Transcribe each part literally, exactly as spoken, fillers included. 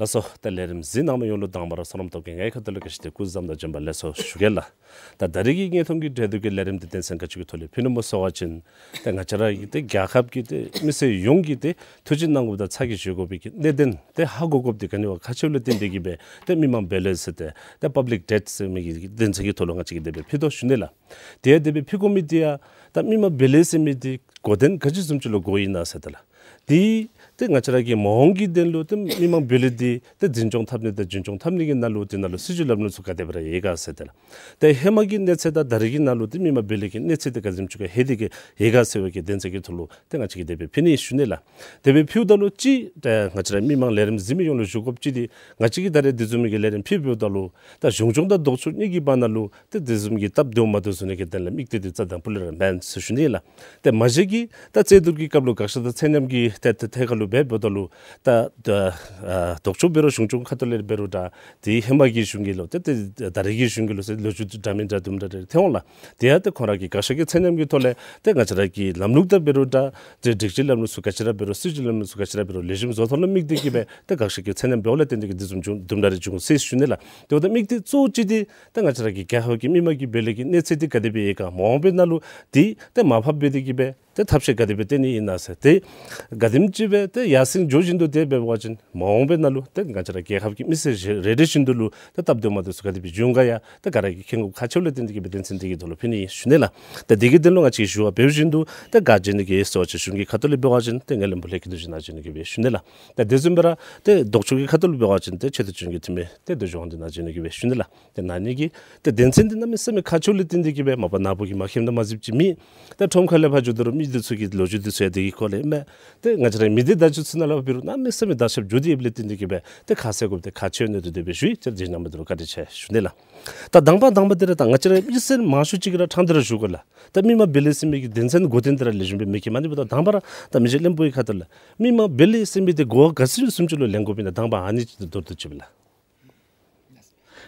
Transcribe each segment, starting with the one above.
ལགས་སོ། ད་ལས་རིམ་གཟིགས་གནང་མི་ཡོངས་ལུ་དང་པ་ར་བསོད་ནམས་སྟོབས་རྒྱས་ངེའི་ཁ་ཐུག་ལས་བཀྲ་ཤིས་བདེ་ལེགས་སྐུ་གཟུགས་བཟང་དང་བྱོན་པ་ལེགས་སོ་ཞུ་གེ་ལགས། ད་ད་རེས་ཀྱི་དངོས་མཐོང་གི་གྲོས་བསྡུར་གྱི་ལས་རིམ་འདི་དོན་ཚན་ག་ཅི་གི་ཐོག་ལས་ཕུལ་ནུག་སྨོ་ཟེར་བ་ཅིན་ད་ང་བཅས་ར་གི་ད་རྒྱལ་ཁབ་ཀྱི་ད་མི་སེར་ཡོངས་ཀྱིས་ད་ཐུགས་དཔྱད་གནང་དགོཔ་དང་ཚ་གྱང་བཞེས་དགོ་པའི་གི་གནད་དོན་ད་ཧ་གོ་དགོཔ་འདི་ག་ནི་བ་ཁག་ཆེཝ་ལས་བརྟེན་ཏེ་གིས་སྦེ་ད་མི་མང་བེ་ལེ་ཟེར་ད་ད་པབ་ལིཀ་ཌེབ་ཟེར་མི་གི་དོན་ཚན་གྱི་ཐོག་ལུ་ང་བཅས་ཀྱིས་དེ་སྦེ་ཕུལ་དོ་ཞུ་ནི་ལགས། དེ་ཡང་དེ་སྦེ་ཕུལ་དགོ་མི་འདི་ཡང་ད་མི་མང་བེ་ལེ་ཟེར་མི་འདི་གོ་དོན་ག་ཅི་བཟུམ་ཅིག་ལུ་གོཝ་ཨིན་ན་ཟེར་ད་ལགས། ཏེ་ཏེ་ང་བཅས་ར་གི་མ་འོངས་ཀྱི་དོན་ལུ་ཏེ་མི་མང་བེ་ལེ་འདི་ཏེ་འཛིན་སྐྱོང་འཐབ་ནི་དང་རྒྱུན་སྐྱོང་འཐབ་ནི་གི་ནང་ལུ་དེ་ནང་ལུ་སྲིད་བྱུས་ལམ་ལུགས་ཚུ་ག་དེ་སྦེ་ར་ཡོད་ག་ཟེར་ཏེ་ལགས། ཏེ་ཧེ་མ་གི་གནས་ཚད་དང་ད་རེས་ཀྱི་ནང་ལུ་ཏེ་མི་མང་བེ་ལེ་གི་གནས་ཚད་འདི་ག་དེམ་ཅིག་ཁར་ལྷོད་དེ་གི་ཡོད་ག་ཟེར་བའི་གི་དོན་ཚན་གྱི་ཐོག་ལུ་ཏེ་ང་བཅས་ཀྱིས་དེ་སྦེ་ཕུལ་ནི་ཞུ་ནི་ལགས། དེ་སྦེ་ཕུལཝ་ད་ལུ་ཅིག་ཏེ་ང་བཅས་ར་མི་མང་ལས་རིམ་གཟིགས་མི་ཡོངས་ལུ་ཞུ་དགོཔ་ཅིག་འདི་ང་བཅས་ཀྱིས་ད་རེས་དེ་བཟུམ་མའི་གི་ལས་རིམ་ཕུལ་འབདཝ་ད་ལུ་ད་གཞུང་སྐྱོང་དང་ལྡོག་ཕྱོགས་གཉིས་ཀྱི་བར་ན་ལུ་ཏེ་དེ་བཟུམ་གྱི་སྟབས་བདེཝ་མ་བདེཝ་བཟོ་ནི་གི་དོན་ལས་དམིགས་གཏད་འདི་རྩ་དང་པོ་ལས་ར་མེན་ཟེར་ཞུ་ནི་ལགས། ཏེ་མ་གཞི་གིས་ད་རྩོད་བསྡུར་གྱི་སྐབས་ལུ་དགག་བཞག་དང་ཚད་མཉམ་གྱི་ཏེ་ཏེ་ཐད་ཁར་ལུ་འབདཝ་ད་ལུ་ད་ད་ཨ་ལྡོག་ཕྱོགས་འབད་རུང་གཞུང་སྐྱོང་ཁ་ཐུག་ལས་འབད་རུང་འདྲ་ཏེ་ཧེ་མ་གི་གཞུང་གི་ལུ་ཏེ་ཏེ་ད་རེས་ཀྱི་གཞུང་གི་ལུ་ཟེར་ལོ་རྒྱུས་འདྲ་མིན་འདྲ་དུམ་གྲ་རེ་ཐོན་འོང་ལགས། དེ་ཡང་ཏེ་ཁོང་ར་གི་དགག་བཞག་གི་ཚད་མཉམ་གྱི་ཐོག་ལས་ཏེ་ང་བཅས་ར་གི་ལམ་ལུགས་དང་འབད་རུང་འདྲ་ཏེ་སྒྲིག་གཞི་ལམ་ལུགས་ཚུ་ག་ཅི་ར་འབད་རུང་སྲིད་བྱུས་ལམ་ལུགས་ཚུ་ག་ཅི་ར་འབད་རུང་ལེགས་ཤོམ་བཟོ་ཐབས་ལུ་དམིགས་ཏེ་གིས་སྦེ་ཏེ་དགག་བཞག་གི་ཚད་མཉམ་འབདཝ་ལས་བརྟེན་ཏེ་གིས་དེ་བཟུམ་བྱུང་དུམ་གྲ་རེ་བྱུང་ཟེར་ཞུ་ནི་ལགས། དེ་འབདཝ་ད་དམིགས་གཏད་གཙོ་བོ་ཅིག་འདི་ད་ང་བཅས་ར་གི་རྒྱལ་ཁབ་ཀྱི་མི་མང་གི་བེ་ལེ་གི་གནས་ཚད་འདི་ག་དེ་སྦེ་ཡོད་ག་མ་འོངས་པའི་ནང་ལུ་འདི་ཏེ་མར་ཕབ་འབད་དེ་གིས་སྦེ་ཏེ་ཐབས་ཤེས་ག་དེ་སྦེ་བཏོན་ནི་ཨིན་ན་ཟེར་ཏེ་ག་དེམ་ཅིག་སྦེ་ཏེ་ཡར་སེང་འགྱོ་བཞིན་དུ་དེ་འབད་བ་ཅིན་མ་འོངས་པའི་ནང་ལུ་ཏེ་ང་བཅས་ར་རྒྱལ་ཁབ་ཀྱི་མི་སེར་རེ་རེ་བཞིན་དུ་ལུ་ཏེ་སྟབས་བདེཝ་མ་བདེཝ་ཚུ་ག་དེ་སྦེ་འབྱུང་ག་ཡང་ཏེ་ག་ར་གིས་མཁྱེན་དགོཔ་ཁག་ཆེཝ་ལས་བརྟེན་ཏེ་གིས་སྦེ་དོན་ཚན་འདི་གི་ཐོག་ལུ་ཕུལ་ནི་ཨིན་ཞུ་ནི་ལགས། ཏེ་འདི་གི་དོན་ལུ་ང་བཅས་ཀྱིས་ཞུ་བ་འབད་བཞིན་དུ་ཏེ་ག་བྱོན་ནི་གི་ཟེར་བ་ཅིན་གཞུང་གི་ཁ་ཐུག་ལས་འབད་བ་ཅིན་ཏེ་ངེའི་བློན་པོ་ལྷ་སྐྱིད་རྡོ་རྗེ་ནཱ་བྱོན་ནི་གི་སྦེ་ཞུ་ནི་ལགས། ཏེ་དེ་བཟུམ་སྦེ་ར་ཏེ་ལྡོག་ཕྱོགས་ཀྱི་ཁ་ཐུག་ལུ་འབད་བ་ཅིན་ཏེ་ཆེ་བསྟོད་ལྗོན་ཀུན་འཐུས་མི་ཏེ་རྡོ་རྗེ་དབང་འདུས་ནཱ་བྱོན་ནི་གི་སྦེ་ཞུ་ནི་ལགས། ཏེ་ན་ནི་གི་ཏེ་དོན་ཚན་འདི་གནམ་མེད་ས་མེད་ཁག་ཆེཝ་ལས་བརྟེན་ཏེ་གིས་སྦེ་མ་པ་ནཱ་བུ་གིས་མ་མཁྱེནམ་དང་མ་གཟིགསཔ་ཅིག་མེད། ཏེ་ཁྲོམ་ཁ་ལས་ཕར་འགྱོ་དོ་རུང་མི་འདི་ཚུ་གིས་ལོ་རྒྱུས་འདི་ཚུ་ཡང་དེ་གི་སྐོར་ལས་མས། ཏེ་ང་བཅས་ར་མི་སྡེ་བརྡ་བརྒྱུད་ཚུ་ནང་ལུ་འབད་རུང་གནམ་མེད་ས་མེད་དར་ཁྱབ་འགྱོ་སྟེ་ཡོདཔ་ལས་བརྟེན་ཏེ་གིས་སྦེ་ཏེ་ཁ་གསལ་དགོཔ་འདི་ཁག་ཆེ་བའི་གནད་དོན་འདི་སྦེ་ཞུ་ཡི། ཏེ་དེ་ནང་མི་འདི་ལུ་བཀའ་དྲིན་ཆེ་ཞུ་ནི་ལགས། ད་དང་པ་དང་པ་འདི་ར་ད་ང་བཅས་ར་མི་སེར་མང་ཤོས་ཅིག་གིས་ར་ཕྲང་སྟེ་ར་ཞུ་དགོ་ལགས། ད་མི་མང་བེ་ལེ་ཟེར་མི་གི་དོན་ཚན་གོ་དོན་འདི་ར་ལེགས་ཤོམ་སྦེ་མི་མཁྱེན། ཨ་ནི་འབདཝ་ད་དང་པ་ར་ད་མི་རྗེ་བློན་པོའི་ཁ་ཐུག་ལས་མི་མང་བེ་ལེ་ཟེར་མི་འདི་གོ་བ་ག་ཅི་བཟུམ་ཅིག་ལུ་ལེན་དགོཔ་ཨིན་ན་དང་པ་ཨ་ནི་ཅིག་མདོར་བསྡུས་ཅིག་སྦེ་ལགས།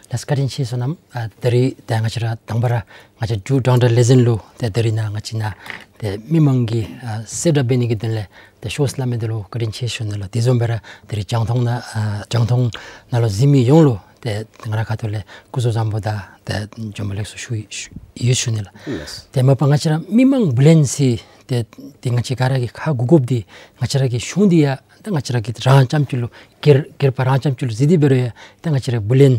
ལགས་སོ། བཀའ་དྲིན་ཆེ་བསོད་ནམས། ཨ་ད་རེས་ད་ང་བཅས་ར་དང་པ་ར་ང་བཅས་འབྲུག་རྒྱང་བསྒྲགས་ལས་འཛིན་ལུ་ཏེ་ད་རེས་ནཱ་ང་བཅས་ནཱ་ཏེ་མི་མང་གི་ཨ་གསལ་བསྒྲགས་འབད་ནི་གི་དོན་ལས་ཏེ་ཤོག་སླབ་མི་འདི་ལུ་བཀའ་དྲིན་ཆེ་ཞུ་ནི་ལགས། དེ་བཟུམ་སྦེ་ར་ད་རེས་རྒྱང་མཐོང་ནང་ཨ་རྒྱང་མཐོང་ནང་ལུ་གཟིགས་མི་ཡོངས་ལུ་ཏེ་ང་རའི་ཁ་ཐུག་ལས་སྐུ་གཟུགས་བཟང་པོ་དང་ཏེ་བྱོན་པ་ལེགས་སོ་ཞུ་ཡི་ཞུ་ཡི་ཞུ་ནི་ལགས། ལགས་སོ། ཏེ་མ་པ་ང་བཅས་ར་མི་མང་བུ་ལོན་ཟེར་ཏེ་ཏེ་ང་བཅས་ག་ར་གིས་ཧ་གོ་དགོཔ་འདི་ང་བཅས་ར་གི་གཞུང་འདི་ཡང་ད་ང་བཅས་ར་གིས་རང་རྐྱངམ་ཅིག་ལུ་སྒེར་སྒེར་པ་རང་རྐྱངམ་ཅིག་ལུ་གཟིགས་ཏེ་འབད་རུང་ཡང་ད་ང་བཅས་ར་བུ་ལོན་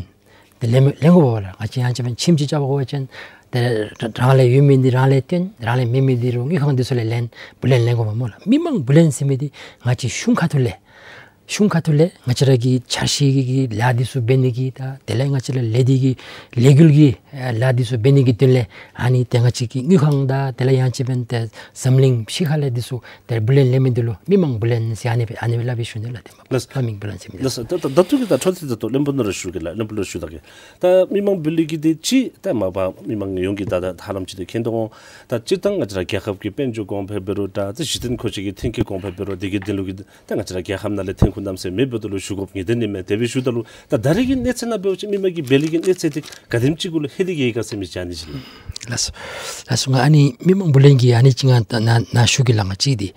འདི་ལེན་ལེན་དགོ་པས་ལགས། ང་བཅས་ཡང་ཅིན་ཁྱིམ་ཅིག་རྐྱབ་དགོ་པ་ཅིན་ཏེ་རང་ལས་ཡོད་མི་འདི་རང་ལས་བཏོན། རང་ལས་མེད་མི་འདི་རུང་དངུལ་ཁང་འདི་ཚུ་ལས་ལེན་བུ་ལོན་ལེན་དགོ་པས་སྨོ་ལགས། མི་མང་བུ་ལོན་ཟེར་མི་འདི་ང་བཅས་གཞུང་ཁ་ཐུག་ལས་གཞུང་ཁ་ཐུག་ལས་ང་བཅས་ར་གི་འཆར་གཞི་གི་ལཱ་འདི་ཚུ་འབད་ནི་གི་ད་དེ་ལས་ང་བཅས་ར་ལས་སྡེ་གི་ལས་འགུལ་གྱི་ཨ་ལཱ་འདི་ཚུ་འབད་ནི་གི་དོན་ལས་ཨ་ནི་ཏེ་ང་བཅས་ཀྱི་དངུལ་ཁང་དང་དེ་ལས་ཡང་ཅིན་འབདན་ཏེ་འཛམ་གླིང་ཕྱི་ཁ་ལས་འདི་ཚུ་ཏེ་བུ་ལོན་ལེན་མི་འདི་ལུ་མི་མང་བུ་ལོན་ཟེར་ཨ་ནི་སྦེ་ཨ་ནི་སྦེ་སླབ་ཨིན་ཞུ་ནི་ལགས། ཏེ་མ་ལགས་སོ། ལམ་ཡིག་བུ་ལོན་ཟེར་མི་འདི། ལགས་སོ། ད་ད་ད་ལྟོ་གི་ད་འཕྲོ་མཐུད་དེ་ད་ལྟོ་བློན་པོ་ནཱ་ར་ཞུ་གེ་ལགས། བློན་པོ་ལུ་ཞུ་ད་གེ། ད་མི་མང་བུ་ལོན་གྱི་འདི་ཅིག་ད་མ་པ་མི་མང་ཡོངས་ཀྱིས་ད་ད་ཧ་ལམ་ཅིག་ཏེ་མཁྱེན་དོ་འོང་། ད་སྤྱིར་བཏང་ང་བཅས་ར་རྒྱལ་ཁབ་ཀྱི་དཔལ་འབྱོར་གོང་འཕེལ་འབད་རུང་འདྲ་ད་གཞི་རྟེན་མཁོ་ཆས་ཀྱི་ཐོན་སྐྱེད་གོང་འཕེལ་འབད་རུང་འདི་གི་དོན་ལུ་གི་ད་ང་བཅས་ར་རྒྱལ་ཁབ་ནང་ལས་ཐོན་ཁུངས་གནམ་མེད་ས་མེད་མེདཔ་ད་ལུ་ཞུ་དགོཔ་ངེས་བདེན་ཨིན་མས། དེ་སྦེ་ཞུཝ་ད་ལུ་ད་ད་རེས་ཀྱི་གནས་ཚད་ནང་འབད་བ་ཅིན་མི་མང་གི་བུ་ལོན་གྱི་གནས་ཚད་འདི་ག་དེམ་ཅིག་གུ་ལུ་ལྷོད་དེ་གི་ཡོད་ག་ཟེར་མི་ཅིག་ཨ་ནི་ཅིག་ལགས། ལགས་སོ། ལགས་སོ། ང་ཨ་ནི་མི་མང་བུ་ལོན་གྱི་ཨ་ནི་ཅིག་ང་ད་ནཱ་ནཱ་ཞུ་གེ་ལགས། ང་ཅིག་འདི་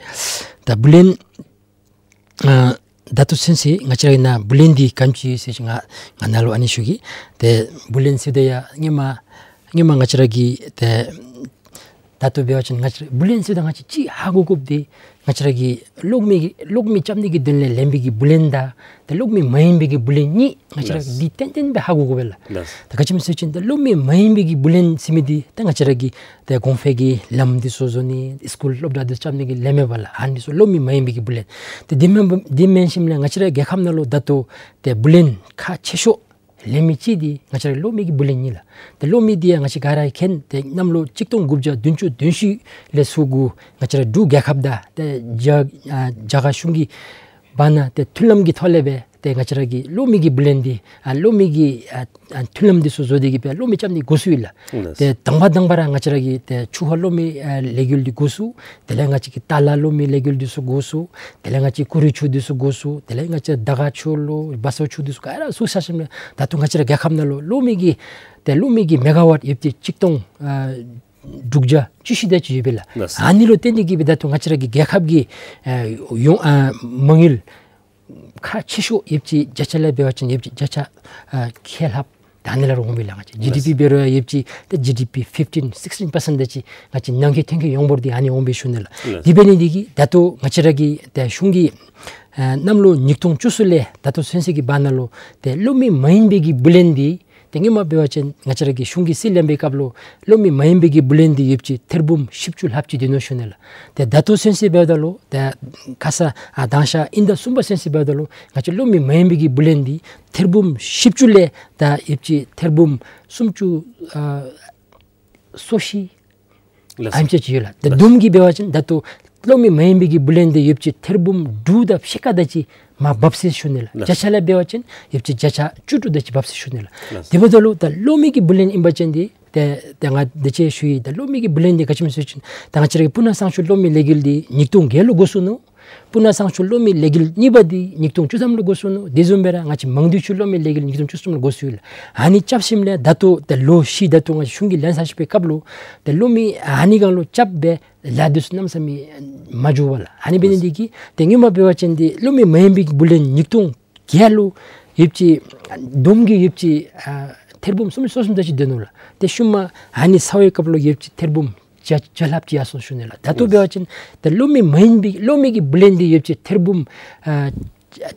ད་བུ་ལོན་ཨ་ད་ལྟོ་ཚུན་ཚོད་ང་བཅས་ར་གི་ནཱ་བུ་ལོན་འདི་ག་དེམ་ཅིག་ཡོད་ཟེར་ཅིག་ང་ང་ནཱ་ལུ་ཨ་ནི་ཞུ་གེ། ཏེ་བུ་ལོན་ཟེརཝ་ད་ཡང་སྔོན་མ་སྔོན་མ་ང་བཅས་ར་གི་ཏེ་ད་ལྟོ་འབད་བ་ཅིན་ང་བཅས་ར་བུ་ལོན་ཟེརཝ་ད་ང་བཅས་ཅིག་ཧ་གོ་དགོཔ་འདི་ང་བཅས་ར་གི་གློག་མེ་གློག་མེ་རྐྱབ་ནི་གི་དོན་ལས་ལེན་པའི་གི་བུ་ལོན་དང་ཏེ་གློག་མེ་མ་ཡིན་པའི་གི་བུ་ལོན་གཉིས་ང་བཅས་ར་གིས་ལགས། འདི་ཏན་ཏན་སྦེ་ཧ་གོ་དགོ་པས་ལགས། ལགས། ད་ག་ཅི་སྨོ་ཟེར་བ་ཅིན་ད་གློག་མེ་མ་ཡིན་པའི་གི་བུ་ལོན་ཟེར་མི་འདི་ད་ང་བཅས་ར་གི་ཏེ་གོང་འཕེལ་གྱི་ལམ་འདི་ཚུ་བཟོ་ནི་སི་ཀུལ་སློབ་གྲྭ་འདི་རྐྱབ་ནི་གི་ལེན་མི་འབདཝ་ལགས། ཨ་ནི་ཚུ་གློག་མེ་མ་ཡིན་པའི་གི་བུ་ལོན། ཏེ་འདི་མེན་འདི་མེན་ཞིནམ་ལས་ང་བཅས་ར་རྒྱལ་ཁབ་ནང་ལུ་ད་ལྟོ་ཏེ་བུ་ལོན་ཁག་ཆེ་ཤོས་ལེན་མི་ཅིག་འདི་ང་བཅས་ར་གློག་མེ་གི་བུ་ལོན་ཨིན་ལགས། ཏེ་གློག་མེ་འདི་ཡང་ང་བཅས་ག་ར་མཁྱེན། ཏེ་གནམ་ལོ་གཅིག་སྟོང་དགུ་བརྒྱ་བདུན་ཅུ་དོན་བཞི་ལས་ཚུར་འགོ་ང་བཅས་ར་འབྲུག་རྒྱལ་ཁབ་དང་ཏེ་རྒྱ་ཨ་རྒྱ་གར་གཞུང་གི་བར་ན་ཏེ་མཐུན་ལམ་གྱི་ཐོག་ལས་སྦེ་ཏེ་ང་བཅས་ར་གི་གློག་མེ་གི་བུ་ལོན་འདི་ཨ་གློག་མེ་གི་ཨ་ཨ་མཐུན་ལམ་འདི་ཚུ་བཟོ་སྟེ་གིས་སྦེ་གློག་མེ་རྐྱབ་ནི་འགོ་བཙུགས་ཡི་ལགས། ལགས། ཏེ་དང་པ་དང་པ་ར་ང་བཅས་ར་གི་ཏེ་ཆུ་ཧ་གློག་མེ་ཨ་ལས་འགུལ་འདི་འགོ་བཙུགས། དེ་ལས་ང་བཅས་ཀྱི་ཏ་ལ་གློག་མེ་ལས་འགུལ་འདི་ཚུ་འགོ་བཙུགས། དེ་ལས་ང་བཅས་ཀུ་རི་ཆུ་འདི་ཚུ་འགོ་བཙུགས། དེ་ལས་ང་བཅས་དར་དཀར་ཆུ་ལུ་སྦ་སོ་ཆུ་འདི་ཚུ་ག་ར་བཙུགས་ཚར་ཞིནམ་ལས་ད་ལྟོ་ང་བཅས་ར་རྒྱལ་ཁབ་ནང་ལུ་གློག་མེ་གི་ཏེ་གློག་མེ་གི་མེ་ག་ཝཊ་ཡོད་པའི་གཅིག་སྟོང་ཨ་དྲུག་བརྒྱ་བཅུ་བཞི་དེ་ཅིག་ཡོད་པས་ལགས། ལགས། ཨ་ནི་ལུ་བརྟེན་ཏེ་གིས་སྦེ་ད་ལྟོ་ང་བཅས་ར་གི་རྒྱལ་ཁབ་ཀྱི་ཨ་ཡོངས་ཨ་མ་དངུལ་ ཁག་ཆེ་ཤོས་ཡོདཔ་ཅིག་བརྒྱ་ཆ་ལས་འབད་བ་ཅིན་ཡོདཔ་ཅིག་བརྒྱ་ཆ་ཨ་ཁལ་ལྷགཔ་ད་ཨ་ནི་ལས་ར་འོང་མི་ལགས། ང་བཅས་ཇི་ཌི་པི་འབད་རུང་ཡོདཔ་ཅིག་ཏེ་ཇི་ཌི་པི་ཕིཕ་ཊིན་སིགས་ཊིན་པར་སེནཊ་དེ་ཅིག་ང་བཅས་ནང་འཁོད་ཐོན་སྐྱེད་ཡོངས་འབོར་འདི་ཨ་ནི་འོང་པས་ཞུ་ནི་ལགས། ལགས། དེ་འབད་ནི་འདི་གིས་ད་ལྟོ་ང་བཅས་ར་གི་ཏེ་གཞུང་གིས་ཨ་གནམ་ལོ་ཉིས་སྟོང་བཅུ་གསུམ་ལས་ད་ལྟོ་ཚུན་ཚོད་ཀྱི་བར་ན་ལུ་ཏེ་གློག་མེ་མ་ཡིན་པའི་གི་བུ་ལོན་འདི་ཏེ་སྔོན་མ་འབད་བ་ཅིན་ང་བཅས་ར་གི་གཞུང་གིས་རྩིས་ལེན་པའི་སྐབས་ལུ་གློག་མེ་མ་ཡིན་པའི་གི་བུ་ལོན་འདི་ཡོདཔ་ཅིག་ཐེར་འབུམ་བཞི་བཅུ་ལྷགཔ་ཅིག་སྡོད་ནུག་ཞུ་ནི་ལགས། ཏེ་ད་ལྟོ་ཚུན་ཚོད་འབདཝ་ད་ལུ་ཏེ་ཁ་ཙ་ཨ་དང་ཞག་དབྱིན་ཟླ་གསུམ་པ་ཚུན་ཚོད་འབདཝ་ད་ལུ་ང་བཅས་གློག་མེ་མ་ཡིན་པའི་གི་བུ་ལོན་འདི་ཐེར་འབུམ་བཞི་བཅུ་ལས་ད་ཡོདཔ་ཅིག་ཐེར་འབུམ་སུམ་ཅུ་ཨ་སོ་བཞི་ལགས། ཨ་ནེམ་ཅིག་ཅིག་ཡོད་ལགས། ཏེ་ལགས། བསྡོམས་ཀྱིས་འབད་བ་ཅིན་ད་ལྟོ་གློག་མེ་མ་ཡིན་པའི་གི་བུ་ལོན་འདི་ཡོདཔ་ཅིག་ཐེར་འབུམ་དྲུག་དང་ཕྱེད་ཀ་དེ་ཅིག་མར་བབས་ཟེར་ཞུ་ནི་ལགས། ལགས། བརྒྱ་ཆ་ལས་འབད་བ་ཅིན་ཡོདཔ་ཅིག་བརྒྱ་ཆ་བཅུ་དྲུག་དེ་ཅིག་བབས་ཟེར་ཞུ་ནི་ལགས། ལགས། དེ་འབདཝ་ད་ལུ་ད་གློག་མེ་གི་བུ་ལོན་ཨིན་པ་ཅིན་འདི་ཏེ་ཏེ་ང་དེ་ཅིག་ཞུ་ཡི། ད་གློག་མེ་གི་བུ་ལོན་འདི་ག་ཅི་སྨོ་ཟེར་བ་ཅིན་ད་ང་བཅས་ར་གི་སྤུ་ན་གཙང་ཆུ་གློག་མེ་ལས་འགུལ་འདི་ཉིས་སྟོང་བརྒྱད་ལུ་འགོ་བཙུགས་ནུག། སྤུ་ན་གཙང་ཆུ་གློག་མེ་ལས་འགུལ་གཉིས་པ་འདི་ཉིས་སྟོང་བཅུ་ཐམ་ལུ་འགོ་བཙུགས་ནུག། དེ་བཟུམ་སྦེ་ར་ང་བཅས་མང་སྡེ་ཆུ་གློག་མེ་ལས་འགུལ་ཉིས་སྟོང་བཅུ་གསུམ་ལུ་འགོ་བཙུགས་ཡི་ལགས། ཨ་ནི་རྐྱབ་ཞིནམ་ལས་ད་ལྟོ་ཏེ་ལོ་བཞི་ད་ལྟོ་ང་བཅས་གཞུང་གིས་ལེན་ཚར་བའི་སྐབས་ལུ་ཏེ་གློག་མེ་ཨ་ནི་གང་ལུ་རྐྱབ་སྦེ་ལཱ་འདི་ཚུ་གནམ་མེད་ས་མེད་མ་འགྱོ་བས་ལགས། ཨ་ནི་འབད་ནི་འདི་གིས་ཏེ་སྔོན་མ་འབད་བ་ཅིན་འདི་གློག་མེ་མ་ཡིན་པའི་བུ་ལོན་ཉིས་སྟོང་བརྒྱད་ལུ་ཡོདཔ་ཅིག་བསྡོམས་ཀྱིས་ཡོདཔ་ཅིག་ཨ་ཐེར་འབུམ་སུམ་ཅུ་སོ་གསུམ་དེ་ཅིག་སྡོད་ནུག་ལགས། ཏེ་ཤུལ་མ་ཨ་ནི་ཚར་བའི་སྐབས་ལུ་ཡོདཔ་ཅིག་ཐེར་འབུམ་བརྒྱ་བརྒྱ་ལྷགཔ་ཅིག་ཡར་སོང་ཞུ་ནི་ལགས། ད་ལྟོ་འབད་བ་ཅིན་ཏེ་གློག་མེ་མ་ཡིན་པའི་གློག་མེ་གི་བུ་ལོན་འདི་ཡོདཔ་ཅིག་ཐེར་འབུམ་ཨ་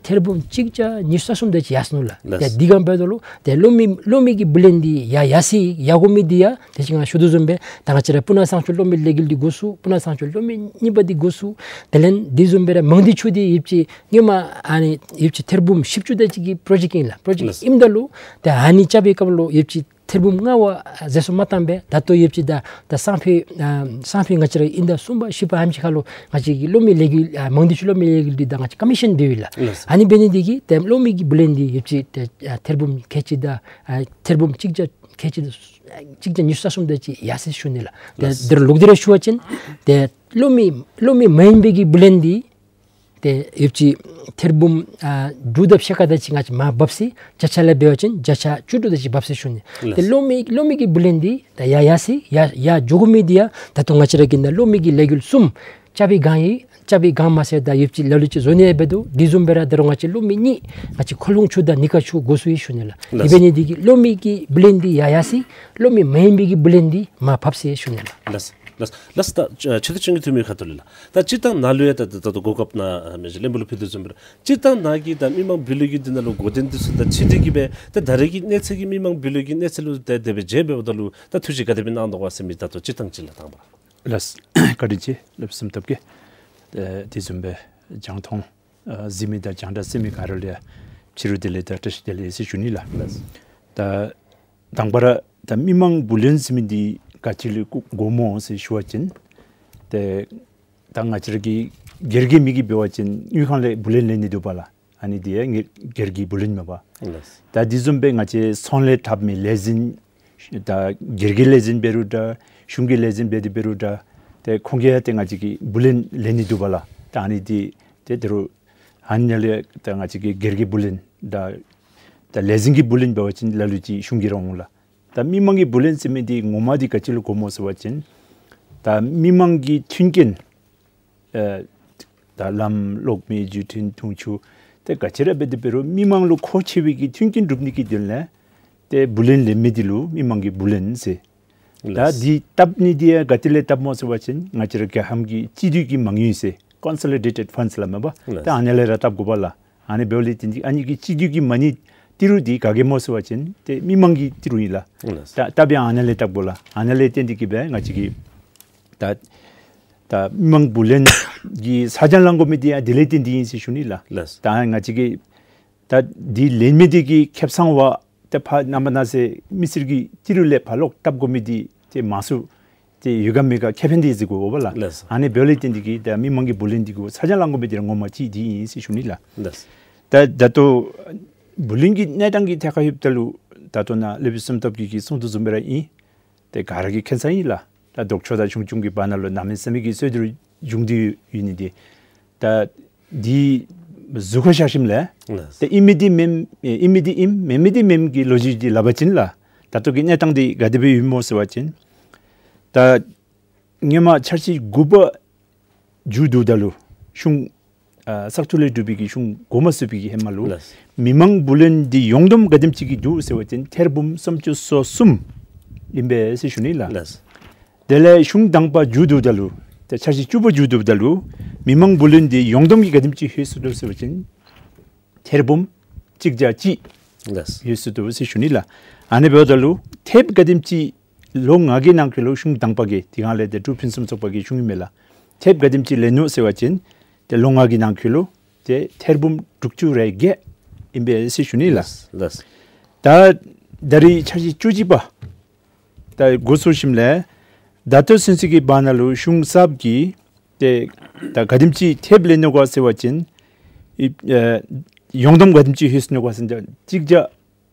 ཐེར་འབུམ་གཅིག་བརྒྱ་ཉི་ཤུ་རྩ་གསུམ་དེ་ཅིག་ཡར་སོང་ནུག་ལགས། ལགས། ཏེ་འདི་གང་འབདཝ་ད་ལུ་ཏེ་གློག་མེ་གློག་མེ་གི་བུ་ལོན་འདི་ཡར་ཡར་སེང་ཡར་འགྱོ་མི་འདི་ཡང་དེ་ཅིག་ང་ཞུ་དོ་བཟུམ་སྦེ་ད་ང་བཅས་ར་སྤུ་ན་གཙང་ཆུ་གློག་མེ་ལས་འགུལ་འདི་འགོ་བཙུགས། སྤུ་ན་གཙང་ཆུ་གློག་མེ་གཉིས་པ་འདི་འགོ་བཙུགས། དེ་ལས་དེ་བཟུམ་སྦེ་ར་མང་སྡེ་ཆུ་འདི་ཡོདཔ་ཅིག་སྔོན་མ་ཨ་ནི་ཡོདཔ་ཅིག་ཐེར་འབུམ་བཞི་བཅུ་དེ་ཅིག་གི་པྲོ་ཇེཀཊ་ཨིན་ལགས། པྲོ་ཇེཀཊ་ལགས། ཨིནམ་ད་ལུ་ཏེ་ཨ་ནི་རྐྱབ་པའི་སྐབས་ལུ་ཡོདཔ་ཅིག་ཐེར་འབུམ་ལྔ་བ་ཟད་སོང་མ་བཏང་པས། ད་ལྟོ་ཡོདཔ་ཅིག་ད་ད་སང་ཕོད་ཨ་སང་ཕོད་ང་བཅས་ར་དབྱིན་ཟླ་གསུམ་པ་བཞི་པ་ཨ་ནེམ་ཅིག་ཁར་ལུ་ང་བཅས་ཀྱི་གློག་མེ་ལས་འགུལ་ཨ་མང་སྡེ་ཆུ་གློག་མེ་ལས་འགུལ་འདི་ད་ང་བཅས་ཀོ་མི་ཤཱན་འབདཝ་ཨིན་ལགས། ལགས། ཨ་ནི་འབད་ནི་འདི་གིས་ཏེ་གློག་མེ་གི་བུ་ལོན་འདི་ཡོདཔ་ཅིག་ཏེ་ཨ་ཐེར་འབུམ་ཁལ་གཅིག་དང་ཨ་ཐེར་འབུམ་གཅིག་བརྒྱ་ཁལ་གཅིག་དང་གཅིག་བརྒྱ་ཉི་ཤུ་རྩ་གསུམ་དེ་ཅིག་ཡར་སོང་ཞུ་ནི་ལགས། ཏེ་ལགས། དེ་རུ་ལོག་སྟེ་ར་ཞུ་བ་ཅིན་ཏེ་གློག་མེ་གློག་མེ་མ་ཡིན་པའི་གི་བུ་ལོན་འདི་ཏེ་ཡོདཔ་ཅིག་ཐེར་འབུམ་ཨ་དྲུག་དང་ཕྱེད་ཀ་དེ་ཅིག་ང་བཅས་མར་བབས་ཟེར། བརྒྱ་ཆ་ལས་འབད་བ་ཅིན་བརྒྱ་ཆ་བཅུ་དྲུག་དེ་ཅིག་བབས་ཟེར་ཞུ་ནི། ལགས། ཏེ་གློག་མེ་གློག་མེ་གི་བུ་ལོན་འདི་ད་ཡར་ཡར་སེང་ཡར་ཡར་འགྱོ་དགོ་མི་འདི་ཡང་ད་ལྟོ་ང་བཅས་ར་གི་ནཱ་གློག་མེ་གི་ལས་འགུལ་གསུམ་རྐྱབ་པའི་སྒང་ཨིན། རྐྱབ་པའི་སྒང་མ་ཚད་ད་ཡོདཔ་ཅིག་ལ་ལུ་ཅིག་བཟོ་ནི་ཡང་འབད་དོ། དེ་བཟུམ་སྦེ་ར་ད་རུང་ང་བཅས་གློག་མེ་གཉིས་ང་བཅས་ཁོ་ལོང་ཆུ་དང་ནི་ཀ་ཆུ་འགོ་བཙུགས་ཡི་ཞུ་ནི་ལགས། ལགས། དེ་འབད་ནི་འདི་གིས་གློག་མེ་གི་བུ་ལོན་འདི་ཡར་ཡར་སེང་གློག་མེ་མ་ཡིན་པའི་གི་བུ་ལོན་འདི་མར་བབས་ཟེར་ཞུ་ནི་ལགས། ལགས། ལགས། ལགས། ད་ཆེ་བསྟོད་ཅན་གྱི་འཐུས་མི་ཁ་ཐུག་ལས་ལགས། ད་སྤྱིར་བཏང་ནཱ་ལུ་ཡང་ད་ད་ད་གོ་སྐབས་ནཱ་མི་རྗེ་བློན་པོ་ལུ་ཕུལ་དོ་བཟུམ་སྦེ་ར་སྤྱིར་བཏང་ནཱ་གི་ད་མི་མང་བུ་ལོན་གྱི་འདི་ནང་ལུ་འགོ་འདྲེན་འདི་ཚུ་དང་འཁྲིལ་ཏེ་གིས་སྦེ་ད་ད་རེས་ཀྱི་གནས་ཚད་ཀྱི་མི་མང་བུ་ལོན་གྱི་གནས་ཚད་ལུ་ད་དེ་སྦེ་མཇལ་འབདཝ་ད་ལུ་ད་ཐུགས་བཞེད་ག་དེ་སྦེ་གནང་དོ་ག་ཟེར་མི་ད་ལྟོ་སྤྱིར་བཏང་ཅིག་ལགས་དང་པ་ར། ལགས། བཀའ་དྲིན་ཆེ་སློབ་དཔོན་བསམ་ཐབས་ཀྱིས། ཨེ་དེ་བཟུམ་སྦེ་རྒྱང་མཐོང་ཨ་གཟིགས་མི་དང་རྒྱང་བསྒྲགས་གཟིགས་མི་ག་ར་ལུ་ཡང་ཕྱི་རུ་བདེ་ལེགས་དང་བཀྲ་ཤིས་བདེ་ལེགས་ཟེར་ཞུ་ནི་ལགས། ལགས། ད་དང་པ་ར་ད་མི་མང་བུ་ལོན་ཟེར་མི་འདི་ག་ཅི་ལུ་དགོ་སྨོ་ཟེར་ཞུ་བ་ཅིན་ཏེ་ད་ང་བཅས་ར་གི་སྒེར་གྱི་མི་གིས་འབད་བ་ཅིན་དངུལ་ཁང་ལས་བུ་ལོན་ལེན་ནི་འདུག་པ་ལགས། ཨ་ནི་འདི་ཡང་སྒེར་གྱི་བུ་ལོན་མས་པ། ལགས། ད་དེ་བཟུམ་སྦེ་ང་བཅས་ཚོང་ལས་འཐབ་མི་ལས་འཛིན་ད་སྒེར་གྱི་ལས་འཛིན་འབད་རུང་འདྲ་གཞུང་གི་ལས་འཛིན་འབད་དེ་འབད་རུང་འདྲ་ཏེ་ཁོང་གིས་ཡང་ཏེ་ང་བཅས་ཀྱི་བུ་ལོན་ལེན་ནི་འདུག་པ་ལགས། ད་ཨ་ནི་འདི་ཏེ་དེ་རུ་ཨ་ནཱ་ལས་ད་ང་བཅས་ཀྱི་སྒེར་གྱི་བུ་ལོན་ད་ད་ལས་འཛིན་གྱི་བུ་ལོན་འབད་བ་ཅིན་ལ་ལུ་ཅིག་གཞུང་གིས་ར་འོང་ལགས། ད་མི་མང་གི་བུ་ལོན་ཟེར་མི་འདི་ངོ་མ་འདི་ག་ཅི་ལུ་དགོ་སྨོ་ཟེར་བ་ཅིན་ད་མི་མང་གི་མཐུན་རྐྱེན་ཨེ་ད་ལམ་གློག་མེ་རྒྱུ་འཕྲུལ་འཐུང་ཆུ་ཏེ་ག་ཅི་ར་འབད་དེ་འབད་རུང་མི་མང་ལུ་མཁོ་ཆེ་བའི་གི་མཐུན་རྐྱེན་སྒྲུབ་ནི་གི་དོན་ལས་ཏེ་བུ་ལོན་ལེན་མི་འདི་ལུ་མི་མང་གི་བུ་ལོན་ཟེར། ད་ལགས། འདི་བཏབ་ནི་འདི་ཡང་ག་ཏེ་ལས་བཏབ་སྨོ་ཟེར་བ་ཅིན་ང་བཅས་ར་རྒྱལ་ཁབ་ཀྱི་སྤྱི་འཐུས་ཀྱི་མ་དངུལ་ཟེར་ཀོན་སོ་ལི་ཌེ་ཊེཌ་ཕཱནཌསི་ལགས་མས་པ། ལགས། ད་ཨ་ནཱ་ལས་ར་བཏབ་དགོ་པ་ལགས། ཨ་ནི་འབདཝ་ལས་བརྟེན་ཏེ་ཨ་ནི་གི་སྤྱི་འཐུས་ཀྱི་མ་དངུལ་ཏི་རུ་འདི་ག་གིས་སྨོ་ཟེར་བ་ཅིན་ཏེ་མི་མང་གི་ཏི་རུ་ཨིན་ལགས། ལགས། ད་བཏབ་ཡང་ཨ་ནཱ་ལས་བཏབ་དགོ་ལགས། ཨ་ནཱ་ལས་བརྟེན་ཏེ་གིས་སྦེ་ང་བཅས་ཀྱི་ད་ད་མི་མང་བུ་ལོན་གྱི་ཚ་གྱང་ལང་དགོ་མི་འདི་ཡང་དེ་ལས་བརྟེན་ཏེ་ཨིན་ཟེར་ཞུ་ནི་ལགས། ལགས། ད་ང་བཅས་ཀྱི་ད་འདི་ལེན་མི་འདི་གི་ཁེ་སང་བ་ཏེ་ཕར་ནངས་པ་གནངས་ཚེ་མི་སེར་གྱི་ཏི་རུ་ལས་ཕར་ལོག་བཏབ་དགོ་མི་འདི་ཏེ་མང་སུ་ཏེ་ཡོད་ག་མེད་ག་ཁེ་ཕན་འདི་གཟིགས་དགོ་པ་ལགས། ལགས། ཨ་ནི་འབདཝ་ལས་བརྟེན་ཏེ་གིས་ད་མི་མང་གི་བུ་ལོན་འདི་གུ་ཚ་གྱང་ལང་དགོ་མི་འདི་ར་ངོ་མ་ཅིག་འདི་ཨིན་ཟེར་ཞུ་ནི་ལགས། ལགས། ད་ད་ལྟོ་བུ་ལོན་གྱི་གནས་སྟངས་ཀྱི་ཐད་ཁར་ཡོདཔ་ད་ལུ་ད་ལྟོ་ནཱ་སློབ་དཔོན་བསམ་ཐབས་ཀྱིས་གསུང་དོ་བཟུམ་སྦེ་ར་ཨིན། ཏེ་ག་ར་གིས་མཁྱེན་ས་ཨིན་ལགས། ད་ལྡོག་ཕྱོགས་དང་གཞུང་སྐྱོང་གི་བར་ན་ལུ་གནམ་མེད་ས་མེད་ཀྱི་སོ་ནུབ་བྱུང་སྟེ་ཡོད་ནི་འདི་ད་འདི་གཟུགས་ཁར་བཞག་ཞིནམ་ལས་ལགས། ཏེ་ཨིན་མི་འདི་མེན་ཨིན་མི་འདི་ཨིན་མེན་མི་འདི་མེན་གྱི་ལོ་རྒྱུས་འདི་སླབ་པ་ཅིན་ལགས། ད་ལྟོ་གི་གནས་སྟངས་འདི་ག་དེ་སྦེ་ཡོདཔ་སྨོ་ཟེར་བ་ཅིན་ད་སྔོན་མ་འཆར་གཞི་དགུ་པ་མཇུག་བསྡུཝ་ད་ལུ་གཞུང་ ཨ་བཙག་འཐུ་ལས་གྲུབ་པའི་གི་གཞུང་འགོ་མ་བཙུགས་པའི་གི་ཧེ་མ་ལུ་ལགས། མི་མང་བུ་ལོན་འདི་ཡོངས་བསྡོམས་ག་དེམ་ཅིག་གི་འདུག་ཟེར་བ་ཅིན་ཐེར་འབུམ་སུམ་ཅུ་སོ་གསུམ་ཨིན་པས་ཟེར་ཞུ་ནི་ལགས། ལགས། དེ་ལས་གཞུང་དང་པ་མཇུག་བསྡུཝ་ད་ལུ་ཏེ་འཆར་གཞི་བཅུ་པ་མཇུག་བསྡུཝ་ད་ལུ་མི་མང་བུ་ལོན་འདི་ཡོངས་བསྡོམས་ཀྱིས་ག་དེམ་ཅིག་ལྷོད་སོ་ནུག་ཟེར་བ་ཅིན་ཐེར་འབུམ་གཅིག་བརྒྱ་གཅིག་ལགས། ལྷོད་སོ་ནུག་ཟེར་ཞུ་ནི་ལགས། ཨ་ནི་འབདཝ་ད་ལུ་ཐེབས་ག་དེམ་ཅིག་ལོ་ལྔ་གི་ནང་འཁོད་ལུ་གཞུང་དང་པ་གི་དེ་སྒང་ལས་ཏེ་འབྲུག་ཕུན་སུམ་ཚོགས་པ་གི་གཞུང་ཨིན་མས་ལགས། ཐེབས་ག་དེམ་ཅིག་ལེན་ནུག་ཟེར་བ་ཅིན་ཏེ་ལོ་ལྔ་གི་ནང་འཁོད་ལུ་ཏེ་ཐེར་འབུམ་དྲུག་ཅུ་རེ་བརྒྱད་ཨིན་པས་ཟེར་ཞུ་ནི་ལགས། ལགས། ལགས། ད་ད་རིས་འཆར་གཞི་བཅུ་གཅིག་པ་ད་འགོ་བཙུགས་ཞིནམ་ལས་ད་ལྟོ་ཚུན་ཚོད་ཀྱི་བར་ན་ལུ་གཞུང་གསརཔ་གིས་ཏེ་ད་ག་དེམ་ཅིག་ཐེབས་ལེན་ནུག་ག་ཟེར་བ་ཅིན་ཨེ་ཡོངས་བསྡོམས་ག་དེམ་ཅིག་ལྷོད་སོ་ནུག་ག་ཟེར་བ་ཅིན་གཅིག་བརྒྱ་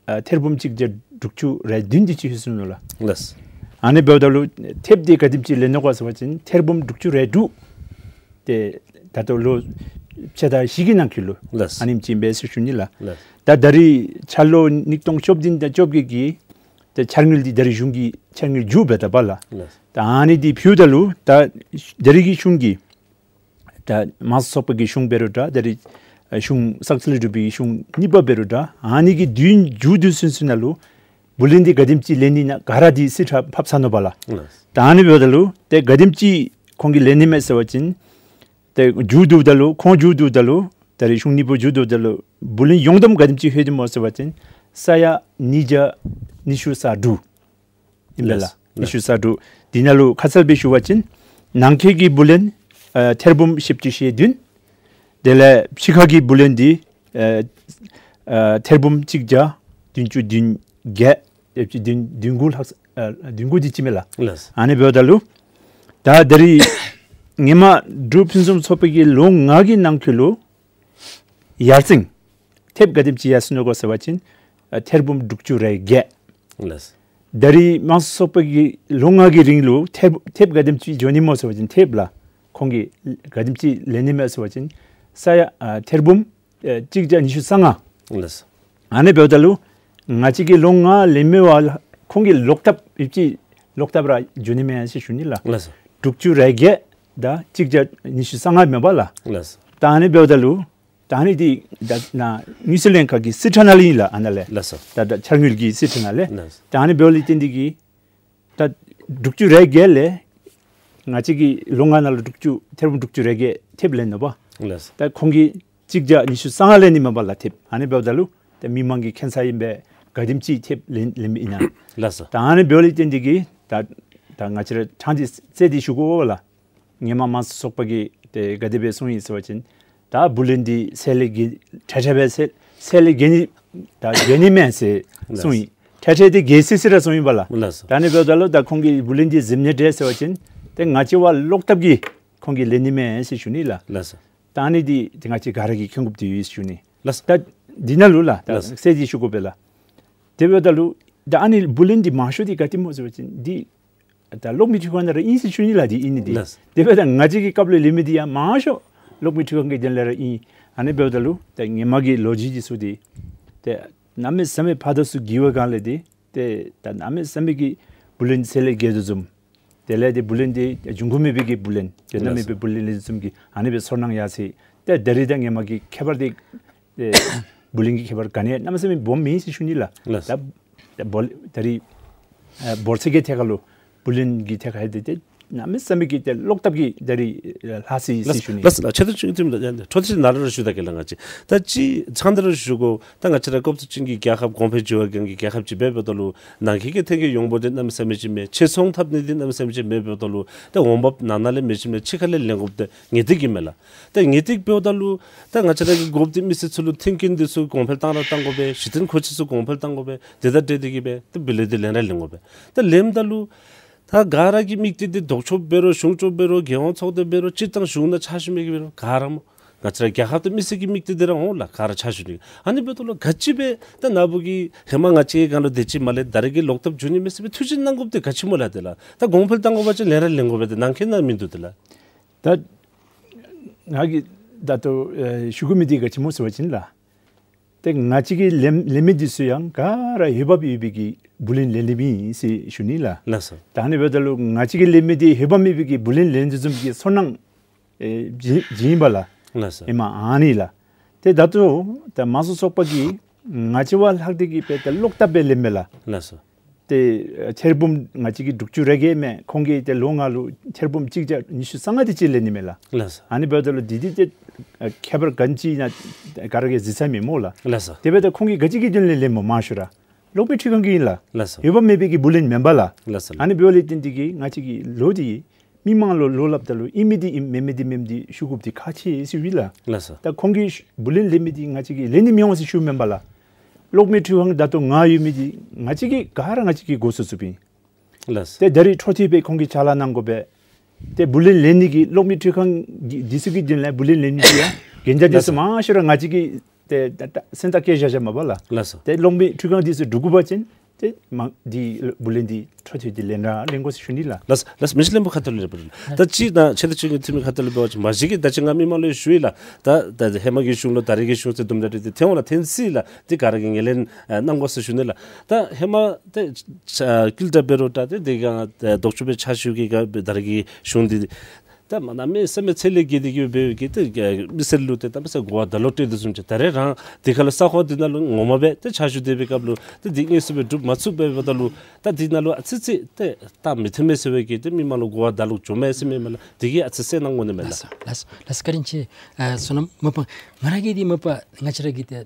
ཨ་ཐེར་འབུམ་གཅིག་བརྒྱ་དྲུག་ཅུ་རེ་བདུན་དེ་ཅིག་ལྷོད་སོ་ནུག་ལགས། ལགས། ཨ་ནི་འབདཝ་ད་ལུ་ཐེབས་འདི་ག་དེམ་ཅིག་ལེན་ནུག་ག་ཟེར་བ་ཅིན་ཐེར་འབུམ་དྲུག་ཅུ་རེ་དྲུག། ཏེ་ད་ལྟོ་ལོ་ཕྱེད་དང་བཞི་གི་ནང་འཁོད་ལུ་ལགས། ཨ་ནེམ་ཅིག་ཨིན་པས་ཟེར་ཞུ་ནི་ལགས། ལགས། ད་ད་རིས་འཆར་ལོ་ཉིས་སྟོང་བཅོ་བདུན་དང་བཅོ་བརྒྱད་ཀྱི་ཏེ་འཆར་དངུལ་འདི་ད་རིས་གཞུང་གི་འཆར་དངུལ་མཇུག་འབདཝ་ད་པ་ལགས། ལགས། ད་ཨ་ནི་འདི་ཕུལཝ་ད་ལུ་ད་ད་རིས་ཀྱི་གཞུང་གི་ད་དམངས་གཙོ་ཚོགས་པ་གི་གཞུང་འབད་རུང་འདྲ། ད་རིས་ཨ་གཞུང་བཙག་འཐུ་ལས་གྲུབ་པའི་གཞུང་གཉིས་པ་འབད་རུང་འདྲ། ཨ་ནི་གི་དུས་མཇུག་བསྡུ་ཚུན་ཚོད་ནང་ལུ་བུ་ལོན་འདི་ག་དེམ་ཅིག་ལེན་ནི་ཨིན་ན་ག་ར་འདི་རྩིས་ཁྲ་ཕབ་ཚར་ནུག་པ་ལགས། ལགས། ད་ཨ་ནི་འབདཝ་ད་ལུ་ཏེ་ག་དེམ་ཅིག་ཁོང་གིས་ལེན་ནི་མས་ཟེར་བ་ཅིན་ཏེ་མཇུག་བསྡུཝ་ད་ལུ་ཁོང་མཇུག་བསྡུཝ་ད་ལུ་ད་རིས་གཞུང་གཉིས་པ་མཇུག་བསྡུཝ་ད་ལུ་བུ་ལོན་ཡོངས་བསྡོམས་ག་དེམ་ཅིག་ལྷོད་དེ་སྨོ་ཟེར་བ་ཅིན་ས་ཡ་ཉིས་བརྒྱ་ཉི་ཤུ་རྩ་དྲུག་ཨིན་པས་ལགས། ལགས། ཉི་ཤུ་རྩ་དྲུག། དེ་ནང་ལུ་ཁ་གསལ་སྦེ་ཞུ་བ་ཅིན་ནང་འཁོད་ཀྱི་བུ་ལོན་ཨ་ཐེར་འབུམ་བཞི་བཅུ་ཞེ་བདུན། དེ་ལས་ཕྱི་ཁ་གི་བུ་ལོན་འདི་ཨ་ཨ་ཐེར་འབུམ་གཅིག་བརྒྱ་བདུན་ཅུ་དོན་བརྒྱད་བདུན་བདུན་དགུ་ལྷག་ཨ་བདུན་དགུ་དེ་ཅིག་མས་ལགས། ལགས། ཨ་ནི་འབདཝ་ད་ལུ་ད་ད་རིས་ཧེ་མ་འབྲུག་ཕུན་སུམ་ཚོགས་པ་གིས་ལོ་ལྔ་གི་ནང་འཁོད་ལུ་ཡར་སེང་ཐེབས་ག་དེམ་ཅིག་ཡར་སོ་ནུག་ག་ཟེར་བ་ཅིན་ཨ་ཐེར་འབུམ་དྲུག་ཅུ་རེ་བརྒྱད། ལགས། ད་རིས་དམངས་གཙོ་ཚོགས་པ་གིས་ལོ་ལྔ་གི་རིང་ལུ་ཐེབས་ཐེབས་ག་དེམ་ཅིག་འགྱོ་ནི་སྨོ་ཟེར་བ་ཅིན་ཐེབས་ལགས། ཁོང་གིས་ག་དེམ་ཅིག་ལེན་ནི་མས་ཟེར་བ་ཅིན་ས་ཡ་ཨ་ཐེར་འབུམ་ཨེ་གཅིག་བརྒྱ་ཉི་ཤུ་རྩ་ལྔ། ལགས། ཨ་ནི་འབདཝ་ད་ལུ་ང་བཅས་ཀྱིས་ལོ་ལྔ་ལེན་མི་བ་ལགས་ཁོང་གི་ལོག་ཐབས་ཡོདཔ་ཅིག་ལོག་ཐབས་ར་འགྱོ་ནི་མས་ཟེར་ཞུ་ནི་ལགས། ལགས་སོ། དྲུག་ཅུ་རེ་བརྒྱད་དང་གཅིག་བརྒྱ་ཉི་ཤུ་རྩ་ལྔ་མས་པ་ལགས། ལགས་སོ། ད་ཨ་ནི་འབདཝ་ད་ལུ་ད་ཨ་ནི་འདི་ད་ནཱ་དངུལ་རྩིས་ལྷན་ཁག་གི་རྩིས་ཁྲ་ནང་ལས་ཨིན་ལགས། ཨ་ནཱ་ལས། ལགས་སོ། ད་ད་འཆར་དངུལ་གྱི་རྩིས་ཁྲ་ནང་ལས། ལགས་སོ། ད་ཨ་ནི་འབདཝ་ལས་བརྟེན་ཏེ་གིས་ད་དྲུག་ཅུ་རེ་བརྒྱད་ལས་ང་བཅས་ཀྱིས་ལོ་ལྔ་ནང་ལུ་དྲུག་ཅུ་ཐེར་འབུམ་དྲུག་ཅུ་རེ་བརྒྱད་ཐེབས་ལེན་ནུག་པ། ལགས་སོ། ད་ཁོང་གིས་གཅིག་བརྒྱ་ཉི་ཤུ་རྩ་ལྔ་ལེན་ནི་མས་པ་ལགས་ཐེབས། ཨ་ནི་འབདཝ་ད་ལུ་ད་མི་མང་གིས་མཁྱེན་ས་ཨིན་པས། ག་དེམ་ཅིག་ཐེབས་ལེན་ལེན་མི་ཨིན་ན། ལགས་སོ། ད་ཨ་ནི་འབདཝ་ལས་བརྟེན་ཏེ་གིས་ད་ད་ང་བཅས་ར་ཕྲང་སྟེ་རྩོད་དེ་ཞུ་དགོ་པས་ལགས། ཧེ་མ་དམངས་གཙོ་ཚོགས་པ་གིས་ཏེ་ག་དེ་སྦེ་གསུངས་ཡི་ཟེར་བ་ཅིན་ད་བུ་ལོན་འདི་ཚད་ལས་བརྒལ་ཏེ་ཏེ་སྦེ་ཚད་ཚད་ལས་བརྒལ་ནི་ད་བརྒལ་ནི་མས་ཟེར་གསུངས་ཡི། ཏེ་ཏེ་བརྒལ་སི་སི་ར་གསུངས་ཡི་པ་ལགས། ལགས་སོ། ད་ཨ་ནི་འབདཝ་ད་ལུ་ད་ཁོང་གིས་བུ་ལོན་འདི་གཟིམ་ནི་འདྲས་ཟེར་བ་ཅིན་ཏེ་ང་བཅས་བ་ལོག་ཐབས་ཀྱིས་ཁོང་གིས་ལེན་ནི་མས་ཟེར་ཞུ་ནི་ལགས། ལགས་སོ། ད་ཨ་ནི་འདི་ཏེ་ང་བཅས་ག་ར་གིས་མཁྱེན་དགོཔ་འདི་ཡོད་ཟེར་ཞུ་ནི། ལགས་སོ། ད་འདི་ནང་ལུ་ལགས་ད་ལགས་སོ། རྩོད་དེ་ཞུ་དགོ་པས་ལགས། དེ་འབདཝ་ད་ལུ་ད་ཨ་ནི་བུ་ལོན་འདི་མང་ཤོས་འདི་ག་ཏེ་སྨོ་ཟེར་བ་ཅིན་འདི་ད་གློག་མེ་འཕྲུལ་ཁང་ནང་ར་ཨིན་ཟེར་ཞུ་ནི་ལགས། འདི་ཨིན་ནི་འདི། ལགས། དེ་འབདཝ་ད་ང་བཅས་ཀྱི་སྐབས་ལུ་ལེན་མི་འདི་ཡང་མང་ཤོས་གློག་མེ་འཕྲུལ་ཁང་གི་དོན་ལས་ར་ཨིན། ཨ་ནི་འབདཝ་ད་ལུ་ད་ཧེ་མ་གི་ལོ་རྒྱུས་འདི་ཚུ་འདི་ཏེ་གནམ་མེད་ས་མེད་ཕར་དང་ཚུར་འགྱུར་བའི་སྒང་ལས་འདི་ཏེ་ད་གནམ་མེད་ས་མེད་ཀྱི་བུ་ལོན་ཚད་ལས་བརྒལ་དོ་བཟུམ། དེ་ལས་ཏེ་བུ་ལོན་འདི་འབྱུང་ཁུངས་མེད་པའི་གི་བུ་ལོན་ཡོད་ན་མེད་པའི་བུ་ལོན་ལེན་དོ་བཟུམ་གྱི་ཨ་ནི་སྦེ་ཚོར་སྣང་ཡར་སོ་ཡི། ཏེ་ད་རིས་ད་ཧེ་མ་གི་ཁྱད་པར་འདི་ཏེ་བུ་ལོན་གྱི་ཁྱད་པར་ག་ནི་ཡང་གནམ་མེད་ས་མེད་སྦོམ་མེད་ཟེར་ཞུ་ནི་ལགས། ལགས། ད་ད་བོ་ད་རིས་ཨ་འབོར་ཚད་ཀྱི་ཐད་ཁར་ལུ་བུ་ལོན་གྱི་ཐད་ཁར་ལས་འདི་ཏེ་གནམ་མེད་ས་མེད་ཀྱི་ཏེ་ལོག་ཐབས་ཀྱིས་ད་རིས་ལྷག་སོ་ཡི་ཟེར་ཞུ་ནི། ལགས་ལགས། ཆེ་མཐོང་ཅིག་ཐིམ་ད་འཕྲོ་མཐུད་ནཱ་ར་ར་ཞུ་ད་གེ་ལགས། ང་བཅས་ད་ཅི་ཚང་ད་ར་ཞུ་དགོ། ད་ང་བཅས་ར་སྐབས་དུས་ཅན་གྱི་རྒྱལ་ཁབ་གོང་འཕེལ་འགྱོ་བའི་སྒང་གི་རྒྱལ་ཁབ་ཅིག་འབདཝ་ད་ལུ་ནང་འཁོད་ཀྱི་ཐོན་སྐྱེད་ཡོང་འབབ་འདི་གནམ་མེད་ས་མེད་ཅིག་མེད། ཕྱིར་ཚོང་འཐབ་ནི་འདི་གནམ་མེད་ས་མེད་ཅིག་མེདཔ་འབདཝ་ད་ལུ་ད་འོང་འབབ་ནང་ན་ལས་མེད་ཅིག་མེད། ཕྱི་ཁ་ལས་ལེན་དགོཔ་འདི་ངེས་ཏིག་ཨིན་མས་ལགས། ད་ངེས་ཏིག་འབདཝ་ད་ལུ་ད་ང་བཅས་ར་གི་དགོཔ་འདི་མི་སེར་ཚུ་ལུ་མཐུན་རྐྱེན་འདི་ཚུ་གོང་འཕེལ་བཏང་ར་བཏང་དགོ་པས། གཞི་རྟེན་མཁོ་ཆས་ཚུ་གོང་འཕེལ་བཏང་དགོ་པས། དེ་དང་འབྲེལ་ཏེ་གིས་སྦེ་ད་བུ་ལོན་འདི་ལེན་ར་ལེན་དགོ་པས། ད་ལེནམ་ད་ལུ་ད་ག་ར་གི་དམིགས་གཏད་འདི་ལྡོག་ཕྱོགས་འབད་རུང་གཞུང་ཕྱོགས་འབད་རུང་རྒྱལ་ཡོངས་ཚོགས་སྡེ་འབད་རུང་སྤྱིར་བཏང་གཞུང་ནང་ཕྱག་ཞུ་མི་གིས་འབད་རུང་ག་ར་སྨོ། ང་བཅས་ར་རྒྱལ་ཁབ་དང་མི་སེར་གྱི་དམིགས་གཏད་འདི་ར་འོང་ལགས། ག་ར་ཕྱག་ཞུ་ནི། ཨ་ནི་འབདཝ་ད་ལུ་ག་ཅི་སྦེ་ད་ནཱ་བུ་གིས་ཧེ་མ་ང་བཅས་ཀྱི་སྒང་ལུ་དེ་ཅིག་མ་ལེན་ད་རེས་ཀྱི་ལོག་ཐབས་འགྱོ་ནི་མས་ཟེར་སྦེ་ཐུགས་བཞེད་གནང་དགོཔ་འདི་ག་ཅི་སྨོ་ལགས། དེ་ལགས་ད་གོང་འཕེལ་བཏང་དགོ་པ་ཅིན་ལེན་ར་ལེན་དགོ་པས། དེ་ནང་འཁོད་ནང་མིན་འདུག། དེ་ལགས་ད་ང་གིས་ད་ལྟོ་ཨེ་ཞུ་དགོ་མི་འདི་ག་ཅི་སྨོ་ཟེར་བ་ཅིན་ལགས། ཏེ་ང་བཅས་ཀྱིས་ལེན་ལེན་མི་འདི་ཚུ་ཡང་ག་ར་འོས་འབབ་ཡོད་པའི་གི་བུ་ལོན་ལེན་ལེནམ་ཨིན་ཟེར་ཞུ་ནི་ལགས། ལགས་སོ། ད་ཨ་ནི་འབདཝ་ད་ལུ་ང་བཅས་ཀྱིས་ལེན་མི་འདི་འོས་འབབ་མེད་པའི་གི་བུ་ལོན་ལེན་དོ་བཟུམ་གྱི་ཚོར་སྣང་ཨེ་བྱིན་བྱིན་ཡི་པ་ལགས། ལགས་སོ། ཨིནམ་ཨ་ནི་ལགས། ཏེ་ད་ལྟོ་ད་མང་གཙོ་ཚོགས་པ་གིས་ང་བཅས་བ་ལྷག་སྟེ་གིས་སྦེ་ད་ལོག་བཏབ་སྦེ་ལེནམ་མས་ལགས། ལགས་སོ། ཏེ་ཨ་ཐེར་འབུམ་ང་བཅས་ཀྱི་དྲུག་ཅུ་རེ་བརྒྱད་མས། ཁོང་གིས་ཏེ་ལོ་ལྔ་ལུ་ཐེར་འབུམ་གཅིག་བརྒྱ་ཉི་ཤུ་རྩ་ལྔ་དེ་ཅིག་ལེན་ནི་མས་ལགས། ལགས་སོ། ཨ་ནི་འབདཝ་ད་ལུ་འདི་འདི་ཏེ་ཨ་ཁྱད་པར་ག་ཅི་ཨིན་ན་ག་ར་གིས་གཟིགས་ཚར་མི་སྨོ་ལགས། ལགས་སོ། དེ་འབདཝ་ད་ཁོང་གིས་ག་ཅི་གི་དོན་ལས་ལེནམ་སྨོ་མང་ཤོས་ར་གློག་མེ་འཕྲུལ་ཁང་གིས་ཨིན་ལགས། ལགས་སོ། འོས་འབབ་མེད་པའི་གི་བུ་ལོན་མེན་པ་ལགས། ལགས་སོ། ཨ་ནི་འབདཝ་ལས་བརྟེན་ཏེ་གིས་ང་བཅས་ཀྱིས་ལོག་སྟེ་མི་མང་ལུ་ལོག་སླབ་ད་ལུ་ཨིན་མི་འདི་ཨིན་མེན་མི་འདི་མེནམ་འདི་ཞུ་དགོཔ་འདི་ཁག་ཆེ་ཟེར་ཞུ་ཡི་ལགས། ལགས་སོ། ད་ཁོང་གིས་བུ་ལོན་ལེན་མི་འདི་ང་བཅས་ཀྱིས་ལེན་ནི་མི་འོང་ཟེར་ཞུཝ་མེན་པ་ལགས། གློག་མེ་འཕྲུལ་ཁང་ད་ལྟོ་ང་ཡོད་མི་འདི་ང་བཅས་ཀྱིས་ག་ར་ང་བཅས་ཀྱིས་འགོ་བཙུགས་བཙུགསཔ་ཨིན། ལགས་སོ། ཏེ་ད་རིས་འཕྲོ་མཐུད་སྦེ་ཁོང་གིས་ཕྱག་ལཱ་གནང་དགོ་པས། ཏེ་བུ་ལོན་ལེན་ནི་གི་གློག་མེ་འཕྲུལ་ཁང་གི་འདི་ཚུ་གི་དོན་ལས་བུ་ལོན་ལེན་ནི་འདི་ཡང་གན་རྒྱ་འདི་ཚུ་ལགས་སོ། མང་ཤོས་ར་ང་བཅས་ཀྱིས་ཏེ་ད་ད་སེམས་ཐག་བཅད་བཞག་བཞགཔ་མས་པ་ལགས། ལགས་སོ། ཏེ་གློག་མེ་འཕྲུལ་ཁང་འདི་ཚུ་འགྲུབ་དགོ་པ་ཅིན་ཏེ་མ་འདི་བུ་ལོན་འདི་འཕྲོ་མཐུད་དེ་ལེན་ར་ལེན་དགོ་ཟེར་ཞུ་ནི་ལགས། ལགས་སོ། ལགས་སོ། མི་ཤེས་ལྷུན་པོ་ཁ་ཐུག་ལས་རེ་བ་རེ་ལགས། ད་ཅི་ད་ཆེ་བསྟོད་ཅན་གྱི་འཐུས་མི་ཁ་ཐུག་ལས་འབད་བ་ཅིན་མ་གཞི་གིས་ད་ཅི་ང་མི་མང་ལུ་ཞུ་ཡི་ལགས། ད་ད་ཧེ་མ་གི་གཞུང་ལུ་ད་རེས་ཀྱི་གཞུང་ཟེར་དུམ་གྲ་འདི་ཏེ་ཐོན་འོང་ལགས། ཐོན་སྲིད་ལགས། འདི་ག་ར་གིས་ངོས་ལེན་ཨ་གནང་དགོ་ཟེར་ཞུ་ནི་ལགས། ད་ཧེ་མ་ཏེ་ཨ་བཀིལ་བྲལ་འབད་རུང་ད་ཏེ་དེ་སྒང་ཨ་ལྡོག་ཕྱོགས་སྦེ་ཕྱག་ཞུ་གི་ག་ད་རེས་ཀྱི་གཞུང་འདི་ད་མ་གནམ་མེད་ས་མེད་ཚད་ལས་བརྒལ་ཏེ་གིས་འབད་བའི་གི་ཏེ་མི་སེར་ལུ་ཏེ་གནམ་མེད་ས་མེད་གོ་བ་ད་ལོག་སྤྲོད་དོ་བཟུམ་ཅིག། ད་རེས་རང་དེ་ཁར་ལུ་ས་གོ་འདི་ནང་ལུ་ངོ་མ་སྦེ་ཏེ་ཕྱག་ཞུ་སྡོད་པའི་སྐབས་ལུ་ཏེ་འདི་དངོས་སུ་སྦེ་སྒྲུབ་མ་ཚུགས་པས་འབདཝ་ད་ལུ་ད་འདི་ནང་ལུ་ཨ་ཙི་ཙི་ཏེ་ད་མི་མཐུན་མས་ཟེར་བའི་གི་ཏེ་མི་མང་ལུ་གོ་བ་ད་ལོག་བྱུངམ་མས་ཟེར་མི་མེན་ན། དེ་གི་ཨ་ཙི་ཟེར་གནང་དགོ་ནི་མས་ལགས། ལགས་སོ། ལགས་སོ། ལགས་སོ། བཀའ་དྲིན་ཆེ། ཨ་བསོད་ནམས་མ་པ་ང་ར་གིས་འདི་མ་པ་ང་བཅས་ར་གི་ཏེ་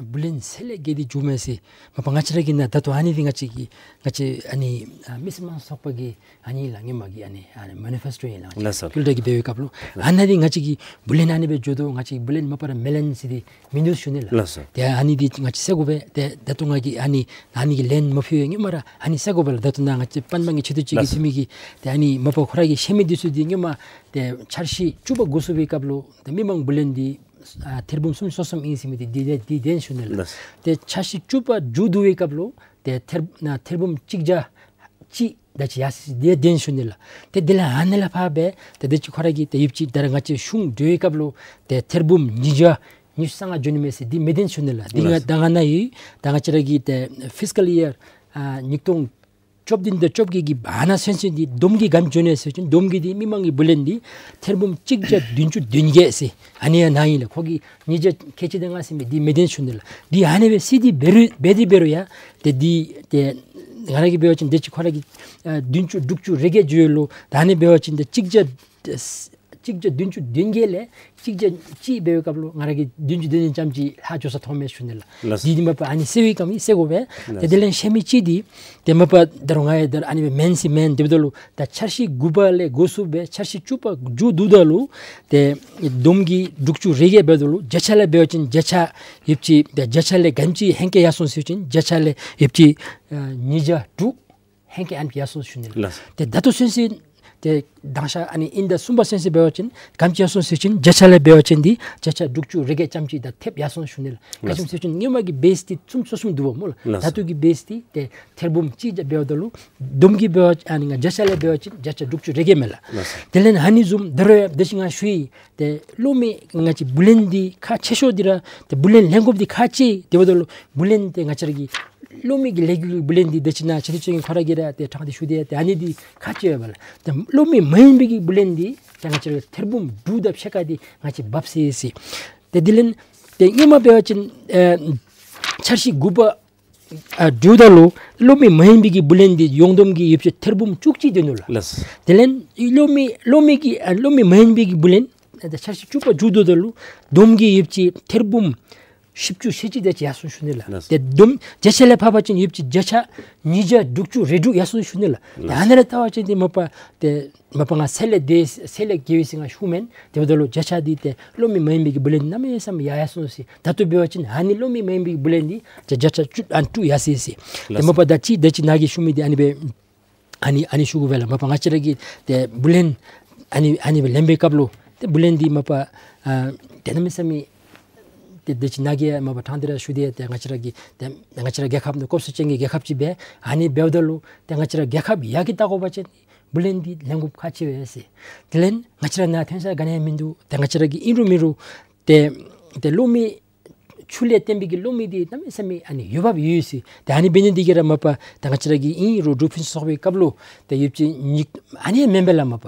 བུ་ལོན་ཚད་ལས་བརྒལ་ཏེ་བྱུངམ་མས་ཟེར་མ་པ་ང་བཅས་ར་གི་ནང་ད་ལྟོ་ཨ་ནི་འདི་ང་བཅས་ཀྱི་ང་བཅས་ཨ་ནི་ཨ་མི་སེར་མང་གཙོ་ཚོགས་པ་གི་ཨ་ནི་ལགས་སྔོན་མ་གི་ཨ་ནི་ཨ་ནི་མེ་ནི་ཕེསི་ཊོ་ཨིན་ལགས། ལགས་སོ། བཀིལ་བྲལ་གྱི་འབད་བའི་སྐབས་ལུ་ཨ་ནཱ་འདི་ང་བཅས་ཀྱིས་བུ་ལོན་ཨ་ནི་སྦེ་འགྱོ་དོ། ང་བཅས་ཀྱིས་བུ་ལོན་མ་པ་ར་མི་ལེན་ཟེར་འདི་མིན་འདུག་ཞུ་ནི་ལགས། ལགས་སོ། ཏེ་ཨ་ནི་འདི་ང་བཅས་སེལ་དགོ་པས། ཏེ་ད་ལྟོ་ང་གིས་ཨ་ནི་ཨ་ནི་གི་ལན་མ་ཕུལ་བའི་སྔོན་མ་ར་ཨ་ནི་སེལ་དགོ་པས་ལགས། ད་ལྟོ་ནཱ་ང་བཅས་པན་མང་གི་ཆེ་བསྟོད་ཅན་གྱི་ལགས་སོ། འཐུས་མི་གིས་ཏེ་ཨ་ནི་མ་པ་ཁོ་ར་གིས་བཤད་མི་འདི་ཚུ་འདི་སྔོན་མ་ཏེ་འཆར་གཞི་བཅུ་པ་འགོ་བཙུགས་པའི་སྐབས་ལུ་ཏེ་མི་མང་བུ་ལོན་འདི་ཨ་ཐེར་འབུམ་སུམ་ཅུ་སོ་གསུམ་ཨིན་ཟེར་མི་འདི་འདི་འདི་བདེན་ཞུ་ནི་ལགས། ལགས་སོ། ཏེ་འཆར་གཞི་བཅུ་པ་མཇུག་བསྡུ་བའི་སྐབས་ལུ་ཏེ་ཐེར་ཨ་ཐེར་འབུམ་གཅིག་བརྒྱ་གཅིག་ད་ཅི་ཡར་སོ་འདི་བདེན་ཞུ་ནི་ལགས། ཏེ་དེ་ལས་ཨ་ནི་ལས་ཕར་སྦེ་ཏེ་དེ་ཅིག་ཁོ་ར་གིས་ཏེ་ཡོདཔ་ཅིག་ད་རེས་ང་བཅས་གཞུང་གྲོལ་བའི་སྐབས་ལུ་ཏེ་ཐེར་འབུམ་ཉིས་བརྒྱ་ཉི་ཤུ་རྩ་ལྔ་འགྱོ་ནི་མས་ཟེར་འདི་མི་བདེན་ཞུ་ནི་ལགས། འདི་ང་ལགས་སོ། ད་ང་ནཱ་ཡོད། ད་ང་བཅས་ར་གི་ཏེ་ཕིསི་ཀཱལ་ཡར་ཨ་ཉིས་སྟོང་བཅོ་བདུན་དང་བཅོ་བརྒྱད་ཀྱི་ཨ་ནཱ་ཚུན་ཚོད་འདི་བསྡོམས་ཀྱིས་ག་དེམ་འགྱོ་ནི་ཟེར་བ་ཅིན་བསྡོམས་ཀྱིས་འདི་མི་མང་གི་བུ་ལོན་འདི་ཐེར་འབུམ་གཅིག་བརྒྱ་བདུན་ཅུ་དོན་བརྒྱད་ཟེར་ཨ་ནི་ཡང་ནཱ་ཨིན་ལགས། ཁོ་གིས་ཉིས་བརྒྱ་ཁལ་གཅིག་དང་ལྔ་ཟེར་མི་འདི་མི་བདེན་ཞུ་ནི་ལགས། འདི་ཨ་ནི་སྦེ་སྲིད་འདི་འབད་རུང་འབད་དེ་འབད་རུང་ཡང་ཏེ་འདི་ཏེ་ང་ར་གིས་འབད་བ་ཅིན་དེ་ཅིག་ཁོ་ར་གིས་ཨ་བདུན་ཅུ་དྲུག་ཅུ་རེ་བརྒྱད་འགྱོ་ཡོད་ལོ། ད་ཨ་ནི་འབད་བ་ཅིན་ཏེ་གཅིག་བརྒྱ་གཅིག་བརྒྱ་བདུན་ཅུ་དོན་བརྒྱད་ལས་གཅིག་བརྒྱ་གཅིག་འབད་བའི་སྐབས་ལུ་ང་ར་གིས་བདུན་ཅུ་དོན་བདུན་ཙམ་ཅིག་ལྷག་འགྱོ་ས་མཐོངམ་མས་ཞུ་ནི་ལགས། ལགས་སོ། འདི་འདི་མ་པ་ཨ་ནི་སེལ་བའི་སྐབས་ཨིན། སེལ་དགོ་པས། ལགས་སོ། ཏེ་དེ་ལས་ཤེས་མི་ཅིག་འདི་ཏེ་མ་པ་ད་རུང་ང་ཡང་ད་རུང་ཨ་ནི་སྦེ་མེན་ཟེར་མེན། དེ་འབདཝ་ད་ལུ་ད་འཆར་གཞི་དགུ་པ་ལས་འགོ་བཙུགས་སྦེ་འཆར་གཞི་བཅུ་པ་མཇུག་བསྡུཝ་ད་ལུ་ཏེ་བསྡོམས་ཀྱིས་དྲུག་ཅུ་རེ་བརྒྱད་འབདཝ་ད་ལུ་བརྒྱ་ཆ་ལས་འབད་བ་ཅིན་བརྒྱ་ཆ་ཡོདཔ་ཅིག་ཏེ་བརྒྱ་ཆ་ལས་ག་དེམ་ཅིག་ཧེང་སྐལ་ཡར་སོང་ཟེར་བ་ཅིན་བརྒྱ་ཆ་ལས་ཡོདཔ་ཅིག་ཨ་ཉིས་བརྒྱ་དྲུག་ཧེང་སྐལ་ཨ་ནི་ཡར་སོང་ཞུ་ནི་ལགས། ལགས། ཏེ་ད་ལྟོ་ཚུན་ཚོད་ཏེ་དང་ཤ་ཨ་ནི་ཨིན་ཟླ་གསུམ་པ་ཚུན་ཚོད་འབད་བ་ཅིན་ག་དེམ་ཅིག་ཡར་སོང་ཟེར་བ་ཅིན་བརྒྱ་ཆ་ལས་འབད་བ་ཅིན་འདི་བརྒྱ་ཆ་དྲུག་ཅུ་རེ་བརྒྱད་ཙམ་ཅིག་ད་ཐེབས་ཡར་སོང་ཞུ་ནི་ལགས། ལགས། ག་ཅི་སྨོ་ཟེར་བ་ཅིན་སྔོན་མ་གི་བེསི་འདི་གསུམ་སོ་གསུམ་འདུག་པ་སྨོ་ལགས། ལགས། ད་ལྟོ་གི་བེསི་འདི་ཏེ་ཐེར་འབུམ་གཅིག་བརྒྱ་འབདཝ་ད་ལུ་བསྡོམས་ཀྱིས་འབད་བ་ཨ་ནི་ང་བརྒྱ་ཆ་ལས་འབད་བ་ཅིན་བརྒྱ་ཆ་དྲུག་ཅུ་རེ་བརྒྱད་མས་ལགས། ལགས། དེ་ལས་ཨ་ནི་བཟུམ་ད་རུང་ཡང་དེ་ཅིག་ང་ཞུ་ཡི། ཏེ་གློག་མེ་ང་བཅས་བུ་ལོན་འདི་ཁག་ཆེ་ཤོས་འདི་ར་ཏེ་བུ་ལོན་ལེན་དགོཔ་འདི་ཁག་ཆེ། དེ་འབདཝ་ད་ལུ་བུ་ལོན་ཏེ་ང་བཅས་ར་གི་གློག་མེ་གི་ལས་འགུལ་བུ་ལོན་འདི་དེ་ཅིག་ནཱ་ཆེ་བསྟོད་ཅན་གྱིས་ཁོ་ར་གིས་ར་ཏེ་དྲང་སྟེ་ཞུ་དེས། ཏེ་ཨ་ནི་འདི་ཁག་ཆེ་བས་ལགས། ཏེ་གློག་མེ་མ་ཡིན་པའི་གི་བུ་ལོན་འདི་ཏེ་ང་བཅས་ར་ཐེར་འབུམ་དྲུག་དང་ཕྱེད་ཀ་འདི་ང་བཅས་འབག་ཡི་ཟེར། ཏེ་དེ་ལས་ཏེ་སྔོན་མ་འབད་བ་ཅིན་ཨེ་འཆར་གཞི་དགུ་པ་ཨ་བསྡུཝ་ད་ལུ་གློག་མེ་མ་ཡིན་པའི་གི་བུ་ལོན་འདི་ཡོངས་བསྡོམས་ཀྱིས་ཡོདཔ་ཅིག་ཐེར་འབུམ་བཅུ་གཅིག་འདུག་ལགས། ལགས། དེ་ལས་གློག་མེ་གློག་མེ་གི་ཨ་གློག་མེ་མ་ཡིན་པའི་གི་བུ་ལོན་ཨ་འཆར་གཞི་བཅུ་པ་མཇུག་བསྡུཝ་ད་ལུ་བསྡོམས་ཀྱིས་ཡོདཔ་ཅིག་ཐེར་འབུམ་བཞི་བཅུ་ཞེ་གཅིག་དེ་ཅིག་ཡར་སོང་ཞུ་ནི་ལགས། ལགས། ཏེ་བསྡོམས་བརྒྱ་ཆ་ལས་ཕར་འབད་བ་ཅིན་ཡོདཔ་ཅིག་བརྒྱ་ཆ་ཉིས་བརྒྱ་དྲུག་ཅུ་རེ་དྲུག་ཡར་སོང་ཞུ་ནི་ལགས། ཏེ་ཨ་ནི་ལས་བལྟ་བ་ཅིན་ཏེ་མ་པ་ཏེ་མ་པ་ང་ཚད་ལས་འདས་ཚད་ལས་བརྒལ་ཡི་ཟེར་ང་ཞུཝ་མེན། དེ་འབདཝ་ད་ལུ་བརྒྱ་ཆ་འདི་ཏེ་གློག་མེ་མ་ཡིན་པའི་གི་བུ་ལོན་གནམ་མེད་ས་མེད་ཡར་ཡར་སོང་ཟེར། ད་ལྟོ་འབད་བ་ཅིན་ཨ་ནི་གློག་མེ་མ་ཡིན་པའི་གི་བུ་ལོན་འདི་བརྒྱ་ཆ་བཅུ་ཨ་དྲུག་ཡར་སོང་ཡི་ཟེར། ཏེ་མ་པ་ད་ཅི་དེ་ཅིག་ནཱ་གིས་ཞུ་མི་འདི་ཨ་ནི་སྦེ་ཨ་ནི་ཨ་ནི་ཞུ་དགོ་པས་ལགས། མ་པ་ང་བཅས་ར་གིས་ཏེ་བུ་ལོན་ཨ་ནི་ཨ་ནི་སྦེ་ལེན་པའི་སྐབས་ལུ་ཏེ་བུ་ལོན་འདི་མ་པ་ཨ་ཏེ་གནམ་མེད་ས་མེད་ཏེ་དེ་ཅིག་ནཱ་གིས་མ་པ་དྲང་སྟེ་ར་ཞུ་དེས། ཏེ་ང་བཅས་ར་གི་ཏེ་ང་བཅས་ར་རྒྱལ་ཁབ་འདི་སྐོབས་སུ་ཅན་གྱི་རྒྱལ་ཁབ་ཅིག་སྦེ་ཨ་ནི་འབདཝ་ད་ལུ་ཏེ་ང་བཅས་ར་རྒྱལ་ཁབ་ཡར་གྱི་བལྟ་དགོ་པ་ཅིན་བུ་ལོན་འདི་ལེན་དགོཔ་ཁག་ཆེ་བས་ཟེར། དེ་ལས་ང་བཅས་ར་ནཱ་ཐོན་ས་ག་ནི་ཡང་མིན་འདུག། ཏེ་ང་བཅས་ར་གི་ཨིན་རུང་མིན་རུང་ཏེ་ཏེ་གློག་མེ་ ཆུ་ལས་བརྟེན་པའི་གི་གློག་མེ་འདི་གནམ་མེད་ས་མེད་ཨ་ནི་འོས་འབབ་ཡོད་ཟེར། ཏེ་ཨ་ནི་འབད་ནི་འདི་གིས་ར་མ་པ་ད་ང་བཅས་ར་གི་ཨིན་རུང་འབྲུག་ཕུན་སུམ་ཚོགས་པའི་སྐབས་ལུ་ཏེ་ཡོདཔ་ཅིག་ཉིག་ཨ་ནི་མེན་པས་ལགས། མ་པ་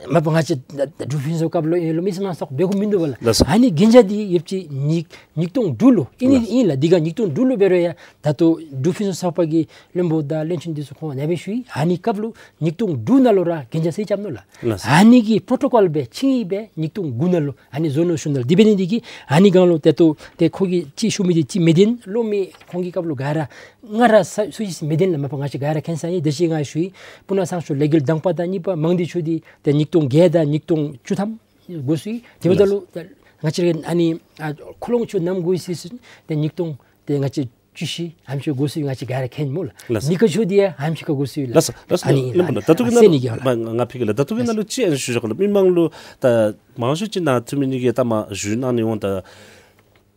མ་པ་ང་བཅས་ད་ད་འབྲུག་ཕུན་སུམ་ཚོགས་སྐབས་ལུ་ཨིན་རུང་མི་སེར་མང་སོགས་འབད་དགོཔ་མིན་འདུག་པ་ལགས། ལགས་སོ། ཨ་ནི་གན་རྒྱ་འདི་ཡོདཔ་ཅིག་ཉིག་ཉིག་སྟོང་དྲུག་ལུ་ཨིན་ནི་ལགས། ཨིན་ལགས། འདི་ག་ཉིག་སྟོང་དྲུག་ལུ་འབད་རུང་ཡང་ད་ལྟོ་འབྲུག་ཕུན་སུམ་ཚོགས་པ་གི་བློན་པོ་དང་བློན་ཆེན་འདི་ཚུ་ཁོང་ནཱ་སྦེ་ཞུ་ཡི། ཨ་ནི་སྐབས་ལུ་ཉིག་སྟོང་དྲུག་ནང་ལུ་ར་གན་རྒྱ་སེལ་རྐྱབ་ནུག་ལགས། ལགས་སོ། ཨ་ནི་གི་པྲོ་ཊོ་ཀོལ་སྦེ་ཆིངས་ཡིག་སྦེ་ཉིག་སྟོང་དགུ་ནང་ལུ་ཨ་ནི་བཟོ་ནུག་ཞུ་ནི་ལགས། དེ་འབད་ནི་འདི་གིས་ཨ་ནི་སྒང་ལུ་ད་ལྟོ་ཏེ་ཁོ་གིས་ཅིག་ཞུ་མི་འདི་ཅིག་མི་བདེན། གློག་མེ་ཁོང་གི་སྐབས་ལུ་ག་ར་ང་ར་ས་སུ་ཅིག་མི་བདེན་ལགས། མ་པ་ང་བཅས་ག་ར་མཁྱེན་ས་ཨིན། དེ་ཅིག་ང་ཞུ་ཡི། སྤུ་ན་ཚང་ཕྱོགས་ལས་འགུལ་དང་པ་དང་གཉིས་པ་མང་སྡེ་ཕྱོགས་འདི་ཏེ་ཉིག་སྟོང་བརྒྱད་དང་ཉིག་སྟོང་བཅུ་ཐམ་འགོ་བཙུགས་ཡི། དེ་འབདཝ་ད་ལུ་ཏེ་ང་བཅས་ར་ཨ་ནི་ཨ་ཁུ་ལོང་ཕྱོགས་ནམ་འགོ་བཙུགས་ཡི་ཟེར་ཏེ་ཉིག་སྟོང་ཏེ་ང་བཅས་བཅུ་བཞི་ཨ་ནི་ཕྱོགས་འགོ་བཙུགས་ཡི། ང་བཅས་ག་ར་མཁྱེན་སྨོ་ལགས། ལགས་སོ། ལགས་སོ། མི་ཁ་ཕྱོགས་འདི་ཡང་ཨ་ནི་ཕྱོགས་ཁར་འགོ་བཙུགས་ཡི་ལགས། ལགས་སོ། ལགས་སོ། ཨ་ནི་ལགས་སོ། ད་ལྟོ་གི་ནང་ལུ་ཟེར་ནི་གི་ལགས། མ་ང་ཕི་གི་ལགས། ད་ལྟོ་གི་ནང་ལུ་ཅིག་ཨ་ནི་ཞུ་ཞུ་ག་ལགས། མི་མང་ལུ་ད་མང་ཤོས་ཅིག་ནཱ་འཐུས་མི་གཉིས་ཀྱིས་ལྟ་མ་ཞུ་གནང་ནི་འོང་ད།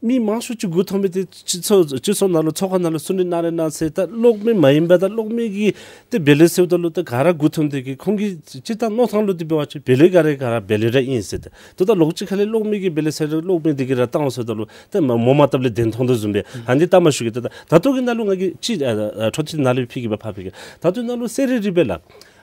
མི་མང་ཤོས་ཅིག་མགུ་འཐོམས་མི་འདི་སྤྱི་ཚོགས་སྤྱི་ཚོགས་ནང་ལུ་ཚོགས་ཁང་ནང་ལུ་གསུང་གྲོས་གནང་རེ་གནང་ཟེར། ད་གློག་མེ་མ་ཡིན་པ་ད་གློག་མེ་གི་ཏེ་བེ་ལེ་ཟེརཝ་ད་ལུ་ད་ག་ར་མགུ་འཐོམས་ཏེ་གི་ཁོང་གི་སྤྱིར་བཏང་མནོ་ཐངས་ལུ་འདི་འབད་བ་ཅིན་བེ་ལེ་ག་ར་ག་ར་བེ་ལེ་ར་ཨིན་ཟེར། ད་ད་ལྟོ་ལོགས་ཅིག་ཁ་ལས་གློག་མེ་གི་བེ་ལེ་ཟེར་གློག་མེ་འདི་གིས་ར་བཏང་ཟེརཝ་ད་ལུ་ཏེ་མ་མོ་མ་བཏབ་ལས་བདེན་མཐོང་དོ་བཟུམ་སྦེ་ཨ་ནི་ལྟ་མ་ཞུ་གི། ད་ད་ད་ལྟོ་གི་ནང་ལུ་ང་གིས་ཅིག་ཨ་ཨ་འཕྲོ་མཐུད་ནཱ་ལས་ཕི་གི་སྦེ་ཕར་ཕི་གི། ད་ལྟོ་ནཱ་ལུ་གསལ་རི་རི་སྦེ་ལགས།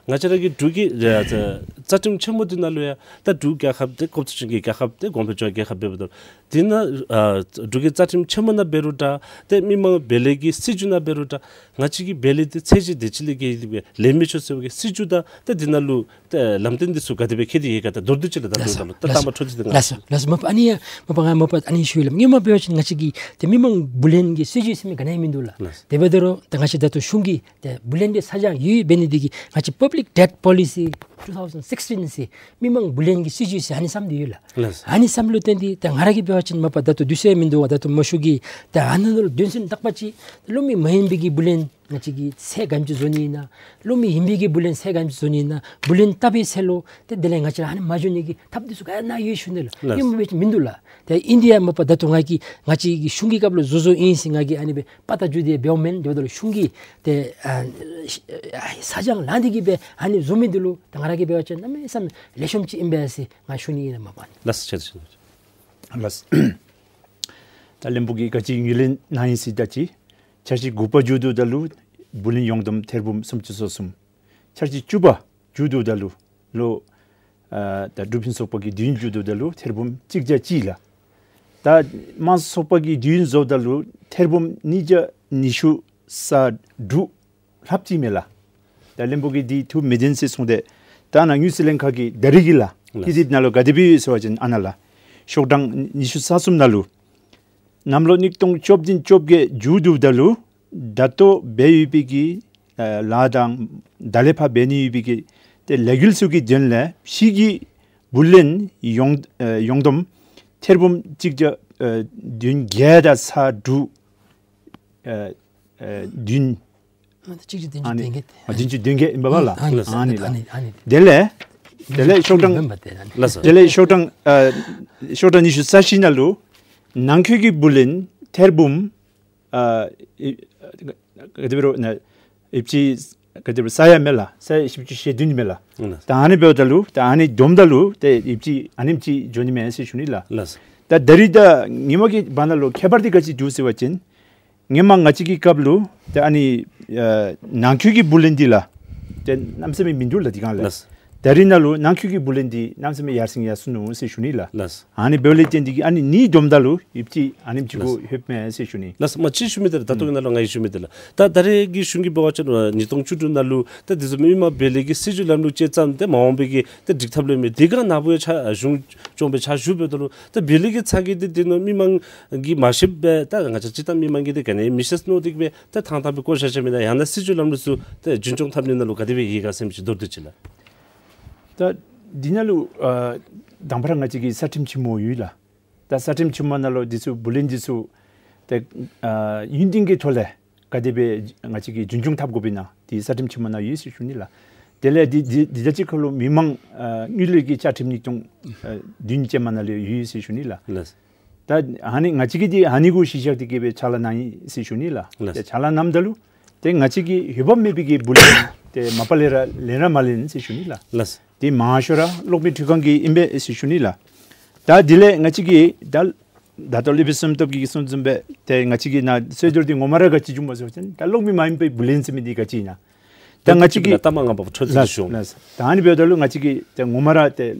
ང་བཅས་ར་གི་འབྲུག་གི་ཨ་རྩ་ཁྲིམས་ཆེན་མོ་འདི་ནང་ལུ་ཡང་ད་འབྲུག་རྒྱལ་ཁབ་འདི་སྐོབ་ཏུ་ཅན་གྱི་རྒྱལ་ཁབ་འདི་གོང་འཕེལ་ཕྱོགས་རྒྱལ་ཁབ་འབདཝ་ད་ལུ་འདི་ནང་ཨ་འབྲུག་གི་རྩ་ཁྲིམས་ཆེན་མོ་ནང་འབད་རུང་འདྲ། ཏེ་མི་མང་བེ་ལེ་གི་སྲིད་བྱུས་ནང་འབད་རུང་འདྲ། ང་བཅས་ཀྱི་བེ་ལེ་འདི་ཚད་གཞི་དེ་ཅིག་ལས་བརྒལ་ཏེ་སྦེ་ལེན་མི་ཆོག་ཟེར་བའི་གི་སྲིད་བྱུས་དང་ཏེ་འདི་ནང་ལུ་ཏེ་ལམ་སྟོན་འདི་ཚུ་ག་དེ་སྦེ་འཁེལ་ཏེ་ཡོད་ག་ད་མདོར་བསྡུས་ཅིག་ལགས། ད་ལགས་སོ། ལགས་སོ། ལགས་སོ། མ་པ་ཨ་ནི་ཡང་མ་པ་ང་མ་པ་ཨ་ནི་ཞུ་ཡི་ལགས། ངོ་མ་འབད་བ་ཅིན་ང་བཅས་ཀྱི་ཏེ་མི་མང་བུ་ལོན་གྱི་སྲིད་བྱུས་ཟེར་མི་ག་ནི་ཡང་མིན་འདུག་ལགས། ལགས་སོ། དེ་འབདཝ་ད་རུང་ད་ང་བཅས་ད་ལྟོ་གཞུང་གིས་ཏེ་བུ་ལོན་འདི་ཚ་གྱང་ཡོད་འབད་ནི་འདི་གིས་ང་བཅས་Public Debt Policy two thousand sixteen ཟེར་མི་མང་བུ་ལོན་གྱི་སྲིད་བྱུས་ཟེར་ཨ་ནི་བརྩམས་ཏེ་ཡོད་ལགས། ལགས་སོ། ཨ་ནི་བརྩམས་ལུ་བརྟེན་ཏེ་ད་ང་ར་གིས་འབད་བ་ཅིན་མ་པ་ད་ལྟོ་དུས་ཚོད་མིན་འདུག་པ། ད་ལྟོ་མ་ཞུ་གི། ད་ཨ་ནཱ་ལུ་དོན་ཚན་དག་པ་ཅིག་གློག་མེ་མ་ཡིན་པའི་གི་བུ་ལོན་ང་བཅས་ཀྱིས་ཚད་ག་དེམ་ཅིག་བཟོ་ནི་ཨིན་ན། གློག་མེ་ཡིན་པའི་གི་བུ་ལོན་ཚད་ག་དེམ་ཅིག་བཟོ་ནི་ཨིན་ན། བུ་ལོན་བཏབ་པའི་ཚེ་ལུ་ཏེ་དེ་ལས་ང་བཅས་ར་ཨ་ནི་མ་འགྱོ་ནི་གི་ཐབས་འདི་ཚུ་ག་ནང་ཡོད་ཞུ་ནི་ལགས། ལགས། ཨིན་མི་མིན་འདུག་ལགས། ཏེ་ཨིན་དེ་ཡང་མ་པ་ད་ལྟོ་ང་གིས་ང་བཅས་ཀྱི་གཞུང་གི་སྐབས་ལུ་བཟོ་བཟོཝ་ཨིན་ཟེར་ང་གིས་ཨ་ནི་སྦེ་པར་བཏབ་བཅུག་སྟེ་འབདཝ་མེན། དེ་འབདཝ་ད་ལུ་གཞུང་གིས་ཏེ་ཨ་ཨ་ཚ་གྱང་ལང་སྟེ་གི་སྦེ་ཨ་ནི་བཟོ་མི་འདི་ལུ་ད་ང་ར་གིས་འབད་བ་ཅིན་གནམ་མེད་ས་མེད་ལེགས་ཤོམ་ཅིག་ཨིན་པས་ཟེར་ང་ཞུ་ནི་ཨིན་ལགས་མ་པ་ཨ་ནི། ལགས་སོ། ལགས་སོ། ད་བློན་པོ་གིས་ག་ཅི་ངོས་ལེན་གནང་ཡི་ཟེར་ད་ཅི། འཆར་གཞི་དགུ་པ་མཇུག་བསྡུཝ་ད་ལུ་བུ་ལོན་ཡོངས་བསྡོམས་ཐེར་འབུམ་སུམ་ཅུ་སོ་གསུམ། འཆར་གཞི་བཅུ་པ་མཇུག་བསྡུཝ་ད་ལུ་ལོ་ཨ་ད་འབྲུག་ཕུན་སུམ་ཚོགས་པ་གི་དུས་ཡུན་མཇུག་བསྡུཝ་ད་ལུ་ཐེར་འབུམ་གཅིག་བརྒྱ་གཅིག་ལགས། ད་དམངས་གཙོ་ཚོགས་པ་གི་དུས་ཡུན་རྫོགསཔ་ད་ལུ་ཐེར་འབུམ་ཉིས་བརྒྱ་ཉི་ཤུ་རྩ་དྲུག་ལྷགཔ་ཅིག་མས་ལགས། ད་བློན་པོ་གིས་འདི་ཐུགས་མི་བདེན་ཟེར་གསུངས་ཏེ། ད་ནཱ་དངུལ་རྩིས་ལྷན་ཁག་གི་ད་རེས་ཀྱི་ལགས། ལགས། དེ་འདི་ནང་ལུ་ག་དེ་སྦེ་ཡོད་ཟེར་བ་ཅིན་ཨ་ནཱ་ལགས། ཤོག་གྲངས་ཉི་ཤུ་རྩ་གསུམ་ནང་ལུ། གནམ་ལོ་ཉིས་སྟོང་བཅོ་བདུན་བཅོ་བརྒྱད་མཇུག་བསྡུཝ་ད་ལུ་ད་ལྟོ་འབད་ཡོད་པའི་གི་ཨ་ལཱ་དང་ད་ལས་ཕར་འབད་ནི་ཡོད་པའི་གི་ཏེ་ལས་འགུལ་ཚུ་གི་དོན་ལས་ཕྱི་གི་བུ་ལོན་ཡོངས་ཨ་ཡོངས་བསྡོམས་ཐེར་འབུམ་གཅིག་བརྒྱ་ཨ་བདུན་བརྒྱ་དང་རྩ་དྲུག་ཨ་ཨ་བདུན། ཨ་ནི་གཅིག་བརྒྱ་བདུན་ཅུ་ཨ་ནི་བདུན་བརྒྱད། ཨ་བདུན་ཅུ་བདུན་བརྒྱད་ཨིན་པས་ལགས། ཨ་ནི་ཨ་ནི་ཨ་ནི་ཨ་ནི། དེ་ལས་དེ་ལས་ཤོག་གྲངས་མེན་པ་དེ་ཨ་ནི། ལགས་སོ། དེ་ལས་ཤོག་གྲངས་ཨ་ཤོག་གྲངས་ཉི་ཤུ་རྩ་བཞི་ནང་ལུ་ནང་འཁོད་ཀྱི་བུ་ལོན་ཐེར་འབུམ་ཨ་ཨི་ག་དེ་སྦེ་རུང་ན་ཨིན་ཅི་ག་དེ་སྦེ་ས་ཡ་མས་ལགས། ས་ཡ་བཞི་བཅུ་ཞེ་བདུན་མས་ལགས། ལགས། ད་ཨ་ནི་འབདཝ་ད་ལུ་ད་ཨ་ནི་བསྡོམས་ད་ལུ་ཏེ་ཨིན་ཅི་ཨ་ནེམ་ཅིག་འགྱོ་ནི་མས་ཟེར་ཞུ་ནི་ལགས། ལགས་སོ། ད་ད་རིས་དང་སྔོན་མ་གི་བར་ན་ལུ་ཁྱད་པར་འདི་ག་ཅི་འདུག་ཟེར་བ་ཅིན། སྔོན་མ་ང་བཅས་ཀྱི་སྐབས་ལུ་ཏེ་ཨ་ནི་ཨ་ནང་འཁོད་ཀྱི་བུ་ལོན་འདི་ལགས། ཏེ་གནམ་མེད་ས་མེད་མིན་འདུག་ལགས་དེ་སྒང་ལས། ལགས། ད་རིས་ནང་ལུ་ནང་འཁོད་ཀྱི་བུ་ལོན་འདི་གནམ་མེད་ས་མེད་ཡར་སེང་ཡར་སོང་ནུག་ཟེར་ཞུ་ནི་ལགས། ལགས། ཨ་ནི་འབདཝ་ལས་བརྟེན་ཏེ་གི་ཨ་ནི་གཉིས་བསྡོམས་ད་ལུ་ཨིན་ཅི་ཨ་ནེམ་ཅིག་གུ་ལྷོདཔ་མས་ཟེར་ཞུ་ནི། ལགས། མ་གཅིག་ཞུ་མི་འདི་ལགས། ད་ལྟོ་གི་ནང་ལུ་ང་གིས་ཞུ་མི་འདི་ལགས། ད་ད་རེས་ཀྱི་གཞུང་གིས་འབད་བ་ཅིན་ཉིས་སྟོང་བཅུ་དྲུག་ནང་ལུ་ད་འདི་ཚུ་མི་མང་བེ་ལེ་གི་སྲིད་བྱུས་ལམ་ལུགས་ཅིག་བརྩམས་ཏེ་མ་འོངས་པའི་གི་ཏེ་སྒྲིག་ཐབས་ལུ་མི་འདི་ག་ནཱ་བུ་ཡང་ཕྱག་གཞུང་སྐྱོང་སྦེ་ཕྱག་ཞུ་འབདཝ་ད་ལུ་ད་བེ་ལེ་གི་ཚ་གྱང་འདི་འདི་ནང་མི་མང་གིས་མ་ཤེས་པས། ད་ང་བཅས་སྤྱིར་བཏང་མི་མང་གིས་འདི་ག་ནི་མི་ཤེས་མནོ་སྟེ་གི་སྦེ་ད་ཐང་ཐང་སྦེ་བཀོ་བཞག་བཞགཔ་ཨིན་ན། ཡང་ན་སྲིད་བྱུས་ལམ་ལུགས་ཚུ་ད་རྒྱུན་སྐྱོང་འཐབ་ནི་ནང་ལུ་ག་དེ་སྦེ་ཡོད་ག་ཟེར་མི་ཅིག་མདོར་བསྡུས་ཅིག་ལགས། ད་འདི་ནང་ལུ་ཨ་དང་པ་ར་ང་བཅས་ཀྱི་རྩ་ཁྲིམས་ཆེན་མོ་ཡོད་ལགས། ད་རྩ་ཁྲིམས་ཆེན་མོ་ནང་ལུ་འདི་ཚུ་བུ་ལོན་འདི་ཚུ་ཏེ་ཨ་ཡུན་བརྟན་གྱི་ཐོག་ལས་ག་དེ་སྦེ་ང་བཅས་ཀྱིས་རྒྱུན་སྐྱོང་འཐབ་དགོཔ་ཨིན་ན་འདི་རྩ་ཁྲིམས་ཆེན་མོ་ནང་ཡོད་ཟེར་ཞུ་ནི་ལགས། དེ་ལས་འདི་འདི་འདི་ད་ཅི་ཁ་ལུ་མི་མང་ཨ་དངུལ་ལས་ཀྱི་བཅའ་ཁྲིམས་ཉིས་སྟོང་ཨ་བདུན་ཅན་མ་ནང་ལས་ཡོད་ཟེར་ཞུ་ནི་ལགས། ལགས། ད་ཨ་ནི་ང་བཅས་ཀྱིས་འདི་ཨ་ནི་གུ་གཞི་བཞག་སྟེ་གི་སྦེ་ཕྱག་ལཱ་གནང་ཡི་ཟེར་ཞུ་ནི་ལགས། ལགས། ཏེ་ཕྱག་ལཱ་གནངམ་ད་ལུ་ཏེ་ང་བཅས་ཀྱི་འོས་འབབ་མེད་པའི་གི་བུ་ལོན་ཏེ་མ་པ་ལས་ར་ལེན་ར་མ་ལེན་ཟེར་ཞུ་ནི་ལགས། ལགས། ཏེ་མང་ཤོས་ར་གློག་མེ་འཕྲུལ་ཁང་གི་ཨིན་པས་ཟེར་ཞུ་ནི་ལགས། ད་དེ་ལས་ང་བཅས་ཀྱིས་ད་ ད་ལྟོ་ལུ་ཕུན་སུམ་ཚོགས་ཀྱིས་གསུངས་བཟུམ་སྦེ་ཏེ་ང་བཅས་ཀྱི་ནཱ་རྩོད་བསྡུར་འདི་ངོ་མ་ར་ག་ཅི་བྱུངམ་སྨོ་ཟེར་བ་ཅིན་ད་གློག་མེ་མ་ཡིན་པའི་བུ་ལོན་ཟེར་མི་འདི་ག་ཅི་ཨིན་ན། ད་ང་བཅས་ཀྱིས་ལགས་ལགས། ད་ཨ་ནི་འབདཝ་ད་ལུ་ང་བཅས་ཀྱིས་ཏེ་ངོ་མ་ར་ཏེ་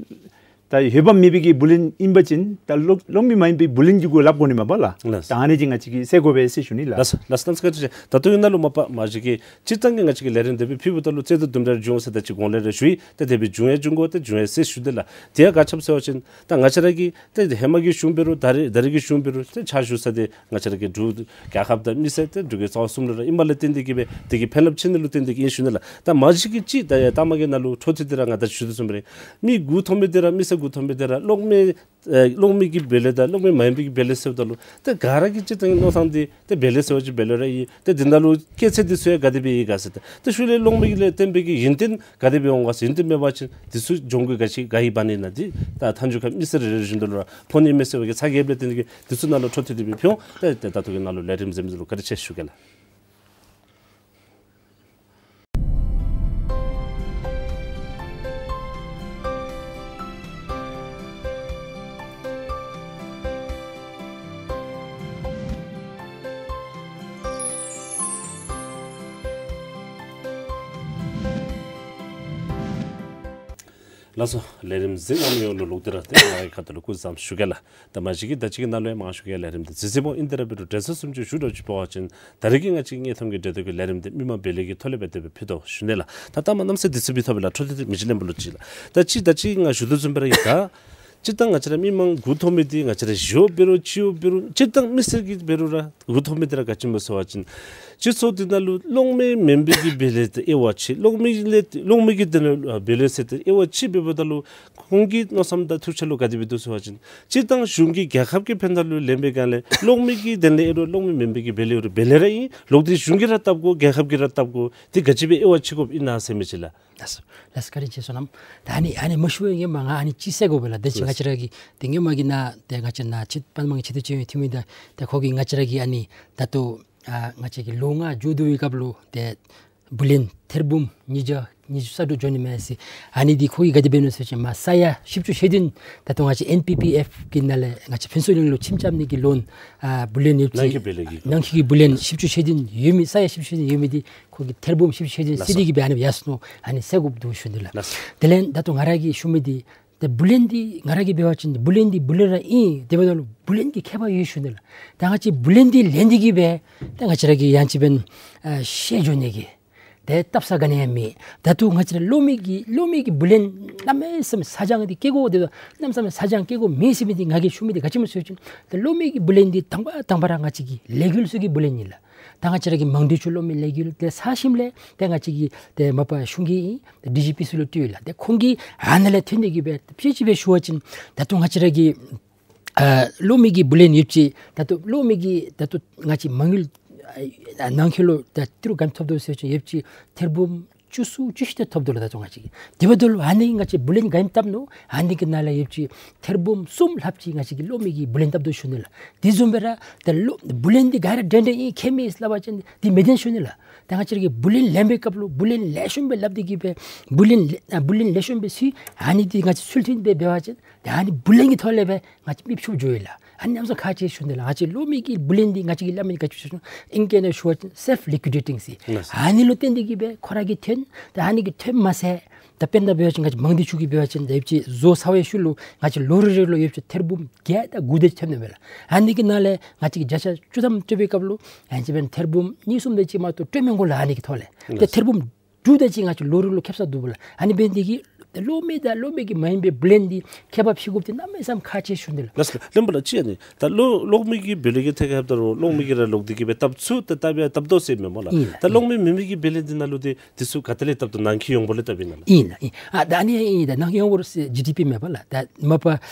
ད་འོས་འབབ་མེད་པའི་གི་བུ་ལོན་ཨིན་པ་ཅིན་ད་གློག་གློག་མེ་མ་ཡིན་པའི་བུ་ལོན་གྱི་སྐོར་སླབ་དགོ་ནི་མས་པ་ལགས། ལགས། ད་ཨ་ནི་འདི་ང་བཅས་ཀྱིས་སེལ་དགོ་པས་ཟེར་ཞུ་ནི་ལགས། ལགས་ལགས། གནམ་ས་བཀའ་དྲིན་ཆེ། ད་ལྟོ་ཡང་ནཱ་ལུ་མ་པ་མ་གཞི་གི་སྤྱིར་བཏང་གི་ང་བཅས་ཀྱི་ལས་རིམ་དེ་སྦེ་ཕུལཝ་ད་ལུ་རྩོད་བསྡུར་དུམ་གྲ་བྱུང་ཟེར་ད་ཅི་གོང་ལས་ར་ཞུ་ཡི། ཏེ་དེ་སྦེ་བྱུང་ཡང་བྱུང་དགོ། ཏེ་བྱུང་ཡང་ཟེར་ཞུ་དེས་ལགས། དེ་ཡང་ག་ཅི་སྨོ་ཟེར་བ་ཅིན་ད་ང་བཅས་ར་གི་ཏེ་ཧེ་མ་གི་གཞུང་འབད་རུང་ད་རེས་ད་རེས་ཀྱི་གཞུང་འབད་རུང་ཏེ་ཕྱག་ཞུ་ས་དེ་ང་བཅས་ར་གི་འབྲུག་རྒྱལ་ཁབ་དང་མི་སེར་ཏེ་འབྲུག་རྒྱལ་རྩ་བ་གསུམ་ལུ་ར་ཨིནམ་ལས་བརྟེན་ཏེ་གིས་སྦེ་དེ་གི་ཕན་རླབས་ཆེ་ནི་ལུ་བརྟེན་ཏེ་གིས་ཨིན་ཞུ་ནི་ལགས། ད་མ་གཞི་གི་ཅིག་ད་ཡ་ད་མ་གི་ནཱ་ལུ་འཕྲོ་མཐུད་དེ་ར་ང་ད་ཞུ་དོ་བཟུམ་སྦེ་ར་མི་མགུ་འཐོམ་མི་དེ་ར་མི་སེར་མགུ་འཐོམ་མི་དེ་ར་གློག་མེ་ཨེ་གློག་མེ་གི་བེ་ལེ་དང་གློག་མེ་མ་ཡིན་པའི་གི་བེ་ལེ་ཟེརཝ་ད་ལུ་ཏེ་ག་ར་གིས་སྤྱིར་བཏང་མནོ་ཐངས་འདི་ཏེ་བེ་ལེ་ཟེར་བ་ཅིན་བེ་ལེ་ར་ཨིན། ཏེ་འདི་ནང་ལུ་སྐྱེད་ཚལ་འདི་ཚུ་ཡང་ག་དེ་སྦེ་ཡོད་ག་ཟེར། ཏེ་ཏེ་ཤུལ་ལས་གློག་མེ་གི་ལས་བརྟེན་པའི་གི་ཡུན་བརྟན་ག་དེ་སྦེ་འོང་ག་ཟེར། ཡུན་བརྟན་མེད་པ་ཅིན་འདི་ཚུ་འབྱུང་ཁུངས་ག་ཅི་ག་ཡོདཔ་ཨིན་ན་འདི་ད་མཐའ་མཇུག་ཁར་མི་སེར་རེ་རེ་བཞིན་དུ་ལུ་ར་ཕོག་ནི་མས་ཟེར་བའི་གི་ཚ་གྱང་ལས་བརྟེན་ཏེ་གིས་འདི་ཚུ་ནཱ་ལུ་འཕྲོ་མཐུད་དེ་སྦེ་ཕུལ་འོང་། ཏེ་ཏེ་ད་ལྟོ་གི་ནཱ་ལུ་ལས་རིམ་གཟིགས་མི་ཚུ་ལུ་བཀའ་དྲིན་ཆེ་ཞུ་གེ་ལགས། ལགས་སོ། ལས་རིམ་གཟིགས་གནང་མི་ཡོངས་ལུ་ལོག་སྟེ་ར་ཏེ་ང་གི་ཁ་ཐུག་ལུ་སྐུ་བཟང་ཞུ་གེ་ལགས། ད་མ་གཞི་གི་ད་ཅི་གི་ནཱ་ལུ་ཡང་མང་ཤོས་ཀྱིས་ལས་རིམ་འདི་གཟིགས་གཟིགསཔ་འོང་། ཨིན་ཏེ་ར་འབད་རུང་དྲན་གསོ་བཟུམ་ཅིག་ཞུ་རོགས་ཅིག་འབད་བ་ཅིན་ད་རེས་ཀྱི་ང་བཅས་དངོས་མཐོང་གི་གྲོས་བསྡུར་གྱི་ལས་རིམ་འདི་མི་མང་བེ་ལེ་གི་ཐོག་ལས་སྦེ་དེ་སྦེ་ཕུལ་དོ་ཞུ་ནི་ལགས། ད་ལྟ་མ་གནམ་ས་དུས་ཚོད་མི་ཐོབ་པས་ལགས། འཕྲོ་མཐུད་དེ་མི་རྗེ་བློན་པོ་ལུ་ཅིག་ལགས། ད་ཅི་ད་ཅི་ང་ཞུ་དོ་བཟུམ་སྦེ་ར་ཨིན། ད་སྤྱིར་བཏང་ང་བཅས་ར་མི་མང་མགུ་འཐོམ་མི་འདི་ང་བཅས་ར་གཞོན་འབད་རུང་སྤྱི་བོ་འབད་རུང་སྤྱིར་བཏང་མི་སེར་གྱིས་འབད་རུང་ར་མགུ་འཐོམ་མི་འདི་ར་ག་ཅི་སྨོ་ཟེར་བ་ཅིན་སྤྱི་ཚོགས་འདི་ནང་ལུ་གློག་མེ་མེན་པའི་གི་བེ་ལེ་འདི་དབྱེ་བ་ཕྱེ། གློག་མེ་ལས་གློག་མེ་གི་དོན་ལུ་བེ་ལེ་ཟེར་ཏེ་དབྱེ་བ་ཕྱེ་འབདཝ་ད་ལུ་ཁོང་གི་མནོ་བསམ་དང་ཐུགས་འཆར་ལུ་ག་དེ་སྦེ་འདུག་ཟེར་བ་ཅིན་སྤྱིར་བཏང་གཞུང་གིས་རྒྱལ་ཁབ་ཀྱི་ཕན་ཐབས་ལུ་ལེན་པའི་སྒང་ལས་གློག་མེ་གི་དོན་ལས་ཨིན་རུང་གློག་མེ་མེན་པའི་གི་བེ་ལེ་ཨིན་རུང་བེ་ལེ་ར་ཨིན། གློག་འདི་གཞུང་གིས་ར་བཏབ་དགོ། རྒྱལ་ཁབ་ཀྱིས་ར་བཏབ་དགོ། འདི་ག་ཅི་སྦེ་དབྱེ་བ་ཕྱེ་དགོཔ་ཨིན་ན་ཟེར་མི་ཅིག་ལགས། ལགས་སོ། ལགས་སོ། བཀའ་དྲིན་ཆེ་བསོད་ནམས། ད་ཨ་ནི་ཨ་ནི་མ་ཞུ་བའི་སྔོན་མ་ང་ཨ་ནི་ཅིག་གསལ་དགོ་པས་ལགས། ད་ཅི་ང་བཅས་ར་གི་ཏེ་སྔོན་མ་གི་ནཱ་ཏེ་ང་བཅས་ནཱ་ཆེ་དཔལ་འབངས་ཆེ་བསྟོད་བཅོ་ལྔའི་འཐུས་མི་དང་ཏེ་ཁོ་གིས་ང་བཅས་ར་གི་ཨ་ནི་ད་ལྟོ་ཨ་ང་བཅས་ཀྱི་ལོ་ལྔ་མཇུག་བསྡུ་བའི་སྐབས་ལུ་ཏེ་བུ་ལོན་ཐེར་འབུམ་ཉིས་བརྒྱ་ཉི་ཤུ་རྩ་དྲུག་འབྱོན་ནི་མས་ཟེར། ཨ་ནི་འདི་ཁོ་གིས་ག་དེ་སྦེ་ཨིན་ན་ཟེར་བ་ཅིན་མ་ས་ཡ་བཞི་བཅུ་ཞེ་བདུན་ད་ལྟོ་ང་བཅས་ཨེན་པི་པི་ཨེཕ་གི་ནང་ལས་ང་བཅས་ཕུན་ཚོགས་གླིང་ལུ་ཁྱིམ་རྐྱབ་ནི་གི་ལོན་ཨ་བུ་ལོན་ཡོད་ནང་འཁོད་བེ་ལེ་གི་ནང་འཁོད་ཀྱི་བུ་ལོན་བཞི་བཅུ་ཞེ་བདུན་ཡོད་མི་ས་ཡ་བཞི་བཅུ་ཞེ་བདུན་ཡོད་མི་འདི་ཁོ་གིས་ཐེར་འབུམ་བཞི་བཅུ་ཞེ་བདུན་ལགས་སོ། ཟེར་ཏེ་གིས་སྦེ་ཨ་ནི་ཡར་སོང་ཨ་ནི་སེལ་དགོཔ་འདུག་ཞུ་ནི་ལགས། ལགས་སོ། དེ་ལས་ད་ལྟོ་ང་ར་གིས་ཞུ་མི་འདི་ཏེ་བུ་ལོན་འདི་ང་ར་གིས་འབད་བ་ཅིན་བུ་ལོན་འདི་བུ་ལོན་ར་ཨིན། དེ་འབདཝ་ད་ལུ་བུ་ལོན་གྱི་ཁྱད་པར་ཡོད་ཞུ་ནི་ལགས། ད་ང་བཅས་བུ་ལོན་འདི་ལེན་ཏེ་གིས་སྦེ་ད་ང་བཅས་ར་གིས་ཡང་ཅིན་འབདན་ཨ་བཤལ་འགྱོ་ནི་གི་ཏེ་བཏབ་ས་ག་ནི་ཡང་མེད། ད་ལྟོ་ང་བཅས་ར་གློག་མེ་གི་གློག་མེ་གི་བུ་ལོན་གནམ་མེད་ས་མེད་ཚ་གྱང་འདི་སྐྱེ་དགོ། ཏེ་གནམ་མེད་ས་མེད་ཚ་གྱང་སྐྱེ་དགོ་མེད་ཟེར་མི་འདི་ང་གིས་ཞུ་མི་འདི་ག་ཅི་སྨོ་ཟེར་བ་ཅིན་ཏེ་གློག་མེ་གི་བུ་ལོན་འདི་དང་པ་དང་པ་ར་ང་བཅས་ཀྱི་ལས་འགུལ་ཚུ་གི་བུ་ལོན་ཨིན་ལགས། ད་ང་བཅས་ར་གི་མང་སྡེ་ཅུ་གློག་མེ་ལས་འགུལ་ཏེ་ས་ཞིནམ་ལས་ཏེ་ང་བཅས་ཀྱི་ཏེ་མ་པ་གཞུང་གི་ཨིན་ཏེ་ཌི་ཇི་པི་ཚུ་ལུ་སྤྲོད་ཡི་ལགས། ཏེ་ཁོང་གིས་ཨ་ནཱ་ལས་ཐོན་ཏེ་གིས་སྦེ་དཔེ་ཅིག་སྦེ་ཞུ་བ་ཅིན་ད་ལྟོ་ང་བཅས་ར་གི་ཨ་གློག་མེ་གི་བུ་ལོན་ཡོདཔ་ཅིག་ད་ལྟོ་གློག་མེ་གི་ད་ལྟོ་ང་བཅས་མ་དངུལ་ཨ་ནང་འཁོད་ལུ་ད་ཏི་རུ་ག་ཐོབ་དོ་ཟེར་བ་ཅིན་ཡོདཔ་ཅིག་ཐེར་འབུམ་བཅུ་གསུམ་བཅུ་བཞི་དེ་ཐོབ་དོ་ལགས། ད་ལྟོ་ང་བཅས་ཀྱིས་དེ་འབདཝ་ད་ལུ་ཨ་ནི་ང་བཅས་བུ་ལོན་ག་ཨིནམ་བཏབ་ནུག། ཨ་ནི་གི་ནང་ལས་ཡོདཔ་ཅིག་ཐེར་འབུམ་གསུམ་ལྷགཔ་ཅིག་ང་བཅས་ཀྱིས་གློག་མེ་གི་བུ་ལོན་བཏབ་དོ་ཞུ་ནི་ལགས། དེ་བཟུམ་སྦེ་ར་ད་གློག་བུ་ལོན་འདི་ག་ར་འདྲན་འདྲ་ཨིན་ཁྱད་མེད་སླབ་པ་ཅིན་འདི་མི་བདེན་ཞུ་ནི་ལགས། ད་ང་བཅས་ར་གིས་བུ་ལོན་ལེན་པའི་སྐབས་ལུ་བུ་ལོན་ལེགས་ཤོམ་སྦེ་སླབ་སྟེ་གིས་སྦེ་བུ་ལོན་ལེ་ཨ་བུ་ལོན་ལེགས་ཤོམ་སྦེ་ཚུད། ཨ་ནི་འདི་ང་བཅས་ཚུལ་མཐུན་སྦེ་འབད་བ་ཅིན་ད་ཨ་ནི་བུ་ལོན་གྱི་ཐོག་ལས་སྦེ་ང་བཅས་མི་ཕྱུགཔོ་འགྱོ་ཡི་ལགས། ཨ་ནི་ཨམ་སྲུ་ཁག་ཆེ་ཞུ་ནི་ལགས། ང་བཅས་གློག་མེ་གི་བུ་ལོན་འདི་ང་བཅས་ཀྱིས་སླབ་མི་ག་ཅི་ཞུ་ཨིང་སྐད་ནང་ཞུ་བ་ཅིན་སེལཕ་ལི་ཀུ་ཌེ་ཊིང་ཟེར། ལགས་སོ། ཨ་ནི་ལུ་བརྟེན་ཏེ་གིས་སྦེ་ཁོ་ར་གིས་ཐོན། ད་ཨ་ནི་གིས་ཐོནམ་མ་ཚད་ད་དཔེར་ན་འབད་བ་ཅིན་ང་བཅས་མང་སྡེ་ཅུ་གིས་འབད་བ་ཅིན་ད་ཡོདཔ་ཅིག་བཟོ་ཚར་བའི་ཤུལ་ལུ་ང་བཅས་ལོ་རེ་རེ་ལུ་ཡོདཔ་ཅིག་ཐེར་འབུམ་བརྒྱད་དང་དགུ་དེ་ཅིག་ཐོན་ནི་མས་ལགས། ཨ་ནི་གི་ནང་ལས་ང་བཅས་ཀྱིས་བརྒྱ་ཆ་བཅུ་ཐམ་སྤྲོད་པའི་སྐབས་ལུ་ཡང་ཅིན་འབདན་ཐེར་འབུམ་གཉིས་གསུམ་དེ་ཅིག་མ་གཏོགས་སྤྲོད་མི་དགོ་ལགས། ཨ་ནི་གི་ཐོག་ལས་ཏེ་ལགས་སོ། ཐེར་འབུམ་དྲུག་དེ་ཅིག་ང་བཅས་ལོ་རེ་ལུ་ཁེབ་ས་འདུག་པ་ལགས། ཨ་ནི་འབད་ནི་དེ་གིས་གློག་མེ་དང་གློག་མེ་གི་མ་ཡིན་པའི་བུ་ལོན་འདི་ཁྱད་པར་ཕྱེ་དགོཔ་འདི་གནམ་མེད་ས་མེད་ཁག་ཆེ་ཞུ་ནི་ལགས། ལགས་སོ་བློན་པོ་ལགས། ཅིག་ཨ་ནི་ད་གློག་གློག་མེ་གི་བེ་ལེ་གི་ཐད་ཁར་འབདཝ་ད་རུང་གློག་མེ་གིས་ར་ལོག་སྟེ་གིས་སྦེ་བཏབ་ཚུགས་ཏེ་བཏབ་ཡང་བཏབ་དོ་ཟེར་མས་སྨོ་ལགས། ཨིན་ལགས། ད་གློག་མེ་མེན་མི་གི་བེ་ལེ་འདི་ནང་ལུ་ཏེ་འདི་ཚུ་ག་ཏེ་ལས་བཏབ་དོ། ནང་འཁོད་ཡོངས་བསྡོམས་ལས་བཏབ་ཨིན་ན་ལགས། ཨིན་ལགས། ཨིན། ཨ་ད་ཨ་ནི་ཨིན། ད་ནང་འཁོད་ཡོངས་བསྡོམས་ཟེར་ཇི་ཌི་པི་མས་པ་ལགས། ད་མ་པ་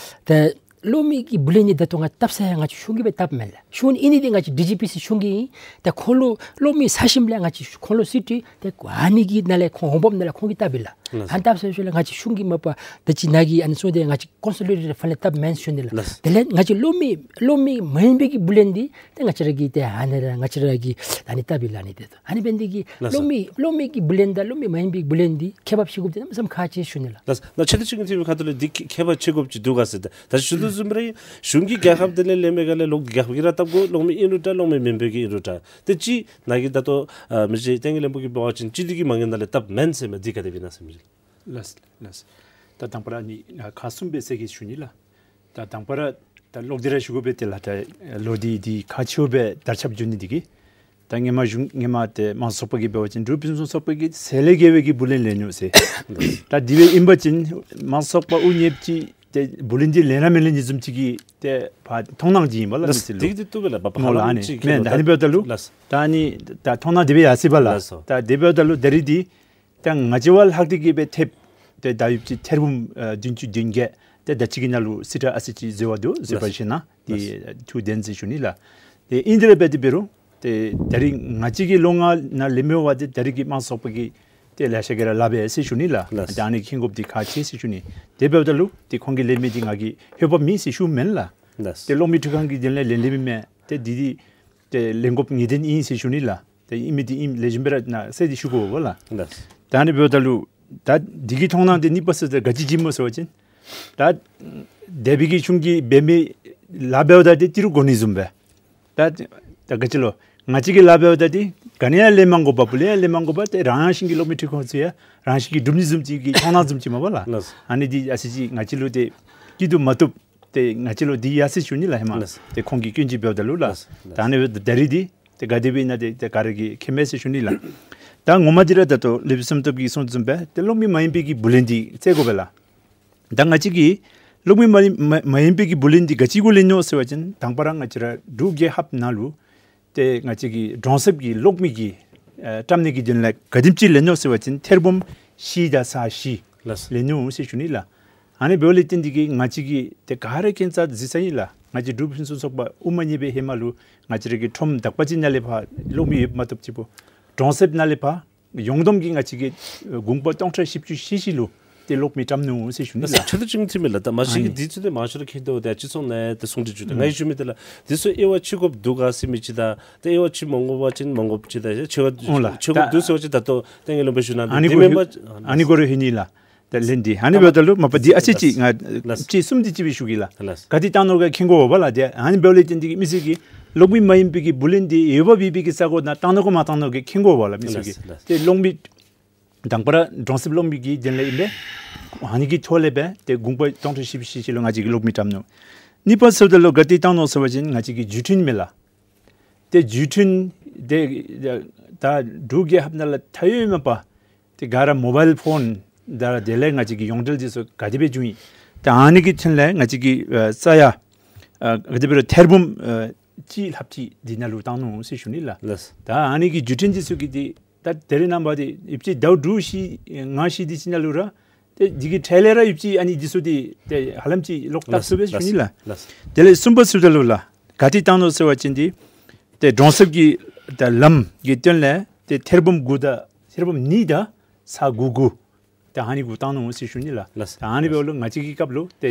ད་གློག་མེ་གི་བུ་ལོན་འདི་ད་ལྟོ་ང་བཏབ་ས་ཡང་ང་བཅས་གཞུང་གིས་སྦེ་བཏབ་མེན་ལགས། གཞུང་ཨིན་ནི་འདི་ང་བཅས་ཌི་ཇི་པི་སི་གཞུང་གིས་ཨིན། ད་ཁོང་ལུ་གློག་མེ་ཚར་ཞིནམ་ལས་ང་བཅས་ཁོང་ལུ་ཚུར་སྤྲོད། ད་ཨ་ནི་གི་ནང་ལས་ཁོང་འོང་འབབ་ནང་ལས་ཁོང་གིས་བཏབ་ཨིན་ལགས། ལགས། ཨ་ནི་བཏབ་ཟེར་ཞུ་ལགས། ང་བཅས་གཞུང་གིས་མ་པ་ད་ཅི་ནཱ་གིས་ཨ་ནི་གསུངས་ཏེ་ང་བཅས་ཀོན་སོ་ལི་ཌེཊ་ཕཱན་ལས་བཏབ་མེན་ཞུ་ནི་ལགས། ལགས། དེ་ལས་ང་བཅས་གློག་མེ་གློག་མེ་མ་ཡིན་པའི་གི་བུ་ལོན་འདི་ཏེ་ང་བཅས་ར་གིས་ཏེ་ཨ་ནི་ར་ང་བཅས་ར་གིས་ཨ་ནི་བཏབ་ཨིན་ལགས། ཨ་ནི་འདི་ཏེ་ཨ་ནི་འབད་ནི་འདི་གིས་ལགས་སོ། གློག་མེ་གློག་མེ་གི་བུ་ལོན་དང་གློག་མེ་མ་ཡིན་པའི་བུ་ལོན་འདི་ཁྱད་པར་ཕྱེ་དགོཔ་འདི་གནམ་མེད་ས་མེད་ཁག་ཆེ་ཞུ་ནི་ལགས། ལགས། ནཱ་ཆེ་བསྟོད་ཅིག་གི་ཐིམ་ཁ་ཐུག་ལས་འདི་ཁྱད་པར་ཕྱེ་དགོཔ་ཅིག་འདུག་ག་ཟེར། ད་ད་ཞུ་དོ་བཟུམ་ར་གཞུང་གིས་རྒྱལ་ཁབ་འདི་ལས་ལེན་མི་ག་ལས་གློག་རྒྱལ་ཁབ་ཀྱིས་ར་བཏབ་དགོ། གློག་མེ་ཨིན་རུང་འདྲ་གློག་མེ་མེན་པའི་གི་ཨིན་རུང་འདྲ། ཏེ་ཅིག་ནཱ་གིས་ད་ལྟོ་ཨ་མི་རྗེ་བསྟན་རྒྱས་བློན་པོ་གིས་འབད་བ་ཅིན་སྤྱི་འཐུས་ཀྱི་མ་དངུལ་ནང་ལས་བཏབ་མེན་ཟེར་མི་འདི་ག་དེ་སྦེ་ཨིན་ན་ཟེར་མི་རྗེ། ལགས་ལགས། ད་དང་པ་ར་ནི་ཨ་ཁག་གསུམ་སྦེ་ཟེར་གེ་ཞུ་ནི་ལགས། ད་དང་པ་ར་ད་གློག་འདི་ར་ཞུ་དགོ་པས། ཏེ་ལགས་ད་ལོ་འདི་འདི་ཁག་ཆེཝ་སྦེ་དར་ཁྱབ་འགྱོ་ནི་འདི་གིས། ད་སྔོན་མ་གཞུང་སྔོན་མ་ཏེ་དམངས་གཙོ་ཚོགས་པ་གིས་འབད་བ་ཅིན་འབྲུག་ཕུན་སུམ་ཚོགས་པ་གིས་ཟད་ལས་བརྒལ་བའི་གི་བུ་ལོན་ལེན་ནུག་ཟེར། ད་དེ་སྦེ་ཨིན་པ་ཅིན་དམངས་གཙོ་ཚོགས་པ་དབུ་བརྙེས་ཅིག་ཏེ་བུ་ལོན་འདི་ལེན་ར་མི་ལེན་ནི་བཟུམ་ཅིག་གི་ཏེ་ཕར་མཐོང་སྣང་ཅིག་ཨིན་པས་ལགས། ལགས། མི་སེར་ལུ་འདི་འདི་བཏུབ་པས་ལགས། བ་མོ་ལགས། ཨ་ནི་ཅིག་མེན་ད་ཨ་ནི་འབདཝ་ད་ལུ་ལགས། ད་ཨ་ནི་ད་མཐོང་སྣང་དེ་སྦེ་ཡར་སོང་པས་ལགས། ལགས་སོ། ད་དེ་འབདཝ་ད་ལུ་ད་རིས་འདི་ད་ང་བཅས་བ་ལྷག་སྟེ་གིས་སྦེ་ཐེབས་ཏེ་ད་ཡོདཔ་ཅིག་ཐེར་འབུམ་ཨ་བདུན་ཅུ་དོན་བརྒྱད་ཏེ་ད་ཅི་གི་ནང་ལུ་རྩིས་ཁྲ་ཨ་ཙི་ཅིག་འཛོལ་བ་འདུག། འཛོལ་བ་ལགས། ཞིན་ན་ཏེ་ལགས། ཐུགས་བདེན་ཟེར་ཞུ་ནི་ལགས། ཏེ་ཨིན་དེ་ར་འབད་དེ་འབད་རུང་ཏེ་ད་རིས་ང་བཅས་ཀྱི་ལོ་ལྔ་ནང་ལེན་མི་འབད་བ་ཏེ་ད་རིས་ཀྱི་དམངས་གཙོ་ཚོགས་པ་གིས་ཏེ་ལེ་ཤ་གིས་ར་ལགས་པས་ཟེར་ཞུ་ནི་ལགས། ལགས། ད་ཨ་ནི་མཁྱེན་དགོཔ་འདི་ཁག་ཆེ་ཟེར་ཞུ་ནི། དེ་འབདཝ་ད་ལུ་ཏེ་ཁོང་གིས་ལེན་མི་འདི་ང་གིས་ཧེ་བ་མེད་ཟེར་ཞུཝ་མེན་ལགས། ལགས། ཏེ་གློག་མེ་འཕྲུལ་ཁང་གི་དོན་ལས་ལེན་ལེནམ་མས། ཏེ་འདི་འདི་ཏེ་ལེན་དགོཔ་ངེས་བདེན་ཨིན་ཟེར་ཞུ་ནི་ལགས། ཏེ་ཨིན་མི་འདི་ཨིནམ་ལེགས་ཤོམ་སྦེ་ར་ནཱ་གསལ་ཏེ་ཞུ་དགོ་པས་ལགས། ལགས། ད་ཨ་ནི་འབདཝ་ད་ལུ་ད་འདི་གི་མཐོང་སྣང་འདི་གཉིས་པ་ཟེརཝ་ད་ག་ཅི་ཅིག་སྨོ་ཟེར་བ་ཅིན་ད་འདས་པའི་གི་གཞུང་གིས་འབད་མི་ལཱ་འབདཝ་ད་འདི་ཏི་རུ་གོ་ནི་བཟུམ་སྦེ། ད་ད་ག་ཅི་ལོ། ང་བཅས་ཀྱིས་ལཱ་འབདཝ་ད་འདི་ག་ནི་ཡང་ལེན་མ་དགོ་པར་བུ་ལོན་ཡང་ལེན་མ་དགོ་པར་ཏེ་རང་བཞིན་གྱིས་གློག་མེ་འཕྲུལ་ཁང་ཚུ་ཡང་རང་བཞིན་གྱིས་གྲུབ་ནི་བཟུམ་ཅིག་གི་མཐོང་སྣང་བཟུམ་ཅིག་མས་པ་ལགས། ལགས། ཨ་ནི་འདི་ཨ་ཙི་ཅིག་ང་བཅས་ལུ་ཏེ་སྐྱིད་སྡུག་མ་བཏུབ། ཏེ་ང་བཅས་ལུ་འདི་ཡར་སོང་ཞུ་ནི་ལགས་ཧེ་མ། ལགས། ཏེ་ཁོང་གིས་སྐྱོན་ཅིག་འབདཝ་ད་ལུ་ལགས། ལགས། ད་ཨ་ནི་འབདཝ་ད་ད་རིས་འདི་ཏེ་ག་དེ་སྦེ་ཨིན་ན་ཏེ་ཏེ་ག་ར་གིས་མཁྱེན་མས་ཟེར་ཞུ་ནི་ལགས། ད་ངོ་མ་འདི་ར་ད་ལྟོ་ལེགས་པའི་བསམ་སྟོབས་ཀྱིས་གསུངས་བཟུམ་སྦེ་ཏེ་གློག་མེ་མ་ཡིན་པའི་གི་བུ་ལོན་འདི་བཙལ་དགོ་པས་ལགས། ད་ང་བཅས་ཀྱིས་གློག་མེ་མ་ཡིན་མ་མ་ཡིན་པའི་གི་བུ་ལོན་འདི་ག་ཅི་གུ་ལེན་ནུག་ཟེར་བ་ཅིན་དང་པ་ར་ང་བཅས་ར་འབྲུག་རྒྱལ་ཁབ་ནང་ལུ་ཏེ་ང་བཅས་ཀྱིས་གྲོང་གསེབ་ཀྱི་གློག་མེ་གི་ཨེ་བཀྲམ་ནི་གི་དོན་ལས་ག་དེམ་ཅིག་ལེན་ནུག་ཟེར་བ་ཅིན་ཐེར་འབུམ་བཞི་དང་ཚག་བཞི་ལགས། ལེན་ནུག་ཟེར་ཞུ་ནི་ལགས། ཨ་ནི་འབདཝ་ལས་བརྟེན་ཏེ་གིས་ང་བཅས་ཀྱིས་ཏེ་ག་ར་མཁྱེན་ཚར་གཟིགས་ཚར་ཡི་ལགས། ང་བཅས་འབྲུག་ཕུན་སུམ་ཚོགས་པ་དབུ་མ་བརྙེས་པའི་ཧེ་མ་ལུ་ང་བཅས་ར་གི་ཁྲོམ་དག་པ་ཅིག་ནང་ལས་ཕར་གློག་མེ་ཡོདཔ་མ་གཏོགས་ཅིག་པོ་གྲོང་གསེབ་ནང་ལས་ཕར་ཡོངས་བསྡོམས་ཀྱིས་ང་བཅས་ཀྱིས་ཨེ་དགུང་ལོ་སྟོང་ཕྲག་བཞི་བཅུ་ཞེ་བཞི་ལུ་ཏེ་གློག་མེ་བཀྲམ་ནུག་ཟེར་ཞུ་ནི་ལགས། ལགས། ཆེ་བསྟོད་ཅིག་ཐིམ་ཡི་ལགས། ད་མ་གཞི་ཨ་ནི་གི་འདི་ཚུ་ཏེ་མང་ཤོས་ར་མཁྱེན་དོ། ཏེ་སྤྱི་ཚོགས་ནང་ཏེ་གསུང་གྲོས་ཅིག་ཏེ་ཨུམ་ང་གིས་ཞུ་མི་འདི་ལགས་འདི་ཚུ་དབྱེ་བ་ཕྱེ་དགོཔ་འདུག་ག་ཟེར་མི་ཅིག་དང་ཏེ་དབྱེ་བ་ཕྱེ་མ་དགོ་པ་ཅིན་མ་དགོཔ་ཅིག་དང་ཕྱེ་བ་ཨོ་ལགས། ཕྱེ་དགོཔ་འདུག་ཟེར་བ་ཅིན་ད་ལྟོ་བསྟན་རྒྱས་བློན་པོ་ཞུ་གནང་ཨ་ནི་འདི་གུ་མེན་པ། ཨ་ནི་གུ་ར་ཧེ་ནི་ལགས། ད་ལན་འདི་ཨ་ནི་འབདཝ་ད་ལུ་མ་པ་འདི་ཨ་ཙི་ཅིག་ང་ལགས། ཅིག་གསུམ་འདི་ཅིག་སྦེ་ཞུ་གེ་ལགས། ལགས། ག་ཏེ་བཏང་ནུག་ག་མཁྱེན་དགོ་པས་ལགས། ཏེ་ཨ་ནི་འབདཝ་ལས་བརྟེན་ཏེ་གིས་མི་སེར་གྱིས་གློག་མེ་མ་ཡིན་པའི་གི་བུ་ལོན་འདི་ཡོདཔ་མེད་པའི་གི་ས་གོ་ནང་བཏང་ནུག་ག་མ་བཏང་ནུག་ག་མཁྱེན་དགོ་པས་ལགས། མི་སེར་གྱིས། ལགས། ལགས། ཏེ་གློག་མེ་དང་པ་ར་གྲོང་གསེབ་གློག་མེ་གི་དོན་ལས་ཨིན་པས། ཨ་ནི་གི་ཐོག་ལས་སྦེ་ཏེ་དགུང་ལོ་སྟོང་ཕྲག་བཞི་བཅུ་ཞེ་བཞི་ལུ་ང་བཅས་ཀྱིས་གློག་མེ་བཀྲམ་ནུག། གཉིས་པ་ཟེརཝ་ད་ལུ་ག་ཏེ་བཏང་ནུག་ཟེར་བ་ཅིན་ང་བཅས་ཀྱི་བརྒྱུད་འཕྲིན་མས་ལགས། ཏེ་བརྒྱུད་འཕྲིན་འདི་ད་འབྲུག་རྒྱལ་ཁབ་ནང་ལུ་མཐའ་དབུས་མ་པ་ཏེ་ག་ར་མོ་བཱའིལ་ཕོན་དང་དེ་ལས་ང་བཅས་ཀྱི་ཡོངས་འབྲེལ་འདི་ཚུ་ག་དེ་སྦེ་བྱུང་ཡི། ད་ཨ་ནི་གི་ཐོག་ལས་ང་བཅས་ཀྱིས་ཨ་ས་ཡ་ཨ་ག་དེ་སྦེ་ར་ཐེར་འབུམ་ཨ་གཅིག་ལྷགཔ་ཅིག་འདི་ནང་ལུ་བཏང་ནུག་ཟེར་ཞུ་ནི་ལགས། ལགས། ད་ཨ་ནི་གི་བརྒྱུད་འཕྲིན་འདི་ཚུ་གི་འདི་ད་ད་རེས་ནངས་པ་འདི་ཡོདཔ་ཅིག་ཟླཝ་དྲུག་བཞི་ལྔ་བཞི་འདི་ཅིག་ནང་ལུ་ར་ཏེ་འདི་གི་ཁྲལ་ལས་ར་ཡོདཔ་ཅིག་ཨ་ནི་འདི་ཚུ་འདི་ཏེ་ཧ་ལམ་ཅིག་ལོག་བཏབ་ཚུགས་པས་ཞུ་ནི་ལགས། ལགས། དེ་ལས་གསུམ་པ་ཟེརཝ་ད་ལུ་ལགས་ག་ཏེ་བཏང་ནུག་ཟེར་བ་ཅིན་འདི་ཏེ་གྲོང་གསེབ་ཀྱི་ད་ལམ་གྱི་དོན་ལས་ཏེ་ཐེར་འབུམ་དགུ་དང་ཐེར་འབུམ་གཉིས་དང་ཚག་དགུ་དགུ་ད་ཨ་ནི་གུ་བཏང་ནུག་ཟེར་ཞུ་ནི་ལགས། ལགས། ད་ཨ་ནི་འབདཝ་ལུ་ང་བཅས་ཀྱི་སྐབས་ལུ་ཏེ་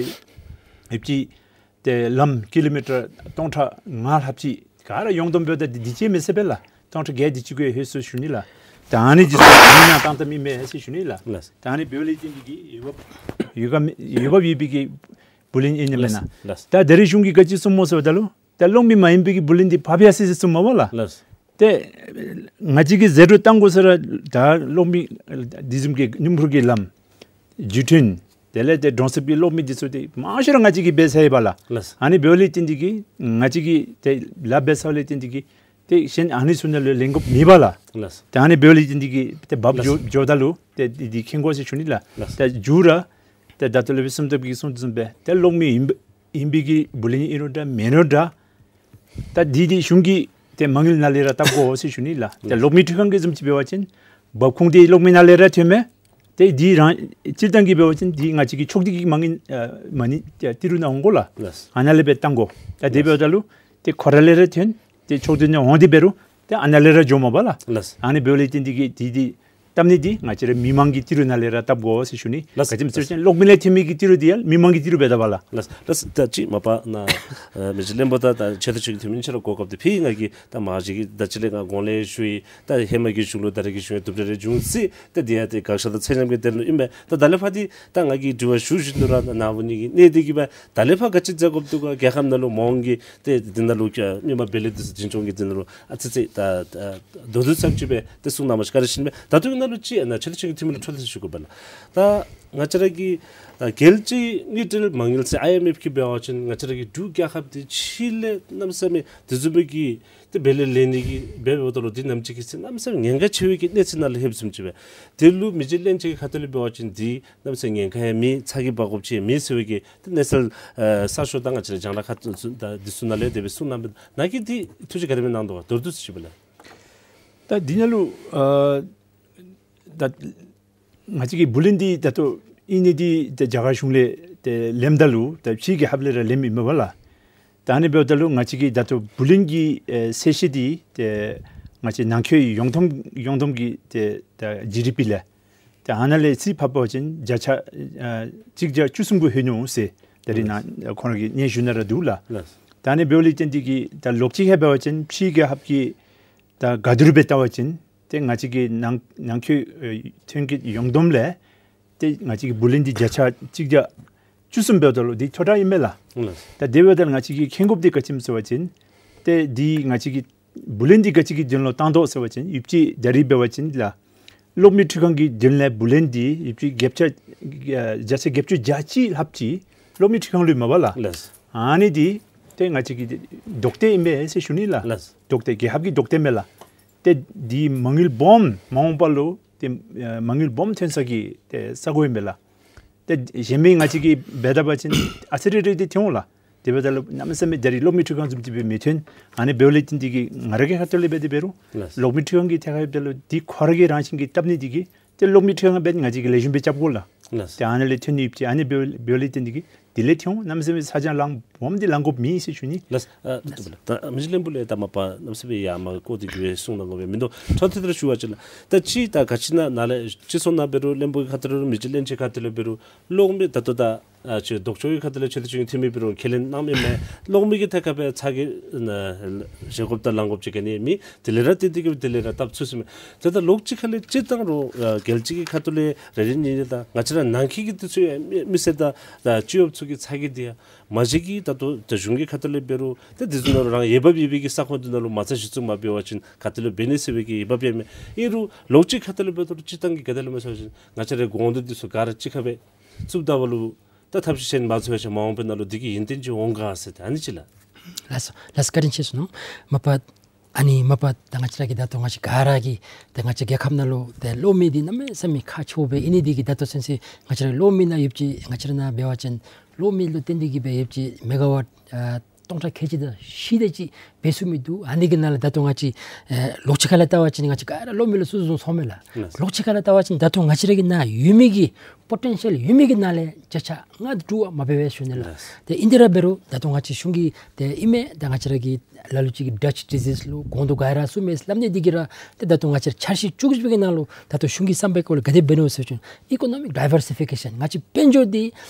ཡོདཔ་ཅིག་ཏེ་ལམ་ཀི་ལོ་མི་ཊར་སྟོང་ཕྲག་ལྔ་ལྷགཔ་ཅིག་ག་ར་ཡོངས་བསྡོམས་འབདཝ་ད་འདི་འདི་ཅིག་མེན་ཟེར་པས་ལགས། སྟོང་ཕྲག་བརྒྱད་འདི་ཅིག་གུ་ལྷོད་སོང་ཞུ་ནི་ལགས། ད་ཨ་ནི་འདི་ཚུ་མི་ནང་བཏང་བཏངམ་ཨིན་མས་ཟེར་ཞུ་ནི་ལགས། ལགས། ད་ཨ་ནི་འབདཝ་ལས་བརྟེན་ཏེ་གིས་ཡོདཔ་ཡོདཔ་ཡོདཔ་ཡོད་པའི་གི་བུ་ལོན་ཨིན་ན་མེན་ན། ལགས། ལགས། ད་ད་རེས་གཞུང་གིས་ག་ཅི་གསུངམ་སྨོ་ཟེརཝ་ད་ལུ་ད་གློག་མེ་མ་ཡིན་པའི་གི་བུ་ལོན་འདི་ཕབ་ཡར་སོང་ཟེར་གསུངམ་མས་པ་ལགས། ལགས། ཏེ་ང་བཅས་ཀྱིས་ཟད་འགྲོ་བཏང་དགོ་ཟེར་ར་ད་གློག་མེ་འདི་བཟུམ་གྱི་སྣུམ་འཁོར་གྱི་ལམ་བརྒྱུད་འཕྲིན་དེ་ལས་ཏེ་གྲོང་གསེབ་ཀྱི་གློག་མེ་འདི་ཚུ་ཏེ་མང་ཤོས་ར་ང་བཅས་ཀྱིས་འབད་ཚར་ཡི་པ་ལགས། ལགས། ཨ་ནི་འབདཝ་ལས་བརྟེན་ཏེ་གིས་ང་བཅས་ཀྱིས་ཏེ་ལཱ་འབད་ཚརཝ་ལས་བརྟེན་ཏེ་གིས་ཏེ་གཞན་ཨ་ནི་ཚུ་ནང་ལུ་ལེན་དགོཔ་མེད་པ་ལགས། ལགས། ཏེ་ཨ་ནི་འབདཝ་ལས་བརྟེན་ཏེ་གིས་ཏེ་བབས་ལགས། འགྱོ་འགྱོཝ་ད་ལུ་ཏེ་འདི་འདི་མཁྱེན་དགོ་ཟེར་ཞུ་ནི་ལགས། ལགས། ད་མཇུག་ར་ཏེ་ད་ལྟོ་ལས་བསམ་སྟོབས་ཀྱིས་གསུངས་བཟུམ་སྦེ་ཏེ་གློག་མེ་ཨིན་པ་ཨིན་པའི་གི་བུ་ལོན་ཨིན་རུང་འདྲ་མེན་རུང་འདྲ། ད་འདི་འདི་གཞུང་གི་ཏེ་མ་དངུལ་ནང་ལས་ར་བཏབ་དགོ་ཟེར་ཞུ་ནི་ལགས། ཏེ་ལགས། གློག་མེ་འཕྲུལ་ཁང་གི་བཟུམ་ཅིག་འབད་བ་ཅིན་འབབ་ཁུངས་འདི་གློག་མེ་ནང་ལས་ར་ཐོནམ་མས། ཏེ་འདི་རང་སྤྱིར་བཏང་གི་འབད་བ་ཅིན་འདི་ང་བཅས་ཀྱི་ཕྱོགས་བསྡུས་ཀྱི་མ་དངུལ་ཨ་མ་ཎི་ཏེ་ཏི་རུ་ནང་འོང་དགོ་ལགས། ལགས། ཨ་ནཱ་ལས་འབད་བཏང་དགོ། ད་དེ་ལགས། འབདཝ་ད་ལུ་ཏེ་ཁོ་ར་ལས་ར་ཐོན། ཏེ་ཕྱོགས་བསྡུས་ནང་འོང་སྟེ་འབད་རུང་ཏེ་ཨ་ནཱ་ལས་ར་འགྱོཝ་མས་པ་ལགས། ལགས། ཨ་ནི་འབདཝ་ལས་བརྟེན་ཏེ་གིས་འདི་འདི་ བཏབ་ནི་འདི་ང་བཅས་ར་མི་མང་གི་ཏི་རུ་ནང་ལས་ར་བཏབ་དགོ་ཟེར་ཞུ་ནི། ལགས། ག་ཅི་སྨོ་ཟེར་བ་ཅིན་གློག་མེ་ལས་ཐོན་མི་གི་ཏི་རུ་འདི་ཡང་མི་མང་གི་ཏི་རུ་སྦེ་བཏབ་པ་ལགས། ལགས། ལགས། ད་ཅི་མ་པ་ན་ཨ་མི་རྗེ་བློན་པོ་དང་ད་ཆེ་མཐོ་ཅིག་འཐུས་མི་ཆ་ར་གོ་སྐབས་འདི་ཕུལ་ཡི། ང་གིས་ད་མ་གཞི་གིས་ད་ཅི་ལས་ང་གོང་ལས་ཞུ་ཡི། ད་ཧེ་མ་གི་གཞུང་ལུ་ད་རེས་ཀྱི་གཞུང་ཡང་གྲུབ་འབྲས་རེ་བྱུང་སྲིད། ད་འདི་ཡང་ཏེ་དགག་བཞག་དང་ཚད་མཉམ་གྱི་དོན་ལུ་ཨིན་པས། ད་ད་ལས་ཕར་འདི་ད་ང་གིས་དྲི་བ་ཞུ་བཞིན་དུ་ར་ནཱ་འབད་ནི་གི་གནད་འདི་གིས་སྦེ་ད་ལས་ཕར་ག་ཅི་མཛད་དགོཔ་འདུག་ག། རྒྱལ་ཁབ་ནང་ལུ་མ་འོངས་ཀྱི་ཏེ་འདི་ནང་ལུ་ཀྱ་མི་མང་འབད་ལས་འདི་ཚུ་འཛིན་སྐྱོང་གི་འདི་ནང་ལུ་ཨ་ཙི་ཅིག་ད་ད་མདོར་བསྡུས་ཙམ་ཅིག་སྦེ་ཏེ་གསུང་གནང་བ་ཅིན་བཀའ་དྲིན་ཆེ་ཨིན་པས། ད་ལྟོ་གི་ནང་ལུ་ཅིག་ཨ་ནཱ་ཆེ་མཐོ་ཅིག་འཐུས་མི་ལུ་འཕྲོ་མཐུད་ཞུ་དགོ་པས་ལགས། ད་ང་བཅས་ར་གི་ད་རྒྱལ་སྤྱིའི་དངུལ་འབྲེལ་མ་དངུལ་ཟེར་ཨའི་ཨེམ་ཨེཕ་གིས་འབད་བ་ཅིན་ང་བཅས་ར་གི་འབྲུག་རྒྱལ་ཁབ་འདི་ཕྱི་ལས་གནམ་མེད་ས་མེད་དེ་བཟུམ་མའི་གི་ཏེ་འབད་ལས་ལེན་ནི་གི་འབད་འབདཝ་ད་ལུ་འདི་ནམ་ཅིག་གི་ཚེ་གནམ་མེད་ས་མེད་ཉེན་ཁ་ཆེ་བའི་གི་གནས་ཚུལ་ནང་ལུ་ལྷོདཔ་བཟུམ་ཅིག་སྦེ། དེ་ལུ་མི་རྗེ་བློན་ཆེན་གྱི་ཁ་ཐུག་ལས་འབད་བ་ཅིན་འདི་གནམ་མེད་ས་མེད་ཉེན་ཁ་ཡང་མེད། ཚ་གྱང་འབག་དགོཔ་ཅིག་ཡང་མེད་ཟེར་བའི་གི་ཏེ་གནས་ཚུལ་ཨ་གསར་ཤོག་དང་ང་བཅས་ར་རྒྱང་བསྒྲགས་ཁ་ཐུག་ད་འདི་ཚུ་ནང་ལས་དེ་སྦེ་གསུང་གནངམ་ད་ནཱ་གིས་འདི་ཐུགས་རྗེ་ག་དེ་སྦེ་གནང་དོ་ག། མདོར་བསྡུས་ཅིག་སྦེ་ལགས། ད་འདི་ནང་ལུ་ཨ་ད་ང་བཅས་ཀྱི་བུ་ལོན་འདི་ད་ལྟོ་ཨིན་ནི་འདི་ཏེ་རྒྱ་གར་གཞུང་ལས་ཏེ་ལེནམ་ད་ལུ་ད་ཕྱིའི་རྒྱལ་ཁབ་ལས་ར་ལེནམ་ཨིན་མས་པ་ལགས། ད་ཨ་ནི་འབདཝ་ད་ལུ་ང་བཅས་ཀྱི་ད་ལྟོ་བུ་ལོན་གྱི་ཨེ་ཚད་གཞི་འདི་ཏེ་ང་བཅས་ནང་འཁོད་ཡོངས་བསྡོམས་ཡོངས་བསྡོམས་ཀྱི་ཏེ་ད་ཇི་ཌི་པི་ལས་ཏེ་ཨ་ནཱ་ལས་རྩིས་ཕབ་པ་ཅིན་བརྒྱ་ཆ་ཨ་གཅིག་བརྒྱ་བཅུ་གསུམ་གུ་ལྷོད་ནུག་ཟེར་ད་རིས་ནཱ་ཁོང་ར་གིས་སྙན་ཞུ་ནང་ར་འདུག་ལགས། ལགས། ད་ཨ་ནི་འབདཝ་ལས་བརྟེན་ཏེ་གིས་ད་ལོགས་ཅིག་ཁར་འབད་བ་ཅིན་ཕྱིའི་རྒྱལ་ཁབ་ཀྱི་ད་ག་དེ་རུང་སྦེ་བལྟ་བ་ཅིན་ཏེ་ང་བཅས་ཀྱི་ནང་ནང་འཁོད་ཨེ་ཐོན་སྐྱེད་ཡོངས་བསྡོམས་ལས་ཏེ་ང་བཅས་ཀྱི་བུ་ལོན་འདི་བརྒྱ་ཆ་གཅིག་བརྒྱ་བཅུ་གསུམ་འབདཝ་ད་ལུ་འདི་མཐོ་དྲགས་ཨིན་མས་ལགས། ལགས། ད་དེ་འབདཝ་ད་ང་བཅས་ཀྱིས་མཁྱེན་དགོཔ་འདི་ག་ཅི་སྨོ་ཟེར་བ་ཅིན་ཏེ་འདི་ང་བཅས་ཀྱི་བུ་ལོན་འདི་ག་ཅི་གི་དོན་ལུ་བཏང་དོ་ཟེར་བ་ཅིན་ཡུདཔ་ཅིག་ད་རིས་འབད་བ་ཅིན་ལགས། གློག་མེ་འཕྲུལ་ཁང་གི་དོན་ལས་བུ་ལོན་འདི་ཡུདཔ་ཅིག་བརྒྱ་ཆ་ཨ་བརྒྱ་ཆ་བརྒྱད་ཅུ་གྱ་གཅིག་ལྷགཔ་ཅིག་གློག་མེ་འཕྲུལ་ཁང་ལུ་མས་པ་ལགས། ལགས། ཨ་ནི་འདི་ཏེ་ང་བཅས་ཀྱི་ལྡོག་གཏེ་ཨིན་མས་ཟེར་ཞུ་ནི་ལགས། ལགས། ལྡོག་གཏེ་རྒྱལ་ཁབ་ཀྱི་ལྡོག་གཏེ་མས་ལགས། ཏེ་འདི་མ་དངུལ་སྦོམ་མ་འོངས་པ་ལུ་ཏེ་ཨ་མ་དངུལ་སྦོམ་ཐོན་ས་གི་ཏེ་ས་གོ་ཨིན་མས་ལགས། ཏེ་གཞན་མི་ང་བཅས་ཀྱིས་འབད་ད་པ་ཅིན་ཨ་ཙི་རེ་རེ་འདི་ཐོན་འོང་ལགས། དེ་འབདཝ་ད་ལུ་གནམ་མེད་ས་མེད་ད་རིས་གློག་མེ་འཕྲུལ་ཁང་བཟུམ་ཅིག་སྦེ་མི་ཐོན། ཨ་ནི་འབདཝ་ལས་བརྟེན་ཏེ་གིས་ང་ར་གི་ཁ་ཐུག་ལས་འབད་དེ་འབད་རུང་ལགས། གློག་མེ་འཕྲུལ་ཁང་གི་ཐད་ཁར་འབདཝ་ད་ལུ་འདི་ཁོ་ར་གིས་རང་བཞིན་གྱིས་བཏབ་ནི་འདི་གིས་ཏེ་གློག་མེ་འཕྲུལ་ཁང་འབད་ནི་ང་བཅས་ཀྱིས་ལེགས་ཤོམ་སྦེ་རྐྱབ་དགོ་ལགས། ལགས། ཏེ་ཨ་ནི་ལས་ཐོན་ནི་ཡུདཔ་ཅིག་ཨ་ནི་འབདཝ་འབདཝ་ལས་བརྟེན་ཏེ་གིས་དེ་ལས་ཐོན་འོང་། གནམ་མེད་ས་མེད་ཚ་གྱང་ལངམ་སྦོམ་འདི་ལང་དགོཔ་མེད་ཟེར་ཞུ་ནི། ལགས། ཨ་ད་མི་རྗེ་བློན་པོ་ལས་ད་མ་པ་གནམ་མེད་ས་མེད་ཡར་མར་བཀོད་དེ་གིས་སྦེ་གསུང་གནང་དགོ་པས་མིན་འདུག། འཕྲོ་མཐུད་དེ་ར་ཞུ་བ་ཅིན་ལགས། ད་ཅི་ད་ག་ཅི་ནང་ནཱ་ལས་སྤྱི་ཚོགས་ནང་འབད་རུང་བློན་པོ་གི་ཁ་ཐུག་ལུ་མི་རྗེ་བློན་ཆེན་གྱི་ཁ་ཐུག་ལུ་འབད་རུང་གློག་མེ་ད་ལྟོ་ད་ཨ་ཅི་ལྡོག་ཕྱོགས་ཀྱི་ཁ་ཐུག་ལས་ཆེ་མཐོ་ཅིག་འཐུས་མི་འབད་རུང་ཁས་ལེན་གནངམ་ཨིན་མས། གློག་མེ་གི་ཐད་ཁར་སྦེ་ཚ་གྱང་ཨ་བཞེས་དགོཔ་དང་ལང་དགོཔ་ཅིག་ག་ནི་མེད། དེ་ལས་ར་བརྟེན་ཏེ་གིས་དེ་ལས་ར་བཏབ་ཚུགས་ཟེར་མས། ཏེ་ད་ལོགས་ཅིག་ཁ་ལས་སྤྱིར་བཏང་ར་ཨ་རྒྱལ་སྤྱི་གི་ཁ་ཐུག་ལས་རེ་རེ་གཉིས་གཉིས་དང་ང་བཅས་ར་ནང་འཁོད་ཀྱི་འདི་ཚུ་ཡང་མི་མི་སེར་དང་ད་སྤྱི་གཡོགཔ་ཚུ་གི་ཚ་གྱང་འདི་ཡང་མ་གཞི་གི་ད་ལྟོ་ད་གཞུང་གི་ཁ་ཐུག་ལས་འབད་རུང་ཏེ་འདི་ཚུ་ནང་ལུ་རང་འོས་འབབ་ཡོད་པའི་གི་ས་ཁོངས་འདི་ནང་ལུ་མ་རྩ་གཞི་བཙུགས་མ་འབད་བ་ཅིན་ག་ཏེ་ལུ་འབད་ནི་ཟེར་བའི་གི་འོས་འབབ་ཡང་མེད། ཨིན་རུང་ལོགས་ཅིག་ཁ་ཐུག་ལས་འབདཝ་ད་ལུ་སྤྱིར་བཏང་གི་ག་དེ་ལུ་མས་ཟེར་བ་ཅིན་ང་བཅས་རའི་དགོངས་དོན་འདི་ཚུ་ག་ར་གཅིག་ཁར་སྦེ་བཙུགསཔ་ད་བ་ལུ་ད་ཐབས་ཤེས་ཅིག་མ་འཚོལ་བ་ཅིན་མ་འོངས་པའི་ནང་ལུ་འདི་གིས་ཡུན་བརྟན་ཅིག་འོང་ག་ཟེར་ཏེ་ཨ་ནི་ཅིག་ལགས། ལགས་སོ། ལགས་སོ། བཀའ་དྲིན་ཆེ་ཞུ་ནི། མ་པ་ཨ་ནི་མ་པ་ད་ང་བཅས་ར་གི་ད་ལྟོ་ང་བཅས་ག་ར་གིས་ད་ང་བཅས་རྒྱལ་ཁབ་ནང་ལུ་ད་གློག་མེ་འདི་གནམ་མེད་ས་མེད་ཁག་ཆེཝ་སྦེ་ཨིན་ནི་འདི་གིས་ད་ལྟོ་ཚུན་ཚོད་ང་བཅས་ར་གློག་མེ་ནང་ཡོདཔ་ཅིག་ང་བཅས་ར་ནང་འབད་བ་ཅིན་གློག་མེ་ལུ་བརྟེན་ཏེ་གིས་སྦེ་ཡོདཔ་ཅིག་མེ་ག་ཝཊ་ཨ་སྟོང་ཕྲག་ཁལ་གཅིག་དང་བཞི་དེ་ཅིག་འབད་ཚུགས་མི་འདུག། ཨ་ནི་གི་ནང་ལས་ད་ལྟོ་ང་བཅས་ཨེ་ལོགས་ཅིག་ཁ་ལས་བལྟ་བ་ཅིན་ང་བཅས་ག་ར་གློག་མེ་ལུ་སོ་སོ་སོ་སོ་མས་ལགས། ལགས། ལོགས་ཅིག་ཁ་ལས་བལྟ་བ་ཅིན་ད་ལྟོ་ང་བཅས་ར་གི་ནང་ཡོད་མི་གི་པོ་ཊེན་ཤལ་ཡོད་མི་གི་ནང་ལས་བརྒྱ་ཆ་ལྔ་དྲུག་པ་མ་འབད་བས་ཞུ་ནི་ལགས། ལགས། ཏེ་ཨིན་དེ་ར་འབད་རུང་ད་ལྟོ་ང་བཅས་གཞུང་གིས་ཏེ་ཨིན་མས། ད་ང་བཅས་ར་གི་ལ་ལུ་ཅིག་གིས་ཌཊྱ་ཌི་ཟིས་ལུ་གོང་དུ་ག་ར་གསུངས་མས་སླབ་ནི་འདི་གིས་ར་ཏེ་ད་ལྟོ་ང་བཅས་ར་འཆར་གཞི་བཅུ་གཅིག་པའི་གི་ནང་ལུ་ད་ལྟོ་གཞུང་གི་བསམ་པའི་སྐོར་ལས་ག་དེ་འབད་ནུག་ཟེར་བ་ཅིན་ཨི་ཀོ་ནོ་མིག་ཌའི་ཝར་སི་ཕི་ཀེ་ཤཱན། ང་བཅས་དཔལ་འབྱོར་འདི་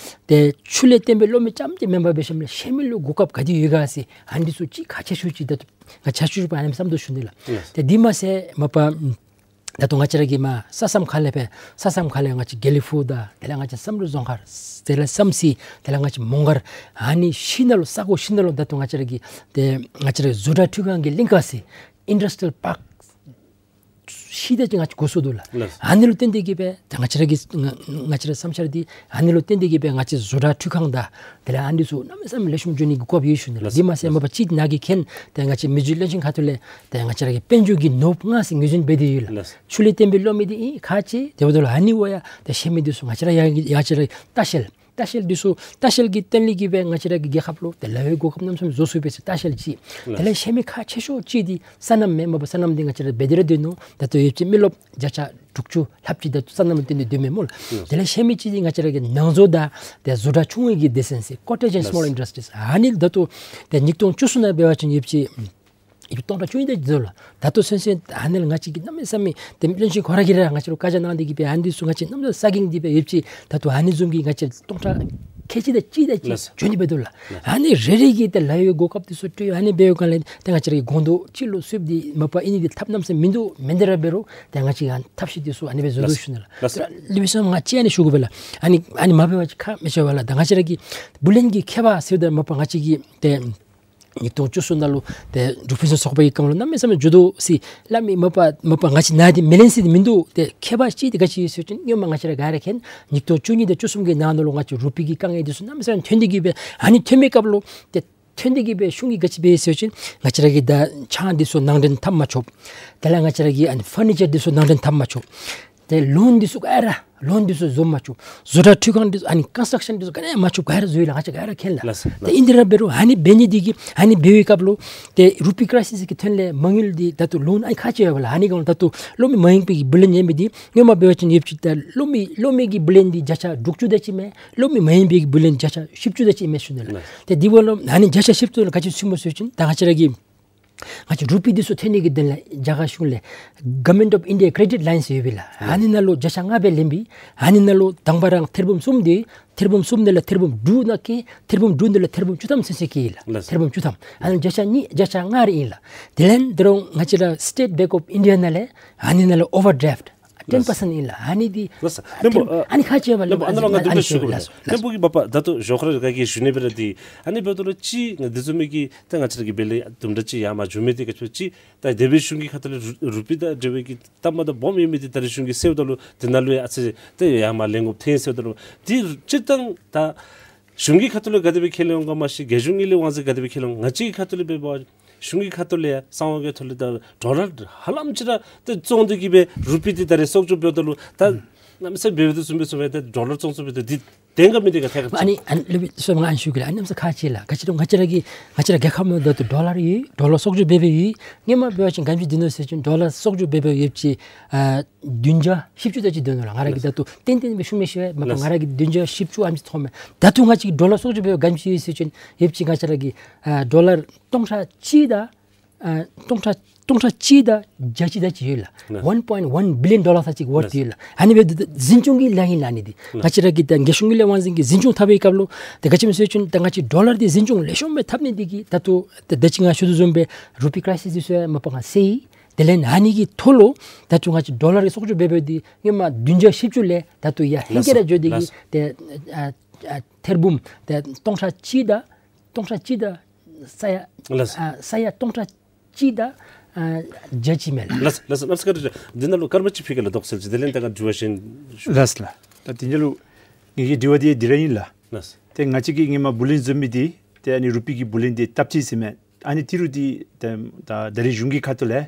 ཏེ་ཆུ་ལས་བཏོན་པའི་གློག་མེ་རྐྱངམ་ཅིག་མེན་པར་འབད་ཞིནམ་ལས་ཤེལ་མེ་ལུ་གོ་སྐབས་ག་དེ་ཡོད་ག་ཟེར་ཨ་ནི་འདི་ཚུ་ཅིག་ཁག་ཆེ་ཤོས་ཅིག་ད་ལྟོ་ང་བཅས་ཆ་ཤུ་པ་ཨ་ནེམ་བསམ་དོ་ཞུ་ནི་ལགས། ལགས། ཏེ་འདི་མ་ཚད་མ་པ་ད་ལྟོ་ང་བཅས་ར་གིས་མར་ས་མཚམས་ཁ་ལས་སྦེ་ས་མཚམས་ཁ་ལས་ང་བཅས་དགེ་ལེགས་ཕུག་དང་དེ་ལས་ང་བཅས་བསམ་གྲུབ་རྫོང་མཁར་དེ་ལས་བསམ་རྩེ་དེ་ལས་ང་བཅས་མོང་སྒར་ཨ་ནི་བཞི་ནང་ལུ་ས་གོ་བཞི་ནང་ལུ་ད་ལྟོ་ང་བཅས་ར་གི་ཏེ་ང་བཅས་ར་བཟོ་གྲྭ་འཕྲུལ་ཁང་གི་གླིང་ག་ཟེར་ཨིན་ཌསི་ཊི་རི་ཡལ་པཱརཀ་བཞི་དེ་ཅིག་ང་བཅས་འགོ་བཙུགས་འདུག་ལགས། ལགས། ཨ་ནི་ལུ་བརྟེན་ཏེ་གིས་སྦེ་ད་ང་བཅས་ར་གི་ང་ང་བཅས་ར་བསམ་འཆར་འདི་ཨ་ནི་ལུ་བརྟེན་ཏེ་གིས་སྦེ་ང་བཅས་བཟོ་གྲྭ་འཕྲུལ་ཁང་དང་དེ་ལས་ཨ་ནི་ཚུ་གནམ་མེད་ས་མེད་ལེགས་ཤོམ་འགྱོ་ནི་གི་སྐོར་ཡོད་ཞུ་ནི་ལགས། ལགས། འདི་མ་ཚད་མ་པ་ཅིག་ནཱ་གིས་མཁྱེན་ཏེ་ང་བཅས་མི་རྗེ་བློན་ཆེན་ཁ་ཐུག་ལས་ཏེ་ང་བཅས་ར་གི་དཔལ་འབྱོར་གྱི་ནོར་བུ་ལྔ་ཟེར་ངོས་འཛིན་འབད་དེ་ཡོད་ལགས། ལགས། ཆུ་ལས་བཏོན་པའི་གློག་མེ་འདི་ཨིན་ཁག་ཆེ། དེ་འབདཝ་ད་ལུ་ཨ་ནི་བ་ཡང་ཏེ་ཤེལ་མེ་འདི་ཚུ་ང་བཅས་ར་ཡང་ང་བཅས་ར་ལྟ་བཤལ་ལྟ་བཤལ་འདི་ཚུ་ལྟ་བཤལ་གྱི་དོན་ལས་ཀྱིས་སྦེ་ང་བཅས་ར་གི་རྒྱལ་ཁབ་ལུ་ཏེ་ལཱ་གཡོག་གོ་སྐབས་རྣམ་གསུམ་བཟོ་ཚུགས་པས་ཟེར་ལྟ་བཤལ་ཅིག། ལགས། དེ་ལས་ཤེལ་མེ་ཁག་ཆེ་ཤོས་ཅིག་འདི་སོ་ནམ་མས། མ་པ་སོ་ནམ་འདི་ང་བཅས་ར་འབད་དེ་ར་སྡོད་ནུག། ད་ལྟོ་ཡོདཔ་ཅིག་མི་རློབས་བརྒྱ་ཆ་དྲུག་ཅུ་ལྷགཔ་ཅིག་ད་ལྟོ་སོ་ནམ་ལུ་བརྟེན་ཏེ་སྡོད་མས་སྨོ་ལགས། ལགས། དེ་ལས་ཤེལ་མེ་ཅིག་འདི་ང་བཅས་ར་གི་ནང་བཟོ་དང་ཏེ་བཟོ་གྲྭ་ཆུང་བའི་གི་སྡེ་ཚན་ཟེར་ཀོ་ཊེཇ་ཨེནཌ་སི་མོལ་ལགས། ཨིན་ཌསི་ཊི་རིས་ཨ་ནི་ད་ལྟོ་ཏེ་ཉིས་སྟོང་བཅུ་གསུམ་ནང་འབད་བ་ཅིན་ཡོདཔ་ཅིག་ ཡིག་སྟོང་ཕྲག་བཅུ་གཉིས་དེ་ཅིག་འདུག་ལགས། ད་ལྟོ་ཚུན་ཚོད་ཨ་ནི་ལགས་ང་བཅས་ཀྱིས་གནམ་མེད་ས་མེད་ཏེ་བློན་ཆེན་ཁོ་ར་གིས་ར་ང་བཅས་ལུ་བཀའ་རྒྱ་གནང་སྟེ་གིས་སྦེ་ཨ་ནི་འདི་ཚུ་ང་བཅས་གནམ་མེད་ས་མེད་ས་གིང་སྟེ་སྦེ་ཡོད་ཅི། ད་ལྟོ་ཨ་ནི་བཟུམ་གྱི་ང་བཅས་སྟོང་ཕྲག་ཁལ་གཅིག་དང་གཅིག་དེ་ཅིག་ལགས། བྱོན་ཏེ་སྦེ་འདུག་ལགས། ལགས། ཨ་ནི་རེ་རེ་གིས་ཏེ་ལཱ་གཡོག་གོ་སྐབས་འདི་ཚུ་སྤྲོད་ཨ་ནི་འབད་བའི་སྒང་ལས་ཏེ་ང་བཅས་ར་གི་སྒོང་རྡོག་གཅིག་ལུ་ཚུདཔ་འདི་མ་པ་ཨ་ནི་འདི་ཐབས་གནམ་མེད་ས་མེད་མིན་འདུག། མེན་ཏེ་ར་འབད་རུང་ཏེ་ང་བཅས་ཀྱིས་ཐབས་ཤེས་འདི་ཚུ་ཨ་ནི་སྦེ་བཟོ་དོ་ཞུ་ནི་ལགས། ལགས། ལགས་སོ། ལགས་སོ། ང་བཅས་ཨ་ནི་ཞུ་དགོ་པས་ལགས། ཨ་ནི་ཨ་ནི་མ་འབད་བ་ཅིན་ཁག་མི་ཆེ་བས་ལགས། ད་ང་བཅས་ར་གི་བུ་ལོན་གྱི་ཁྱད་པར་ཟེརཝ་ད་མ་པ་ང་བཅས་ཀྱིས་ཏེ་ཉིས་སྟོང་བཅུ་གསུམ་ནང་ལུ་ཏེ་འབྲུག་ཕུན་སུམ་ཚོགས་པའི་སྒང་ལུ་གནམ་མེད་ས་མེད་འགྱོ་དོ་ཟེར་སླབ་མི་མ་པ་མ་པ་ང་བཅས་ནཱ་འདི་མི་ལེན་ཟེར་འདི་མིན་འདུག། ཏེ་ཁྱད་པར་ཅིག་འདི་ག་ཅི་ཡོད་ཟེར་བ་ཅིན་སྔོན་མ་ང་བཅས་ར་ག་ར་མཁྱེན་ཉིས་སྟོང་བཅུ་གཉིས་དང་བཅུ་གསུམ་གྱི་ནང་ན་ལུ་ང་བཅས་རུ་པི་གི་དཀའ་ངལ་འདི་ཚུ་གནམ་མེད་ས་མེད་ཐོན་ཏེ་གིས་སྦེ་ཨ་ནི་ཐོན་པའི་སྐབས་ལུ་ཏེ་ཐོན་ཏེ་གིས་སྦེ་གཞུང་གིས་ག་ཅི་འབད་ཟེར་བ་ཅིན་ང་བཅས་ར་གི་ད་ཆང་འདི་ཚུ་ནང་འདྲེན་འཐབ་མ་ཆོགཔ། དེ་ལས་ང་བཅས་ར་གི་ཨ་ནི་ཕར་ནི་ཅར་འདི་ཚུ་ནང་འདྲེན་འཐབ་མ་ཆོགཔ། ཏེ་ལོན་འདི་ཚུ་ག་ར་ལོན་འདི་ཚུ་བཟོ་མ་ཆོགཔ། བཟོ་གྲྭ་འཕྲུལ་ཁང་འདི་ཚུ་ཨ་ནི་ཀོན་སི་ཊྲག་ཤཱན་འདི་ཚུ་ག་ར་མ་ཆོགཔ། ག་ར་བཟོ་ཡི་ལགས། ང་བཅས་ག་ར་མཁྱེན་ལགས། ལགས་སོ། ཏེ་ལགས། ཨིན་དེ་ར་འབད་རུང་ཨ་ནི་འབད་ནི་འདི་གིས་ཨ་ནི་འབད་བའི་སྐབས་ལུ་ཏེ་རུ་པི་ཀྲའི་སིས་ཀྱི་ཐོག་ལས་མ་དངུལ་འདི་ད་ལྟོ་ལོན་ཨ་ནི་ཁག་ཆེ་བས་ལགས། ཨ་ནི་སྒང་ལུ་ད་ལྟོ་གློག་མེ་མ་ཡིན་པའི་གི་བུ་ལོན་ཡོད་མི་འདི་སྔོན་མ་འབད་བ་ཅིན་ཡོད་ཅི། ད་གློག་མེ་གློག་མེ་གི་བུ་ལོན་འདི་བརྒྱ་ཆ་དྲུག་ཅུ་དེ་ཅིག་མས། གློག་མེ་མ་ཡིན་པའི་གི་བུ་ལོན་བརྒྱ་ཆ་བཞི་བཅུ་དེ་ཅིག་མས་ཞུ་ནི་ལགས། ལགས། ཏེ་འདི་འབདཝ་ལས་ཨ་ནི་བརྒྱ་ཆ་བཞི་བཅུ་ལུ་ག་ཅི་ཚུདཔ་སྨོ་ཟེར་བ་ཅིན་ད་ང་བཅས་ར་གི་ང་བཅས་རུ་པི་འདི་ཚུ་ཐོན་ནི་གི་དོན་ལས་རྒྱ་གར་གཞུང་ལས་Government of India credit lines ཡོད་པས་ལགས། ཨ་ནི་ནང་ལུ་བརྒྱ་ཆ་ལྔ་སྦེ་ལེན་པས། ཨ་ནི་ནང་ལུ་དང་པ་ར་ཐེར་འབུམ་གསུམ་འདི་ཐེར་འབུམ་གསུམ་འདི་ལས་ཐེར་འབུམ་དྲུག་ནང་གི་ཐེར་འབུམ་དྲུག་འདི་ལས་ཐེར་འབུམ་བཅུ་ཐམ་ཚུན་ཚོད་བཀལ་ཡི་ལགས། ལགས། ཐེར་འབུམ་བཅུ་ཐམ། ཨ་ནི་བརྒྱ་ཆ་གཉིས་བརྒྱ་ཆ་ལྔ་རེ་ཨིན་ལགས། དེ་ལས་དོ་རུང་ང་བཅས་ར་State Bank of India ནང་ལས་ཨ་ནི་ནང་ལུ་ཨོ་བར་ཌྲའིཕཊ་ཊེན་པར་སེནཊ་ཨིན་ལགས། ཨ་ནི་འདི་ལགས་སོ། ཨ་བློན་པོ་ཐེར་ཨ་ཨ་ནི་ཁག་ཆེ་བས་ལགས། བློན་པོ་ཨ་ནཱ་ལུ་ང་ཨ་ནི་བདུན་ཅིག་ཞུ་ཞུ་དགོ་ལགས། ལགས་སོ། བློན་པོ་གིས་མ་པ་ད་ལྟོ་ཞོར་ཁར་ར་ག་གིས་ཞུ་ནི་སྦེ་ར་འདི་ཨ་ནི་འབདཝ་ད་ལུ་ཅིག་ང་འདི་བཟུམ་མའི་གི་ད་ང་བཅས་ར་གི་འབད་ལས་དུམ་གྲ་ཅིག་ཡར་མར་འགྱོ་མི་འདི་ག་ཅི་ཅིག་ད་དེ་སྦེ་གཞུང་གི་ཁ་ཐུག་ལས་རུ་རུ་པི་དང་འབྲེལ་བའི་གི་སྟབས་མ་བདེཝ་སྦོམ་ཡོད་མི་འདི་ད་རེས་གཞུང་གིས་ཟེརཝ་ད་ལུ་དེ་ནང་ལུ་ཡང་ཨ་ཙི་ད་ཡར་མར་ལེན་དགོཔ་ཐོན་ཟེརཝ་ད་ལུ་འདི་སྤྱིར་བཏང་ད་གཞུང་གི་ཁ་ཐུག་ལས་ག་དེ་སྦེ་ཁས་ལེན་འོང་ག་མ་ཤེས། རྒྱལ་གཞུང་དངུལ་ལས་དབང་འཛིན་ག་དེ་སྦེ་ཁས་ལེན་འོང་། ང་བཅས་ཀྱི་ཁ་ཐུག་ལས་འབད་བ་གཞུང་གི་ཁ་ཐུག་ལས་ཡང་གསང་བ་གི་ཐོག་ལས་ད་ཌོ་ལར་ཧ་ལམ་ཅིག་ར་ད་བཙོང་སྟེ་གིས་སྦེ་རུ་པི་འདི་ད་རེས་གསོག་འཇོག་འབདཝ་ད་ལུ་ད་གནམ་མེད་ས་མེད་འབདཝ་ད་བཟུམ་སྦེ་བཟུམ་སྦེ་ད་ཌོ་ལར་བཙོང་ཚུགས་པའི་ད་འདི་བདེན་ག་མེན་ན་འདི་ག་ཐད་ཁར་ཨ་ནི་ཨ་ནི་སློབ་དཔོན་ཚུ་ང་ཨ་ནི་ཞུ་གེ་ལགས། ཨ་ནི་གནམ་མེད་ས་མེད་ཁག་ཆེ་ལགས། ག་ཅི་རུང་ང་བཅས་ར་གི་ང་བཅས་ར་རྒྱལ་ཁབ་ནང་ད་ལྟོ་ཌོ་ལར་ཡོད། ཌོ་ལར་གསོག་འཇོག་འབད་འབདཝ་ཡོད། སྔོན་མ་འབད་བ་ཅིན་ག་དེམ་ཅིག་འདུག་ནོ་ཟེར་བ་ཅིན་ཌོ་ལར་གསོག་འཇོག་འབད་འབདཝ་ཡོད་ཅི་ཨ་བདུན་བརྒྱ་བཞི་བཅུ་དེ་ཅིག་འདུག་ནོ་ལགས། ང་ར་གིས་ད་ལྟོ་ཏན་ཏན་སྦེ་ཞུ་མི་ཤེས་པས། མ་པ་ལགས། ང་ར་གིས་བདུན་བརྒྱ་བཞི་བཅུ་ཨ་ནི་ཅིག་མཐོང་མས། ད་ལྟོ་ང་བཅས་ཀྱི་ཌོ་ལར་གསོག་འཇོག་འབད་འབདཝ་ག་དེམ་ཅིག་ཡོད་ཟེར་བ་ཅིན་ཡོད་ཅི་ང་བཅས་ར་གི་ཨ་ཌོ་ལར་སྟོང་ཕྲག་གཅིག་དང་ཨ་སྟོང་ཕྲག་སྟོང་ཕྲག་གཅིག་དང་བརྒྱ་གཅིག་དེ་ཅིག་ཡོད་ལགས། ལགས། One point one billion dollar ས་ཅིག་ཝརཐ་ལགས། ཡོད་ལགས། ཨ་ནི་འབདཝ་ད་འཛིན་སྐྱོང་གི་ལཱ་ཨིན་ལགས། ཨ་ནི་འདི་ལགས། ང་བཅས་ར་གི་ད་རྒྱལ་གཞུང་གི་ལས་དབང་འཛིན་གྱིས་འཛིན་སྐྱོང་འཐབ་པའི་སྐབས་ལུ་ད་ག་ཅི་སྨོ་ཟེར་བ་ཅིན་ད་ང་བཅས་ཌོ་ལར་འདི་འཛིན་སྐྱོང་ལེགས་ཤོམ་སྦེ་འཐབ་ནི་འདི་གིས་ད་ལྟོ་ད་ད་ཅི་ང་ཞུ་དོ་བཟུམ་སྦེ་རུ་པི་ཀྲའི་སིས་འདི་ཚུ་མ་པ་ང་སེལ་ཡི། དེ་ལས་ཨ་ནི་གི་ཐོག་ལུ་ད་ལྟོ་ང་བཅས་ཌོ་ལར་གྱི་གསོག་འཇོག་འབད་འབདཝ་འདི་སྔོན་མ་བདུན་བརྒྱ་བཞི་བཅུ་ལས་ད་ལྟོ་ཡར་ལྷན་སྐྱེས་ར་འགྱོ་སྟེ་གིས་ལགས། ཏེ་ཨ་ཨ་ཐེར་འབུམ་ཏེ་སྟོང་ཕྲག་གཅིག་དང་སྟོང་ཕྲག་གཅིག་དང་ས་ཡ་ལགས། ཨ་ས་ཡ་སྟོང་ཕྲག་གཅིག་དང་ཨ་བརྒྱ་གཅིག་མས་ལགས། ལགས་ལགས། གནམ་མེད་ས་མེད་བཀའ་དྲིན་ཆེ། འདི་ནང་ལུ་སྐར་མ་གཅིག་ཕུལ་གེ་ལགས། དོགས་སེལ་ཅིག། དེ་ལས་ད་ག་དྲི་བ་གཞན་ཞུ། ལགས་ལགས། ད་དེ་འབདཝ་ལས་ངེ་གི་དྲི་བ་འདི་འདི་ར་ཨིན་ལགས། ལགས། ཏེ་ང་བཅས་ཀྱིས་སྔོན་མ་བུ་ལོན་བཟོ་མི་འདི་ཏེ་ཨ་ནི་རུ་པི་གི་བུ་ལོན་འདི་སྟབས་གཅིག་ཟེར་མས། ཨ་ནི་ཏི་རུ་འདི་ད་ད་རེས་གཞུང་གི་ཁ་ཐུག་ལས་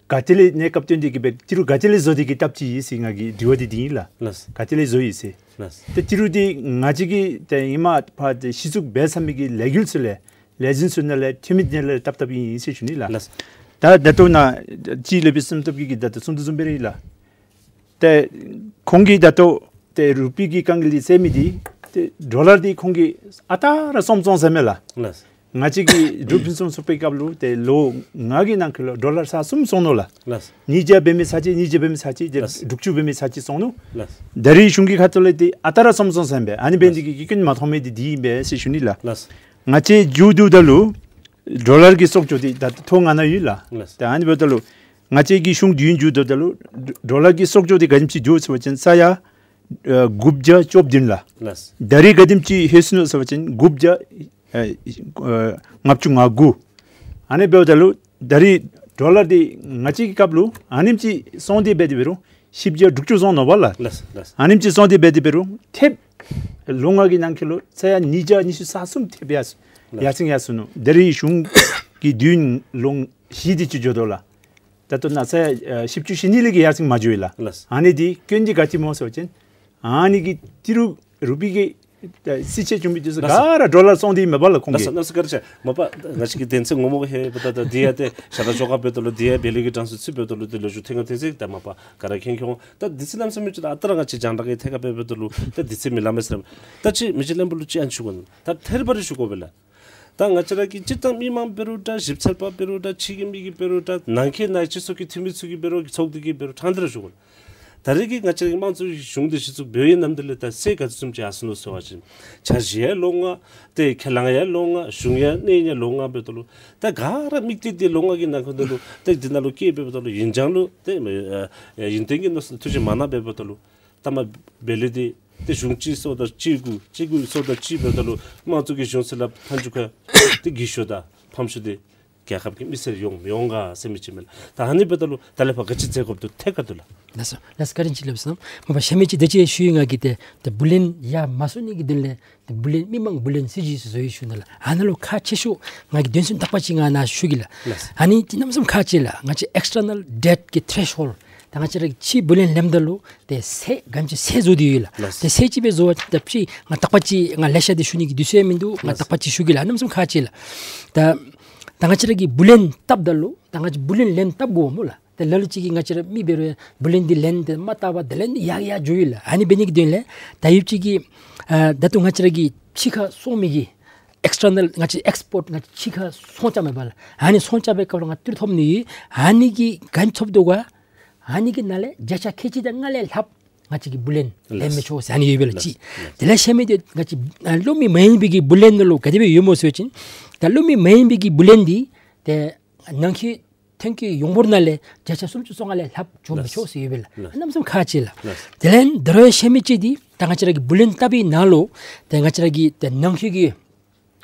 ག་ཏེ་ལས་གནས་སྐབས་བཏོན་ཏེ་གིས་སྦེ་ཏི་རུ་ག་ཏེ་ལས་བཟོ་སྟེ་གིས་སྟབས་གཅིག་ཨིན་ཟེར་ང་གི་དྲི་བ་འདི་འདི་ཨིན་ལགས། ལགས། ག་ཏེ་ལས་བཟོ་ཡི་ཟེར། ལགས། ཏེ་ཏི་རུ་འདི་ང་བཅས་ཀྱིས་ཏེ་ཧེ་མ་ཕར་ཏེ་གཞི་བཙུགས་འབད་ཚར་མི་གི་ལས་འགུལ་ཚུ་ལས་ལས་འཛིན་ཚུ་ནང་ལས་འཐུས་མི་ནང་ལས་བཏབ་བཏབ་ཨིན་ཟེར་ཞུ་ནི་ལགས། ལགས། ད་ད་ལྟོ་ནཱ་ཅིག་སློབ་དཔོན་བསམ་ཐབས་ཀྱིས་ད་ལྟོ་གསུངས་དོ་བཟུམ་སྦེ་ར་ཨིན་ལགས། ཏེ་ཁོང་གིས་ད་ལྟོ་ཏེ་རུ་པི་གི་དཀའ་ངལ་འདི་སེལ་མི་འདི་ཏེ་ཌོ་ལར་འདི་ཁོང་གིས་ཨ་རྟག་ར་བཙོང་བཙོང་ཟེར་མས་ལགས། ལགས། ང་བཅས་ཀྱིས་འབྲུག་ཕུན་སུམ་ཚོགས་པའི་སྐབས་ལུ་ཏེ་ལོ་ལྔ་གི་ནང་འཁོད་ལུ་ཌོ་ལར་ས་གསུམ་བཙོང་ནུག་ལགས། ལགས། ཉིས་བརྒྱ་འབད་མི་ཚར་གཅིག། ཉིས་བརྒྱ་འབད་མི་ཚར་གཅིག། ཏེ་ལགས། དྲུག་ཅུ་འབད་མི་ཚར་གཅིག་བཙོང་ནུག། ལགས། ད་རེས་གཞུང་གི་ཁ་ཐུག་ལས་ཏེ་ཨ་རྟག་ར་བཙོང་བཙོང་ཟེར་མས། ཨ་ནི་འབད་ནི་འདི་གིས་སྐྱོན་མ་མཐོང་མི་འདི་འདི་ཨིན་པས་ཟེར་ཞུ་ནི་ལགས། ལགས། ང་བཅས་མཇུག་བསྡུཝ་ད་ལུ་ཌོ་ལར་གྱི་གསོག་འཇོག་འདི་ད་ཐོ་ང་ནཱ་ཡོད་ལགས། ལགས། ད་ཨ་ནི་འབདཝ་ད་ལུ་ང་བཅས་ཀྱི་གཞུང་དུས་ཡུན་མཇུག་བསྡུཝ་ད་ལུ་ཌོ་ལར་གྱི་གསོག་འཇོག་འདི་ག་དེམ་ཅིག་འགྱོ་ཟེར་བ་ཅིན་ས་ཡ་ཨ་དགུ་བརྒྱ་བཅོ་བདུན་ལགས། ལགས། ད་རེས་ག་དེམ་ཅིག་ལྷོད་སོ་ནུག་ཟེར་བ་ཅིན་དགུ་བརྒྱ་ཨ་ཨ་ལྔ་བཅུ་ང་དགུ། ཨ་ནི་འབདཝ་ད་ལུ་ད་རེས་ཌོ་ལར་འདི་ང་བཅས་ཀྱི་སྐབས་ལུ་ཨ་ནེམ་ཅིག་བཙོང་སྟེ་འབད་དེ་འབད་རུང་བཞི་བརྒྱ་དྲུག་ཅུ་བཙོང་ནུག་པ་ལགས། ལགས་ལགས། ཨ་ནེམ་ཅིག་བཙོང་སྟེ་འབད་དེ་འབད་རུང་ཐེབས་ལོ་ལྔ་གི་ནང་འཁོད་ལུ་ས་ཡ་ཉིས་བརྒྱ་ཉི་ཤུ་རྩ་གསུམ་ཐེབས་ཡར་ལགས། ཡར་སེང་ཡར་སོ་ནུག། ད་རེས་གཞུང་གི་དུས་ཡུན་ལོ་བཞི་དེ་ཅིག་འགྱོ་དོ་ལགས། ད་ལྟོ་ནཱ་ས་ཡ་ཨ་བཞི་བཅུ་ཞེ་གཉིས་ལས་ཀྱི་ཡར་སེང་མ་འགྱོ་ཡི་ལགས། ལགས། ཨ་ནི་འདི་སྐྱོན་འདི་ག་ཅི་སྨོ་ཟེར་བ་ཅིན་ཨ་ནི་གི་ཏི་རུ་རུ་པི་གི་ད་རྩིས་ཆད་བྱུང་མི་འདི་ཚུ་ལགས། ག་ར་ཌོ་ལར་བཙོང་སྟེ་ཨིན་མས་པ་ལགས་ཁོང་གིས། ལགས་སོ། གནམ་མེད་ས་མེད་བཀའ་དྲིན་ཆེ། མ་པ་ང་བཅས་ཀྱིས་དོན་ཚན་ངོ་མ་གུ་ལྷོད་པ་ད་ད་འདི་ཡང་ཏེ་ཞབས་ཁྲ་ཆོ་ག་འབདཝ་ད་ལུ་འདི་ཡང་བེ་ལེགས་ཀྱི་གྲངས་སུ་ཚུད་འབདཝ་ད་ལུ་ཏེ་ལོ་རྒྱུས་ཐོན་ག་ཐོན་ཅི། ད་མ་པ་ག་ར་མཁྱེན་མཁྱེན་འོང་། ད་འདི་ཚུ་གནམ་མེད་ས་མེད་ཅིག་ད་ཨ་རྟག་ར་ང་བཅས་རྒྱང་བསྒྲགས་ཀྱི་ཐད་ཁར་འབད་འབདཝ་ད་ལུ་ད་འདི་ཚུ་མི་སླབ་མས་ཟེར་མས། ད་ཅིག་མི་རྗེ་བློན་པོ་ལུ་ཅིག་ཨ་ནི་ཞུ་དགོ་ནི། ད་ཐད་རི་བ་རི་ཞུ་དགོ་པས་ལགས། ད་ང་བཅས་ར་གི་སྤྱིར་བཏང་མི་མང་འབད་རུང་འདྲ། ཞིབ་འཚོལ་པ་འབད་རུང་འདྲ། ཕྱི་གི་མི་གིས་འབད་རུང་འདྲ། ནང་འཁོད་ནང་སྤྱི་ཚོགས་ཀྱི་འཐུས་མི་ཚུ་གིས་འབད་རུང་ཚོགས་སྡེ་གིས་འབད་རུང་ཕྲང་སྟེ་ར་ཞུ་དགོ་ལགས། ད་རེས་ཀྱི་ང་བཅས་ར་གི་དམངས་གཙོའི་གཞུང་འདི་གཞི་བཙུགས་འབད་བའི་ནམ་དུས་ལས་ད་སྲས་ག་ཚོད་ཙམ་ཅིག་ཡར་སོ་ནུག་ཟེར་བ་ཅིན་འཆར་གཞི་ཡང་ལོ་ལྔ། ཏེ་ཁས་བླངས་ཡང་ལོ་ལྔ། གཞུང་ཡང་གནས་ཡུན་ཡང་ལོ་ལྔ་འབདཝ་ད་ལུ་ད་ག་ར་དམིགས་གཏད་འདི་ལོ་ལྔ་གི་ནང་འཁོད་ད་ལུ་ཏེ་འདི་ནང་ལུ་བསྐྱལ་འབདཝ་ད་ལུ་ཡིན་ཀྱང་ལུ་ཏེ་ཨ་ཡུན་བརྟན་གྱི་མནོ་བསམ་ཐུགས་བཞེད་མ་གནང་འབདཝ་ད་ལུ་ཐ་མ་འབད་ལས་འདི་ཏེ་གཞུང་གཅིག་སོང་དང་གཅིག་དགུ་གཅིག་དགུ་སོང་དང་གཅིག་འབདཝ་ད་ལུ་དམངས་གཙོ་གི་གཞུང་ཟེར་སླབ་མཐའ་མཇུག་ཁར་ཏེ་སྒེར་གཞུང་དང་ཕམ་གཞུང་འདི་རྒྱལ་ཁབ་ཀྱི་མི་སེར་ཡོང་མི་ཡོང་ག་ཟེར་མི་ཅིག་མས་ལགས། ད་ཨ་ནི་འབདཝ་ད་ལུ་ད་ལས་ཕར་ག་ཅི་མཛད་དགོཔ་འདུག་ཐད་ཀར་དུ་ལགས། ལགས་སོ། ལགས་སོ། བཀའ་དྲིན་ཆེ་ལགས་སོ། མ་པ་ཤ་མི་ཅིག་དེ་ཅིག་ཞུ་ཡི། ང་གིས་ཏེ་ཏེ་བུ་ལོན་ཡར་མ་སོང་ནི་གི་དོན་ལས་ཏེ་བུ་ལོན་མི་མང་བུ་ལོན་སྲིད་བྱུས་སུ་བཟོ་ཡི་ཞུ་ནི་ལགས། ཨ་ནཱ་ལུ་ཁག་ཆེ་ཤོས་ང་གིས་དོན་ཚན་དག་པ་ཅིག་ང་ནཱ་ཞུ་གེ་ལགས། ལགས་སོ། ཨ་ནི་འདི་གནམ་མེད་ས་མེད་ཁག་ཆེ་ལགས། ང་བཅས་ཨེགས་ཊར་ནཱལ་ཌེབཊ་གི་ཐེ་རེཤ་ཧོལཌ། ད་ང་བཅས་ར་གིས་ཕྱི་བུ་ལོན་ལེནམ་ད་ལུ་ཏེ་ཚད་ག་དེམ་ཅིག་ཚད་བཟོ་སྟེ་ཡོད་ལགས། ལགས། ཏེ་ཚད་ཅིག་སྦེ་བཟོ་བ་ད་ཕྱི་ང་དག་པ་ཅིག་ང་ལེ་ཤ་འདི་ཞུ་ནི་གི་དུས་ཚོད་མིན་འདུག། ང་ལགས། དག་པ་ཅིག་ཞུ་གེ་ལགས། གནམ་མེད་ས་མེད་ཁག་ཆེ་ལགས། ད་ད་ང་བཅས་ར་གིས་བུ་ལོན་བཏབ་ད་ལུ་ད་ང་བཅས་བུ་ལོན་ལེན་བཏབ་དགོ་སྨོ་ལགས། ད་ལ་ལུ་ཅིག་གིས་ང་བཅས་ར་མི་འབད་རུང་བུ་ལོན་འདི་ལེན་ཏེ་མ་བཏབ་པར་དེ་ལས་ཡར་ཡར་འགྱོ་ཡི་ལགས། ཨ་ནི་འབད་ནི་གི་དོན་ལས་ད་ཡོདཔ་ཅིག་གིས་ཨ་ད་ལྟོ་ང་བཅས་ར་གིས་ཕྱི་ཁར་སོང་མི་གི་ཨེགས་ཊར་ནཱལ་ང་བཅས་ཨེགསི་པོརཊ་ང་བཅས་ཕྱི་ཁར་སོང་རྐྱབ་མས་པ་ལགས། ཨ་ནི་སོང་རྐྱབ་པའི་སྐབས་ལུ་ང་བཅས་ཏི་རུ་ཐོབ་ནི་ཡོད། ཨ་ནི་གིས་ག་ཅི་ཐོབ་འདུག་ག། ཨ་ནི་གི་ནང་ལས་བརྒྱ་ཆ་ཁལ་གཅིག་དང་ལྔ་ལས་ལྷགཔ་ང་བཅས་ཀྱིས་བུ་ལོན་ལེན་མི་ཆོག་ཟེར་ཨ་ནི་ཡོད་པས་ལགས། ལགས། གཅིག། ལགས། དེ་ལས་ཤ་མི་འདི་ང་བཅས་ཨ་གློག་མེ་མ་ཡིན་པའི་གི་བུ་ལོན་ནང་ལུ་ག་དེ་སྦེ་ཡོད་སྨོ་ཟེར་བ་ཅིན་ད་གློག་མེ་མ་ཡིན་པའི་གི་བུ་ལོན་འདི་ཏེ་ནང་འཁོད་ཐོན་སྐྱེད་ཡོངས་འབོར་ནང་ལས་བརྒྱ་ཆ་སུམ་ཅུ་སོ་ལྔ་ལས་ལྷགཔ་འཇོག་མི་ཆོག་ཟེར་ཡོད་པས་ལགས། ལགས། གནམ་མེད་ས་མེད་ཁག་ཆེ་ལགས། ལགས། དེ་ལས་ད་རུང་ཤ་མི་ཅིག་འདི་ད་ང་བཅས་ར་གིས་བུ་ལོན་བཏབ་པའི་ནང་ལུ་ཏེ་ང་བཅས་ར་གི་ཏེ་ནང་འཁོད་ཀྱི་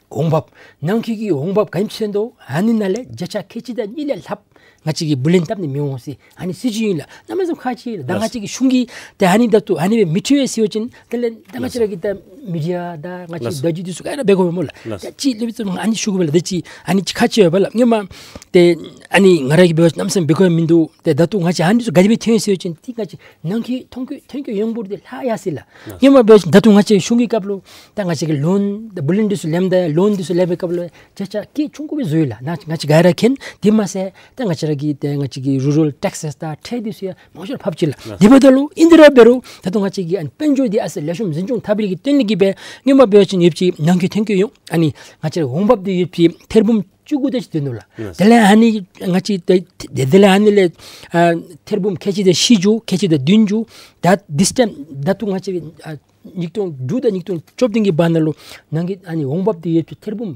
འོང་འབབ་ནང་འཁོད་ཀྱི་འོང་འབབ་ག་ཅི་ཐོན་དོ་ཨ་ནི་ནང་ལས་བརྒྱ་ཆ་ཁལ་གཅིག་དང་གཉིས་ལས་ལྷགཔ་ང་བཅས་ཀྱིས་བུ་ལོན་བཏབ་ནི་མི་འོང་ཟེར་ཨ་ནི་སྲིད་བྱུས་ཨིན་ལགས། གནམ་མེད་ས་མེད་ཁག་ཆེ་ལགས། ད་ང་བཅས་ཀྱི་གཞུང་གིས་ཏེ་ཨ་ནི་ད་ལྟོ་ཨ་ནི་སྦེ་མི་འཁྲི་བས་ཟེར་བ་ཅིན་དེ་ལས་ད་ང་བཅས་ར་གི་ད་མི་ཌི་ཡ་དང་ང་བཅས་ལགས། བརྡ་བརྒྱུད་འདི་ཚུ་ག་ར་འབད་དགོ་སྨོ་ལགས། ལགས། ད་ཅི་ལས་ཚུ་ཨ་ནི་ཞུ་དགོ་པས་ལགས། ད་ཅི་ཨ་ནི་ཅིག་ཁག་ཆེ་བས་ལགས། སྔོན་མ་ཏེ་ཨ་ནི་ང་ར་གིས་འབད་བ་ཅིན་གནམ་མེད་ས་མེད་འབད་དགོཔ་མིན་འདུག། ཏེ་ད་ལྟོ་ང་བཅས་ཨ་ནི་ཚུ་ག་དེ་སྦེ་ཐོན་ཡི་ཟེར་བ་ཅིན་ཏེ་ང་བཅས་ནང་འཁོད་ཐོན་སྐྱེད་ཐོན་སྐྱེད་ཡོངས་འབོར་འདི་ལྷག་ཡར་སོ་ཡི་ལགས། ལགས། སྔོན་མ་འབད་བ་ཅིན་ད་ལྟོ་ང་བཅས་གཞུང་གི་སྐབས་ལུ་ད་ང་བཅས་ཀྱིས་ལོན་ད་བུ་ལོན་འདི་ཚུ་ལེནམ་ད་ལོན་འདི་ཚུ་ལེན་པའི་སྐབས་ལུ་བརྒྱ་ཆ་བརྒྱ་ཆུང་ཀུ་སྦེ་བཟོ་ཡི་ལགས། ང་ང་བཅས་ག་ར་མཁྱེན། དེ་མ་ཚད་ད་ང་བཅས་ར་གི་ད་ང་བཅས་ཀྱི་རུ་རཱལ་ཊེགསི་དང་ཁྲལ་འདི་ཚུ་ཡང་མང་ཤོས་ར་ཕབ་ཅི་ལགས། ལགས། དེ་འབདཝ་ད་ལུ་ཨིན་ཏེ་ར་འབད་རུང་ད་ལྟོ་ང་བཅས་ཀྱི་ཨ་ནི་དཔལ་འབྱོར་འདི་ཨ་ཙི་ལེགས་ཤོམ་འཛིན་སྐྱོང་འཐབ་པའི་གི་དོན་ལུ་གིས་སྦེ་སྔོན་མ་འབད་བ་ཅིན་ཡོདཔ་ཅིག་ནང་འཁོད་ཐོན་སྐྱེད་ཡོངས་ཨ་ནི་ང་བཅས་ར་འོང་འབབ་འདི་ཡོདཔ་ཅིག་ཐེར་འབུམ་བཅུ་དགུ་དེ་ཅིག་ཐོན་ནུག་ལགས། ལགས། དེ་ལས་ཨ་ནི་ང་བཅས་ཏེ་དེ་དེ་ལས་ཨ་ནི་ལས་ཨ་ཐེར་འབུམ་ཁལ་གཅིག་དང་བཞི་བཅུ་ཁལ་གཅིག་དང་བདུན་ཅུ་ད་this time ད་ལྟོ་ང་བཅས་ཨ་ཉིས་སྟོང་དྲུག་དང་ཉིས་སྟོང་བཅུ་བདུན་གྱི་བར་ན་ལུ་ནང་གི་ཨ་ནི་འོང་འབབ་འདི་ཡོདཔ་ཅིག་ཐེར་འབུམ་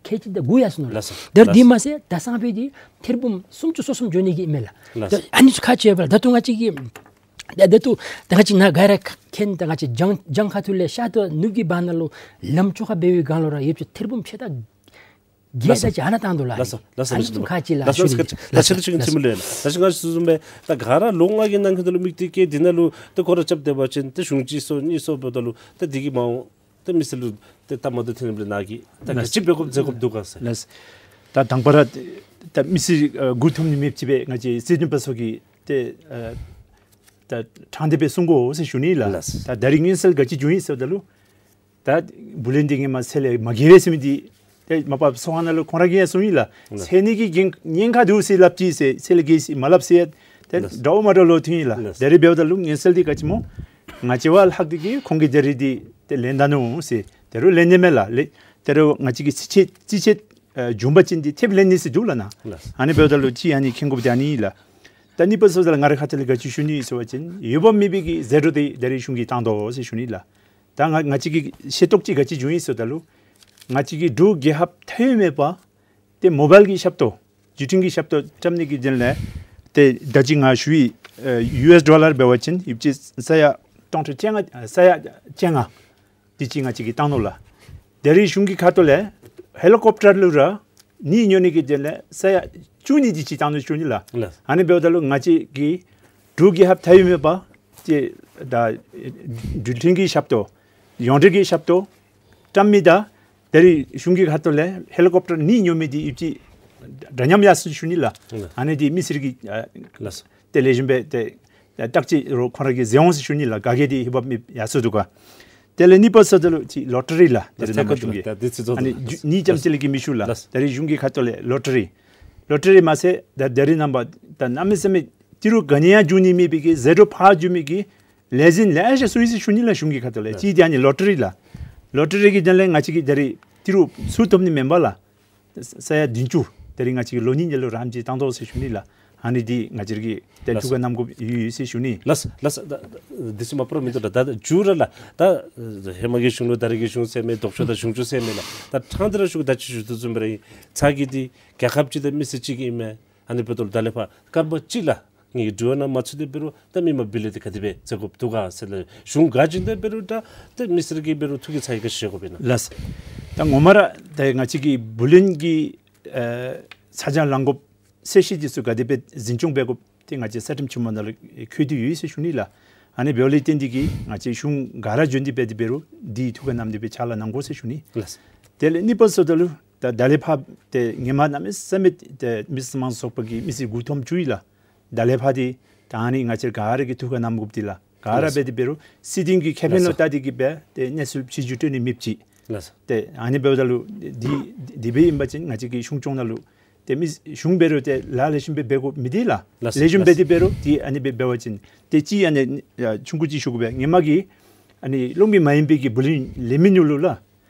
ཁལ་གཅིག་དང་དགུ་ཡར་སོ་ནུག་ལགས། ལགས་སོ། ད་ལགས་འདི་སོ། མ་ཚད་ད་སང་ཕོད་འདི་ཐེར་འབུམ་སུམ་ཅུ་སོ་གསུམ་འགྱོ་ནི་གི་ཨིན་མས་ལགས། ལགས་སོ། ད་ཨ་ནི་ཚུ་ཁག་ཆེ་བས་ལགས། ད་ལྟོ་ང་བཅས་ཀྱི་ད་ད་ལྟོ་ད་ང་བཅས་ནཱ་ག་ར་མཁྱེན། ད་ང་བཅས་བྱང་བྱང་ཁ་ཐུག་ལས་ཤར་དང་ནུབ་ཀྱི་བར་ན་ལུ་ལམ་བཅོ་ཁ་འབད་བའི་སྒང་ལུ་ར་ཡོདཔ་ཅིག་ཐེར་འབུམ་ཕྱེད་དང་བརྒྱད་ལགས་སོ། དེ་ཅིག་ཨ་ནཱ་བཏང་འདུག་ལགས། ལགས་སོ། ལགས་སོ། ཨ་ནི་ཚུ་ཁག་ཆེ་ལགས། ལགས་སོ། ཞུ་ནི། ལགས་སོ། ལགས་སོ། ལགས་སོ། ལགས་སོ། ང་བཅས་ཚུ་བཟུམ་སྦེ་ད་ག་ར་ལོ་ལྔ་གི་ནང་འཁོད་ལུ་དམིགས་གཏད་བསྐྱེད་འདི་ནང་ལུ་ཏེ་སྐོར་ར་རྐྱབ་སྡོད་པ་ཅིན་ཏེ་གཞུང་གཅིག་སོང་གཉིས་སོང་འབདཝ་ད་ལུ་ཏེ་འདི་གིས་མ་འོངས་ཏེ་མི་སེར་ལུ་ཏེ་སྟབས་མ་བདེཝ་ཐོན་ནི་མས་ལགས། ནཱ་གིས་ད་ག་ཅི་འབད་དགོཔ་མཛད་དགོཔ་འདུག་ག་ཟེར། ལགས། ད་དང་པ་ར་ད་མི་སེར་ཨ་མགུ་འཐོམ་ནི་མེདཔ་ཅིག་སྦེ་ང་བཅས་སྲིད་དོན་པ་ཚུ་གིས་ཏེ་ཨ་ད་དྲང་བདེན་སྦེ་གསུང་དགོ་ཟེར་ཞུ་ནི་ལགས། ལགས། ད་ད་རིས་མངོན་གསལ་ག་ཅི་བྱུང་ཡི་ཟེརཝ་ད་ལུ་ད་བུ་ལོན་འདི་སྔོན་མ་ཚད་ལས་མ་བརྒལ་བས་ཟེར་མི་འདི་ཏེ་མ་པ་ཚོགས་ཁང་ནང་ལུ་ཁོང་ར་གིས་ཡང་གསུངས་ཡི་ལགས། ལགས། ཚད་ནི་གི་ཉེན་ཉེན་ཁ་འདུག་ཟེར་སླབ་ཅི་ཟེར། ཚད་ལས་བརྒལ་ཟེར་མ་སླབ་ཟེར། ཏེ་ལགས། འདྲཝ་མ་འདྲཝ་ལོག་ཐོན་ཡི་ལགས། ལགས། ད་རིས་འབདཝ་ད་ལུ་མངོན་གསལ་འདི་ག་ཅི་སྨོ། ང་བཅས་བ་ལྷག་སྟེ་གིས་ཁོང་གིས་ད་རིས་འདི་ཏེ་ལེན་ད་ནུག་ཟེར། ད་རུང་ལེན་ནི་མས་ལགས། ལེ་ད་རུང་ང་བཅས་ཀྱིས་རྩིས་ཆད་རྩིས་ཆད་ཨ་བྱུང་པ་ཅིན་འདི་ཐེབས་ལེན་ནི་ཟེར་འདུག་ལགས་ནཱ། ལགས། ཨ་ནི་འབདཝ་ད་ལུ་ཅིག་ཨ་ནི་མཁྱེན་དགོཔ་འདི་ཨ་ནི་ཨིན་ལགས། ད་གཉིས་པ་ཟེརཝ་ད་ལུ་ང་རའི་ཁ་ཐུག་ལས་ག་ཅི་ཞུ་ནི་ཟེར་བ་ཅིན་འོས་འབབ་མེད་པའི་གི་ཟད་འགྲོ་འདི་ད་རིས་གཞུང་གིས་བཏང་དོ་ཟེར་ཞུ་ནི་ལགས། ད་ང་ང་བཅས་ཀྱི་ཤེས་རྟོགས་ཅིག་ག་ཅི་བྱུང་ཡི་ཟེརཝ་ད་ལུ་ང་བཅས་ཀྱི་འབྲུག་རྒྱལ་ཁབ་མཐའ་དབུས་མེད་པ་ཏེ་མོ་བཱའིལ་གྱི་ཞབས་ཏོག་བརྒྱུད་འཕྲིན་གྱི་ཞབས་ཏོག་བཀྲམ་ནི་གི་དོན་ལས་ཏེ་ད་ཅི་ང་ཞུ་ཡི་ཨ་ཡུ་ཨེསི་ཌོ་ལར་འབད་བ་ཅིན་ཡོདཔ་ཅིག་ས་ཡ་སྟོང་ཕྲག་བཅོ་ལྔ་ཨ་ས་ཡ་བཅོ་ལྔ་འདི་ཅིག་ང་བཅས་ཀྱིས་བཏང་ནུག་ལགས། ད་རིས་གཞུང་གི་ཁ་ཐུག་ལས་ཧེ་ལི་ཀོབ་ཊར་ལུ་ར་གཉིས་ཉོ་ནི་གི་དོན་ལས་ས་ཡ་བཅུ་གཉིས་འདི་ཅིག་བཏང་ནུག་ཞུ་ནི་ལགས། ལགས། ཨ་ནི་འབདཝ་ད་ལུ་ང་བཅས་ཀྱི་འབྲུག་རྒྱལ་ཁབ་མཐའ་དབུས་མེད་པ་ཏེ་ད་བརྒྱུད་འཕྲིན་གྱི་ཞབས་ཏོག་ཡོངས་འབྲེལ་གྱི་ཞབས་ཏོག་བཀྲམ་མི་དང་ད་རིས་གཞུང་གི་ཁ་ཐུག་ལས་ཧེ་ལི་ཀོབ་ཊར་གཉིས་ཉོ་མི་འདི་ཡོདཔ་ཅིག་འདྲ་མཉམ་ཡར་སོ་ཞུ་ནི་ལགས། ལགས། ཨ་ནི་འདི་མི་སེར་གྱིས་ཨ་ལགས་སོ། ཏེ་ལེགས་ཤོམ་སྦེ་ཏེ་བརྟག་དཔྱད་རོགས་ཁོང་ར་གིས་མཛད་འོང་ཟེར་ཞུ་ནི་ལགས། ག་གིས་འདི་འོས་འབབ་མེདཔ་ཡར་སོ་འདུག་ག། དེ་ལས་གཉིས་པ་ཟེརཝ་ད་ལུ་ཅིག་ལོ་ཊ་རི་ལགས། ད་རིས་ནངས་པ་གཞུང་གིས་ཨ་ནི་ཉིས་ཙམ་ཅིག་ལས་ཀྱི་མི་ཞུ་ལགས། ད་རིས་གཞུང་གི་ཁ་ཐུག་ལས་ལོ་ཊ་རི་ལོ་ཊ་རི་མ་ཚད་ད་ད་རིས་ནངས་པ་ད་གནམ་མེད་ས་མེད་ཏི་རུ་ག་ནི་ཡང་བྱུང་ནི་མེད་པའི་གི་ཟད་འགྲོ་ཕར་བྱུང་མི་གི་ལས་འཛིན་ལེ་ཤ་བཙུགས་ཡི་ཟེར་ཞུ་ནི་ལགས། གཞུང་གི་ཁ་ཐུག་ལས་ལགས། ཅིག་འདི་ཨ་ནི་ལོ་ཊ་རི་ལགས། ལོ་ཊ་རི་གི་དོན་ལས་ང་བཅས་ཀྱིས་ད་རིས་ ཏི་རུ་ཚུར་ཐོབ་ནི་མེན་པ་ལགས། ས་ཡ་བདུན་ཅུ་དེ་རིང་ང་བཅས་ཀྱིས་ལོ་གཉིས་ནང་ལུ་རམ་འདེགས་བཏང་དོ་ཟེར་ཞུ་ནི་ལགས། ཨ་ནི་འདི་ང་བཅས་ཀྱིས་ཏེ་ལགས་ཐུགས་ཁར་བསྣམ་དགོཔ་ཡོད་ཡོད་ཟེར་ཞུ་ནི། ལགས་ལགས། ད་ད་དུས་ཚོད་མ་པ་ར་མིན་འདུག་ད། ད་མཇུག་ར་ལགས། ད་ཧེ་མ་གི་གཞུང་ལུ་ད་རེས་ཀྱི་གཞུང་ཟེར་མི་ལྡོག་ཕྱོགས་དང་གཞུང་ཕྱོགས་ཟེར་མི་ལགས། ད་ཕྲང་སྟེ་ར་ཞུ་གེ། ད་ཅི་ཞུ་དོ་བཟུམ་སྦེ་ར་ཨིན། ཚ་གི་འདི་རྒྱལ་ཁབ་ཅིག་དང་མི་སེར་ཅིག་གི་ཨིན་མས། ཨ་ནི་འབདཝ་ད་ལུ་ད་ལས་ཕར་སྐར་མ་གཅིག་ལགས། ངེ་གི་དྲི་བ་ནང་མ་ཚུད་དེ་འབད་རུང་ད་མི་མང་བུ་ལོན་འདི་ག་དེ་སྦེ་བཙལ་དགོཔ་འདུག་ག་ཟེར་ལགས། གཞུང་ག་བྱིན་དེ་འབད་རུང་ད་ཏེ་མི་སེར་གྱིས་འབད་རུང་ཐུགས་ཀྱི་ཚ་གྱང་ག་ཅི་བཞེས་དགོཔ་ཨིན་ན། ལགས། ད་ངོ་མ་ར་ད་ང་བཅས་ཀྱིས་བུ་ལོན་གྱི་ཨེ་ཚ་གྱང་ལང་དགོཔ་ཚད་གཞི་འདི་ཚུ་ག་དེ་སྦེ་འཛིན་སྐྱོང་འབད་དགོཔ་འདི་ང་བཅས་ས་ཁྲིམས་ཆེན་མོ་ནང་ལུ་འཁོད་དེ་ཡོད་ཟེར་ཞུ་ནི་ལགས། ཨ་ནི་འབདཝ་ལས་བརྟེན་ཏེ་གིས་ང་བཅས་གཞུང་ག་ར་བྱོན་ཏེ་འབད་དེ་འབད་རུང་འདི་ཐུགས་ཁར་བསྣམས་ཏེ་སྦེ་ཕྱག་ལཱ་གནང་དགོ་ཟེར་ཞུ་ནི། ལགས། དེ་ལས་གཉིས་པ་ཟེརཝ་ད་ལུ་ད་ད་ལས་ཕར་ཏེ་ཧེ་མ་གནམ་མེད་ས་མེད་ཏེ་མི་སེར་དམངས་གཙོའི་ཚོགས་པ་གི་མི་སེར་དགུ་ཐོམ་ཅིག་ཨིན་ལགས། ད་ལས་ཕར་འདི་ད་ཨ་ནི་ང་བཅས་ག་ར་གིས་ཐུགས་ཁར་བསྣམ་དགོཔ་འདི་ལགས། ག་ར་ལགས། འབད་དེ་འབད་རུང་སྲིད་དོན་གྱི་ཁེ་ཕན་ལུ་ལགས། བལྟ་སྟེ་གིས་སྦེ་ཏེ་གནས་ཚུལ་ཕྱི་འགྱུར་སྤྲོད་ནི་མེདཔ་ཅིག། ལགས། ཏེ་ཨ་ནི་འབདཝ་ད་ལུ་འདི་འདི་སྦེ་ཨིན་པ་ཅིན་ང་བཅས་ཀྱི་གཞུང་སྐྱོང་ནང་ལུ་ཏེ་མི་གཞུང་འབད་རུང་ཏེ་ལཱ་ལེགས་ཤོམ་སྦེ་འབད་དགོཔ་མེད་དེ་ལགས། ལགས། ལེགས་ཤོམ་ལགས། འབད་དེ་འབད་རུང་འདི་ཨ་ནི་སྦེ་འབད་བ་ཅིན་ཏེ་ཅིག་ཨ་ནི་ཡ་ཆུང་ཀུ་ཅིག་ཞུ་དགོ་པས། ཧེ་མ་གི་ཨ་ནི་གློག་མེ་མ་ཡིན་པའི་གི་བུ་ལོན་ལེན་མི་ནང་ལུ་ལགས།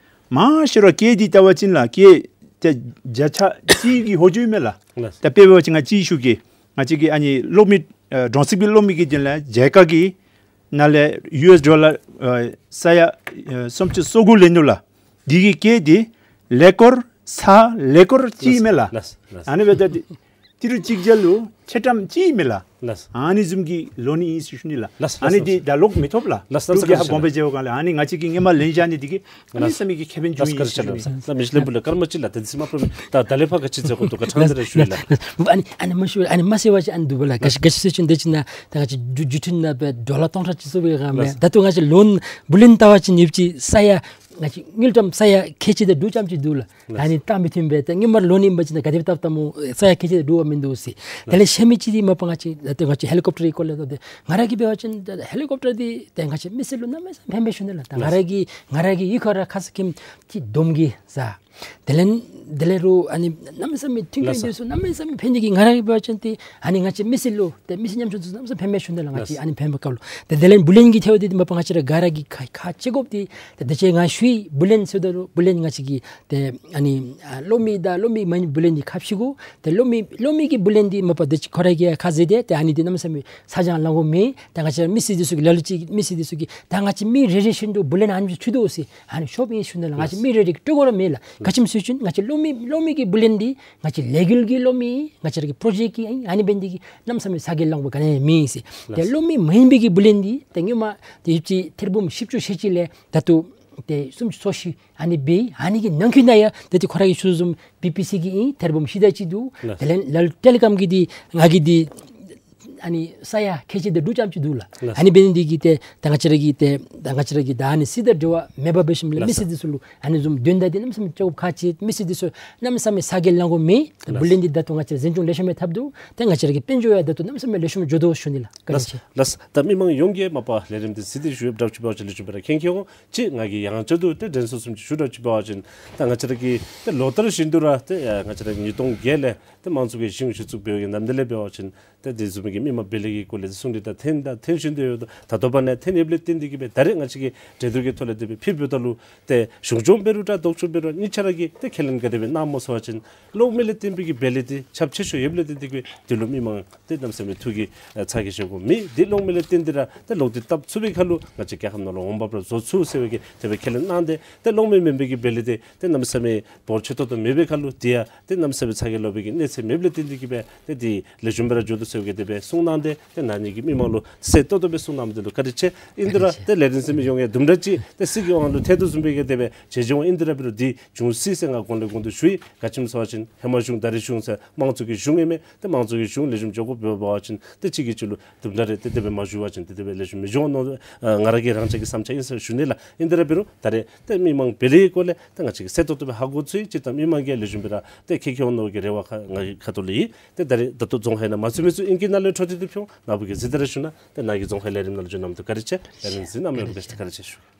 མང་ཤོས་ར་སྐྱེད་འདི་བལྟ་བ་ཅིན་ལགས་སྐྱེད་ཏེ་བརྒྱ་ཆ་གཅིག་གི་ཧོ་ཅོག་ཨིན་མས་ལགས། ལགས། ད་དཔེ་འབད་བ་ཅིན་ང་ཅིག་ཞུ་གེ། ང་བཅས་ཀྱི་ཨ་ནི་གློག་མེ་ཨེ་སྒྲོམ་གསེབ་ཀྱི་གློག་མེ་གི་དོན་ལས་རྒྱ་གར་གྱི་ནང་ལས་ཡུ་ཨེས་ཌོ་ལར་ཨེ་ས་ཡ་ཨེ་སུམ་ཅུ་སོ་དགུ་ལེན་ནུག་ལགས། འདི་གི་སྐྱེད་འདི་ཀླད་ཀོར་ཚ་ཀླད་ཀོར་གཅིག་ཨིན་མས་ལགས། ལགས། ལགས། ཨ་ནི་འབདཝ་ད་འདི་ཏི་རུ་གཅིག་བརྒྱ་ལུ་ཆ་ཀྲམ་གཅིག་ཨིན་མས་ལགས། ལགས། ཨ་ནི་བཟུམ་གྱི་ལོན་ཨིན་ཟེར་ཞུ་ནི་ལགས། ལགས། ཨ་ནི་ལགས། འདི་ད་ལོག་མི་ཐོབ་ལགས། ལགས། ལགས། ལགས། ལགས། ལགས། གོང་འཕེལ་བྱེད་པའི་སྒང་ལས་ཨ་ནི་ང་བཅས་ཀྱིས་སྔོན་མ་ལེན་བཞག་ནི་འདི་གིས་ཨ་ནི་ལགས། གནམ་མེད་ས་མེད་ཀྱི་ཁེ་ཕན་བྱུང་ཡི་ཟེར་ཞུ་ནི། ལགས། ལགས། མི་ཤེས་ལས་འབུལ་ལགས། སྐར་མ་གཅིག་ལགས། ད་འདི་ཚུ་མ་པ་ར་མེན། ད་ད་ལས་ཕར་ག་ཅི་མཛད་དགོཔ་འདུག་ག་ཕྲང་སྟེ་ར་ཞུ་ཡི་ལགས། ལགས། ཨ་ནི་ཨ་ནི་མ་ཞུ་ཨ་ནི་མ་ཟེར་བ་ཅིན་ཨ་ནི་འདུག་པ་ལགས། ག་ཅི་ག་ཅི་ཟེར་ཞུ་ན་དེ་ཅིག་ན་ད་ང་བཅས་བརྒྱུད་བརྒྱུད་འཕྲིན་ནང་སྦེ་ཌོ་ལར་སྟོང་ཕྲག་གཅིག་ཚུ་སྦེ་ག་མས། ལགས། ད་ལྟོ་ང་བཅས་ལོན་བུ་ལོན་བལྟ་བ་ཅིན་ཡོདཔ་ཅིག་ས་ཡ་ང་བཅས་དངུལ་ཀྲམ་ས་ཡ་ཁལ་གཅིག་དང་དྲུག་ཙམ་ཅིག་འདུག་ལགས། ལགས། ཨ་ནི་ད་མི་མཐུན་པས། ད་སྔོན་མ་ལོན་ཨིན་པ་ཅིན་ད་ག་དེ་སྦེ་བཏབ་བཏབ་སྨོ། ས་ཡ་ཁལ་གཅིག་དང་དྲུག་པ་མིན་འདུག་ཟེར། དེ་ལས་ལགས། ཤེས་མི་ཅིག་འདི་མ་པ་ང་བཅས་ད་ལྟོ་ང་བཅས་ཧེ་ལི་ཀོབ་ཊར་གྱི་སྐོར་ལས་ད་ཏེ་ང་ར་གིས་འབད་བ་ཅིན་ད་ཧེ་ལི་ཀོབ་ཊར་འདི་ད་ང་བཅས་མི་སེར་ལུ་གནམ་མེད་ས་མེད་ཕན་པས་ཞུ་ནི་ལགས། ད་ང་ར་གི་ང་ར་གི་གཡུས་ཁར་ར་ཁ་ཙ་ཁྱིམ་ཅིག་སྡོམ་གྱི་ཟ། དེ་ལས་དེ་ལས་རུང་ཨ་ནི་གནམ་མེད་ས་མེད་མཐུན་རྐྱེན་ལགས། འདི་ཚུ་གནམ་མེད་ས་མེད་ཕན་ནི་གི་ང་ར་གིས་འབད་བ་ཅིན་ཏེ་ཨ་ནི་ང་བཅས་མི་སེར་ལུ་ཏེ་མི་སེར་ཉམ་ཆུང་ཚུ་གནམ་མེད་ས་མེད་ཕན་པས་ཞུ་ནི་ལགས། ང་བཅས་ལགས། ཨ་ནི་ཕན་པའི་སྐབས་ལུ་ཏེ་དེ་ལས་བུ་ལོན་གྱི་ཐད་འདི་མ་པ་ང་བཅས་ར་ག་ར་གིས་ཁག་ཁག་ཆེ་དགོཔ་འདི་ཏེ་དེ་ཅིག་ང་ཞུ་ཡི། བུ་ལོན་ཟེརཝ་ད་ལུ་བུ་ལོན་ང་བཅས་ཀྱི་ཏེ་ཨ་ནི་ཨ་གློག་མེ་དང་གློག་མེ་མེན་བུ་ལོན་འདི་ཁག་ཆེ་དགོ། ཏེ་གློག་མེ་གློག་མེ་གི་བུ་ལོན་འདི་མ་པ་དེ་ཅིག་ཁོ་ར་གིས་ཁ་ཟེར་ཏེ་ཏེ་ཨ་ནི་འདི་གནམ་མེད་ས་མེད་ཚ་གྱང་ལང་དགོཔ་མེད། ད་ང་བཅས་ར་མི་སེར་འདི་ཚུ་གིས་ལ་ལུ་ཅིག་མི་སེར་འདི་ཚུ་གིས་ད་ང་བཅས་མི་རེ་རེ་བཞིན་དུ་བུ་ལོན་ཨ་ནི་ཚུད་དོ་ཟེར་ཨ་ནི་ཤོབ་ཨིན་ཞུ་ནི་ལགས། ང་བཅས་མི་རེ་རེ་གིས་སྤྲོད་དགོ་ར་མེད་ལགས། ག་ཅི་སྨོ་ཟེར་བ་ཅིན་ང་བཅས་གློག་མེ་གློག་མེ་གི་བུ་ལོན་འདི་ང་བཅས་ལས་འགུལ་གྱི་གློག་མེ་ང་བཅས་ར་གི་པྲོ་ཇེཀཊ་ཀྱི་ཨ་ནི་འབད་ནི་འདི་གིས་གནམ་མེད་ས་མེད་ཚ་གྱང་ལང་དགོཔ་ག་ནི་ཡང་མེད་ཟེར། ཏེ་གློག་མེ་མ་ཡིན་པའི་གི་བུ་ལོན་འདི་ཏེ་སྔོན་མ་ཏེ་ཡོདཔ་ཅིག་ཐེར་འབུམ་བཞི་བཅུ་ཞེ་གཅིག་ལས་ད་ལྟོ་ཏེ་སུམ་ཅུ་སོ་བཞི་ཨ་ནི་འབད་ཡི། ཨ་ནི་གི་ནང་འཁོད་ནང་ཡང་ཏེ་ཏེ་ཁོ་ར་གིས་ཞུ་བཟུམ་བི་པི་སི་གི་ཨིན་ཐེར་འབུམ་བཞི་དང་གཅིག་འདུག། ལགས། དེ་ལས་ལ་ལུ་ཊེ་ལི་ཀོམ་གི་འདི་ང་གི་འདི་ཨ་ནི་ས་ཡ་ཁལ་གཅིག་དང་དྲུག་ཙམ་ཅིག་འདུག་ལགས། ལགས། ཨ་ནི་འབད་ནི་འདི་གིས་ཏེ་ད་ང་བཅས་ར་གི་ཏེ་ད་ང་བཅས་ར་གི་ད་ཨ་ནི་སྲིད་དང་འབྲེལ་བ་མེད་པ་འབད་ཞིནམ་ལས་ལགས། མི་སེར་འདི་ཚུ་ལུ་ཨ་ནི་བཟུམ་དོན་དག་འདི་གནམ་མེད་ས་མེད་ཅོག་ཁ་ཆེ། མི་སེར་འདི་ཚུ་གནམ་མེད་ས་མེད་ཚ་གྱང་ལང་དགོཔ་མེད། ད་ལགས། བུ་ལོན་འདི་ད་ལྟོ་ང་བཅས་འཛིན་སྐྱོང་ལེགས་ཤོམ་སྦེ་འཐབ་དོ། ཏེ་ང་བཅས་ར་གི་དཔལ་འབྱོར་ཡང་ད་ལྟོ་གནམ་མེད་ས་མེད་ལེགས་ཤོམ་འགྱོ་དོ་ཞུ་ནི་ལགས། བཀའ་དྲིན་ཆེ། ལགས། ལགས། ད་མི་མང་ཡོངས་ཀྱིས་མ་པ་ལས་རིམ་འདི་གཟིགས་ཏེ་བཞུགས་ཡོདཔ་འདྲཝ་ཅིག་འབད་བ་ཅིན་ལེགས་ཤོམ་སྦེ་ར་མཁྱེན་མཁྱེནམ་འོང་། ཅིག་ང་གིས་ཡང་བསྐྱར་དུ་ཏེ་དྲན་གསོ་བཟུམ་ཅིག་ཞུཝ་འདྲཝ་ཅིག་འབད་བ་ཅིན་ད་ང་བཅས་ར་གི་ཏེ་ལོ་ལྟར་བཞིན་དུ་ར་ཏེ་ང་བཅས་ར་ཉིས་སྟོང་བརྒྱད་ལས་ཏེ་དམངས་གཙོ་གི་གཞུང་གཞི་བཙུགས་འབད་བའི་ནམ་དུས་ལས་འབད་བ་ཅིན་ཏེ་དེ་བཟུམ་གྱི་མི་མང་བུ་ལོན་གྱི་སྐོར་ལས་གསུང་གྲོས་དང་ཐོན་དང་ཐོན་བཞིན་དུ་ཡོད། ད་ལྟོ་བར་ན་ཐོན་ཡོདཔ་ལས་བརྟེན་ཏེ་གིས་སྦེ་ད་རེས་ང་བཅས་ཀྱིས་གྲོས་བསྡུར་གྱི་ཐོག་ལས་དེ་སྦེ་ཕུལ་བའི་ཐོག་ལུ་ཏེ་གཞུང་སྐྱོང་འབད་རུང་ད་ལྡོག་ཕྱོགས་འབད་རུང་གཉིས་ཆ་ར་གིས་ཏེ་ཁས་ལེན་ག་དེ་སྦེ་གནངམ་སྨོ་ཟེར་བ་ཅིན་གློག་མེ་ལས་བརྟེན་པའི་གི་བུ་ལོན་འདི་ཁྱབ་ཆེ་ཤོས་ཡོདཔ་ལས་བརྟེན་ཏེ་གིས་སྦེ་དེ་ལུ་མི་མང་ཏེ་གནམ་མེད་ས་མེད་ཐུགས་ཀྱི་ཚ་གྱང་བཞེས་དགོཔ་མེད། ཏེ་གློག་མེ་ལས་བརྟེན་ཏེ་ར་ཏེ་གློག་འདི་བཏབ་ཚུགས་པའི་ཁར་ལུ་ང་བཅས་རྒྱལ་ཁབ་ནང་ལུ་འོང་འབབ་ར་བཟོ་ཚུགས་ཟེར་བའི་གི་དེ་སྦེ་ཁས་ལེན་གནང་སྟེ་ཏེ་གློག་མེ་མེན་པའི་གི་བུ་ལོན་འདི་ཏེ་གནམ་མེད་ས་མེད་འབོར་ཆེ་ཏོག་ཏོ་མེད་པའི་ཁར་ལུ་དེ་ཡང་ཏེ་གནམ་མེད་ས་མེད་ཚ་གྱང་ལོག་པའི་གི་གནས་ཚད་མེདཔ་ལས་བརྟེན་ཏེ་གིས་སྦེ་ཏེ་དེ་ལེགས་ཤོམ་སྦེ་ར་འགྱོ་དོ་ཟེར་བའི་གི་དེ་སྦེ་གསུང་གནང་སྟེ་ཏེ་ན་ནིང་གི་མི་མང་ལུ་གསལ་ཏོག་ཏོ་སྦེ་གསུང་གནངམ་འདི་ལུ་བཀའ་དྲིན་ཆེ། ཨིན་དེ་ར་ཏེ་ལས་རིམ་གཟིགས་མི་ཡོངས་ཀྱིས་དུམ་གྲ་ཅིག་ཏེ་སྲིད་ཀྱི་དབང་ལུ་ཐལ་དོ་བཟུམ་སྦེ་གི་དེ་སྦེ་བྱེད་བྱེདཔ་འོང་། ཨིན་དེ་ར་འབད་རུང་འདི་འབྱུང་སྲིད་ཟེར་ང་གོང་ལས་གོང་དུ་ཞུ་ཡི། ག་ཅི་སྨོ་ཟེར་བ་ཅིན་ཧེ་མ་གཞུང་ད་རེས་གཞུང་ཟེར་དམངས་གཙོ་གི་གཞུང་ཨིན་མས། ཏེ་དམངས་གཙོ་གི་གཞུང་ལེགས་ཤོམ་འགྱོ་དགོཔ་འབད་བ་ཅིན་ཏེ་གཅིག་གིས་གཅིག་ལུ་དུམ་གྲ་རེ་ཏེ་དེ་སྦེ་མ་ཞུ་བ་ཅིན་ཏེ་དེ་སྦེ་ལེགས་ཤོམ་མི་འགྱོ་མནོ། ཨ་ང་ར་གི་རང་ཅག་གི་བསམ་འཆར་ཨིན་ཟེར་ཞུ་ནི་ལགས། ཨིན་དེ་ར་འབད་རུང་ད་རེས་ཏེ་མི་མང་བུ་ལོན་གྱི་སྐོར་ལས་ཏེ་ང་བཅས་ཀྱིས་གསལ་ཏོག་ཏོ་སྦེ་ཧ་གོ་ཚུགས་ཡི། ཅིག་ད་མི་མང་གིས་ལེགས་ཤོམ་སྦེ་ར་ཏེ་མཁྱེན་མཁྱེན་འོང་མནོ་བའི་གི་རེ་བ་ཁག་ང་གི་ཁ་ཐུག་ལས་ཡོད། ཏེ་ད་རེས་ད་ལྟོ་རྫོང་ཁའི་ནང་མ་ཚུད་མི་ཚུ་ཨིན་གྱི་ནཱ་ལས་འཕྲོ་མཐུད་དེ་ཕུལ་འོང་། ནཱ་བུ་གིས་གཟིགས་ཏེ་ར་ཞུ་གནང་། ཏེ་ནཱ་གིས་རྫོང་ཁའི་ལས་རིམ་ནང་ལུ་བྱོན་གནང་མི་འདི་བཀའ་དྲིན་ཆེ། ལས་རིམ་གཟིགས་གནང་མི་ཡོངས་ལུ་བཀའ་དྲིན་ཆེ་ཞུ།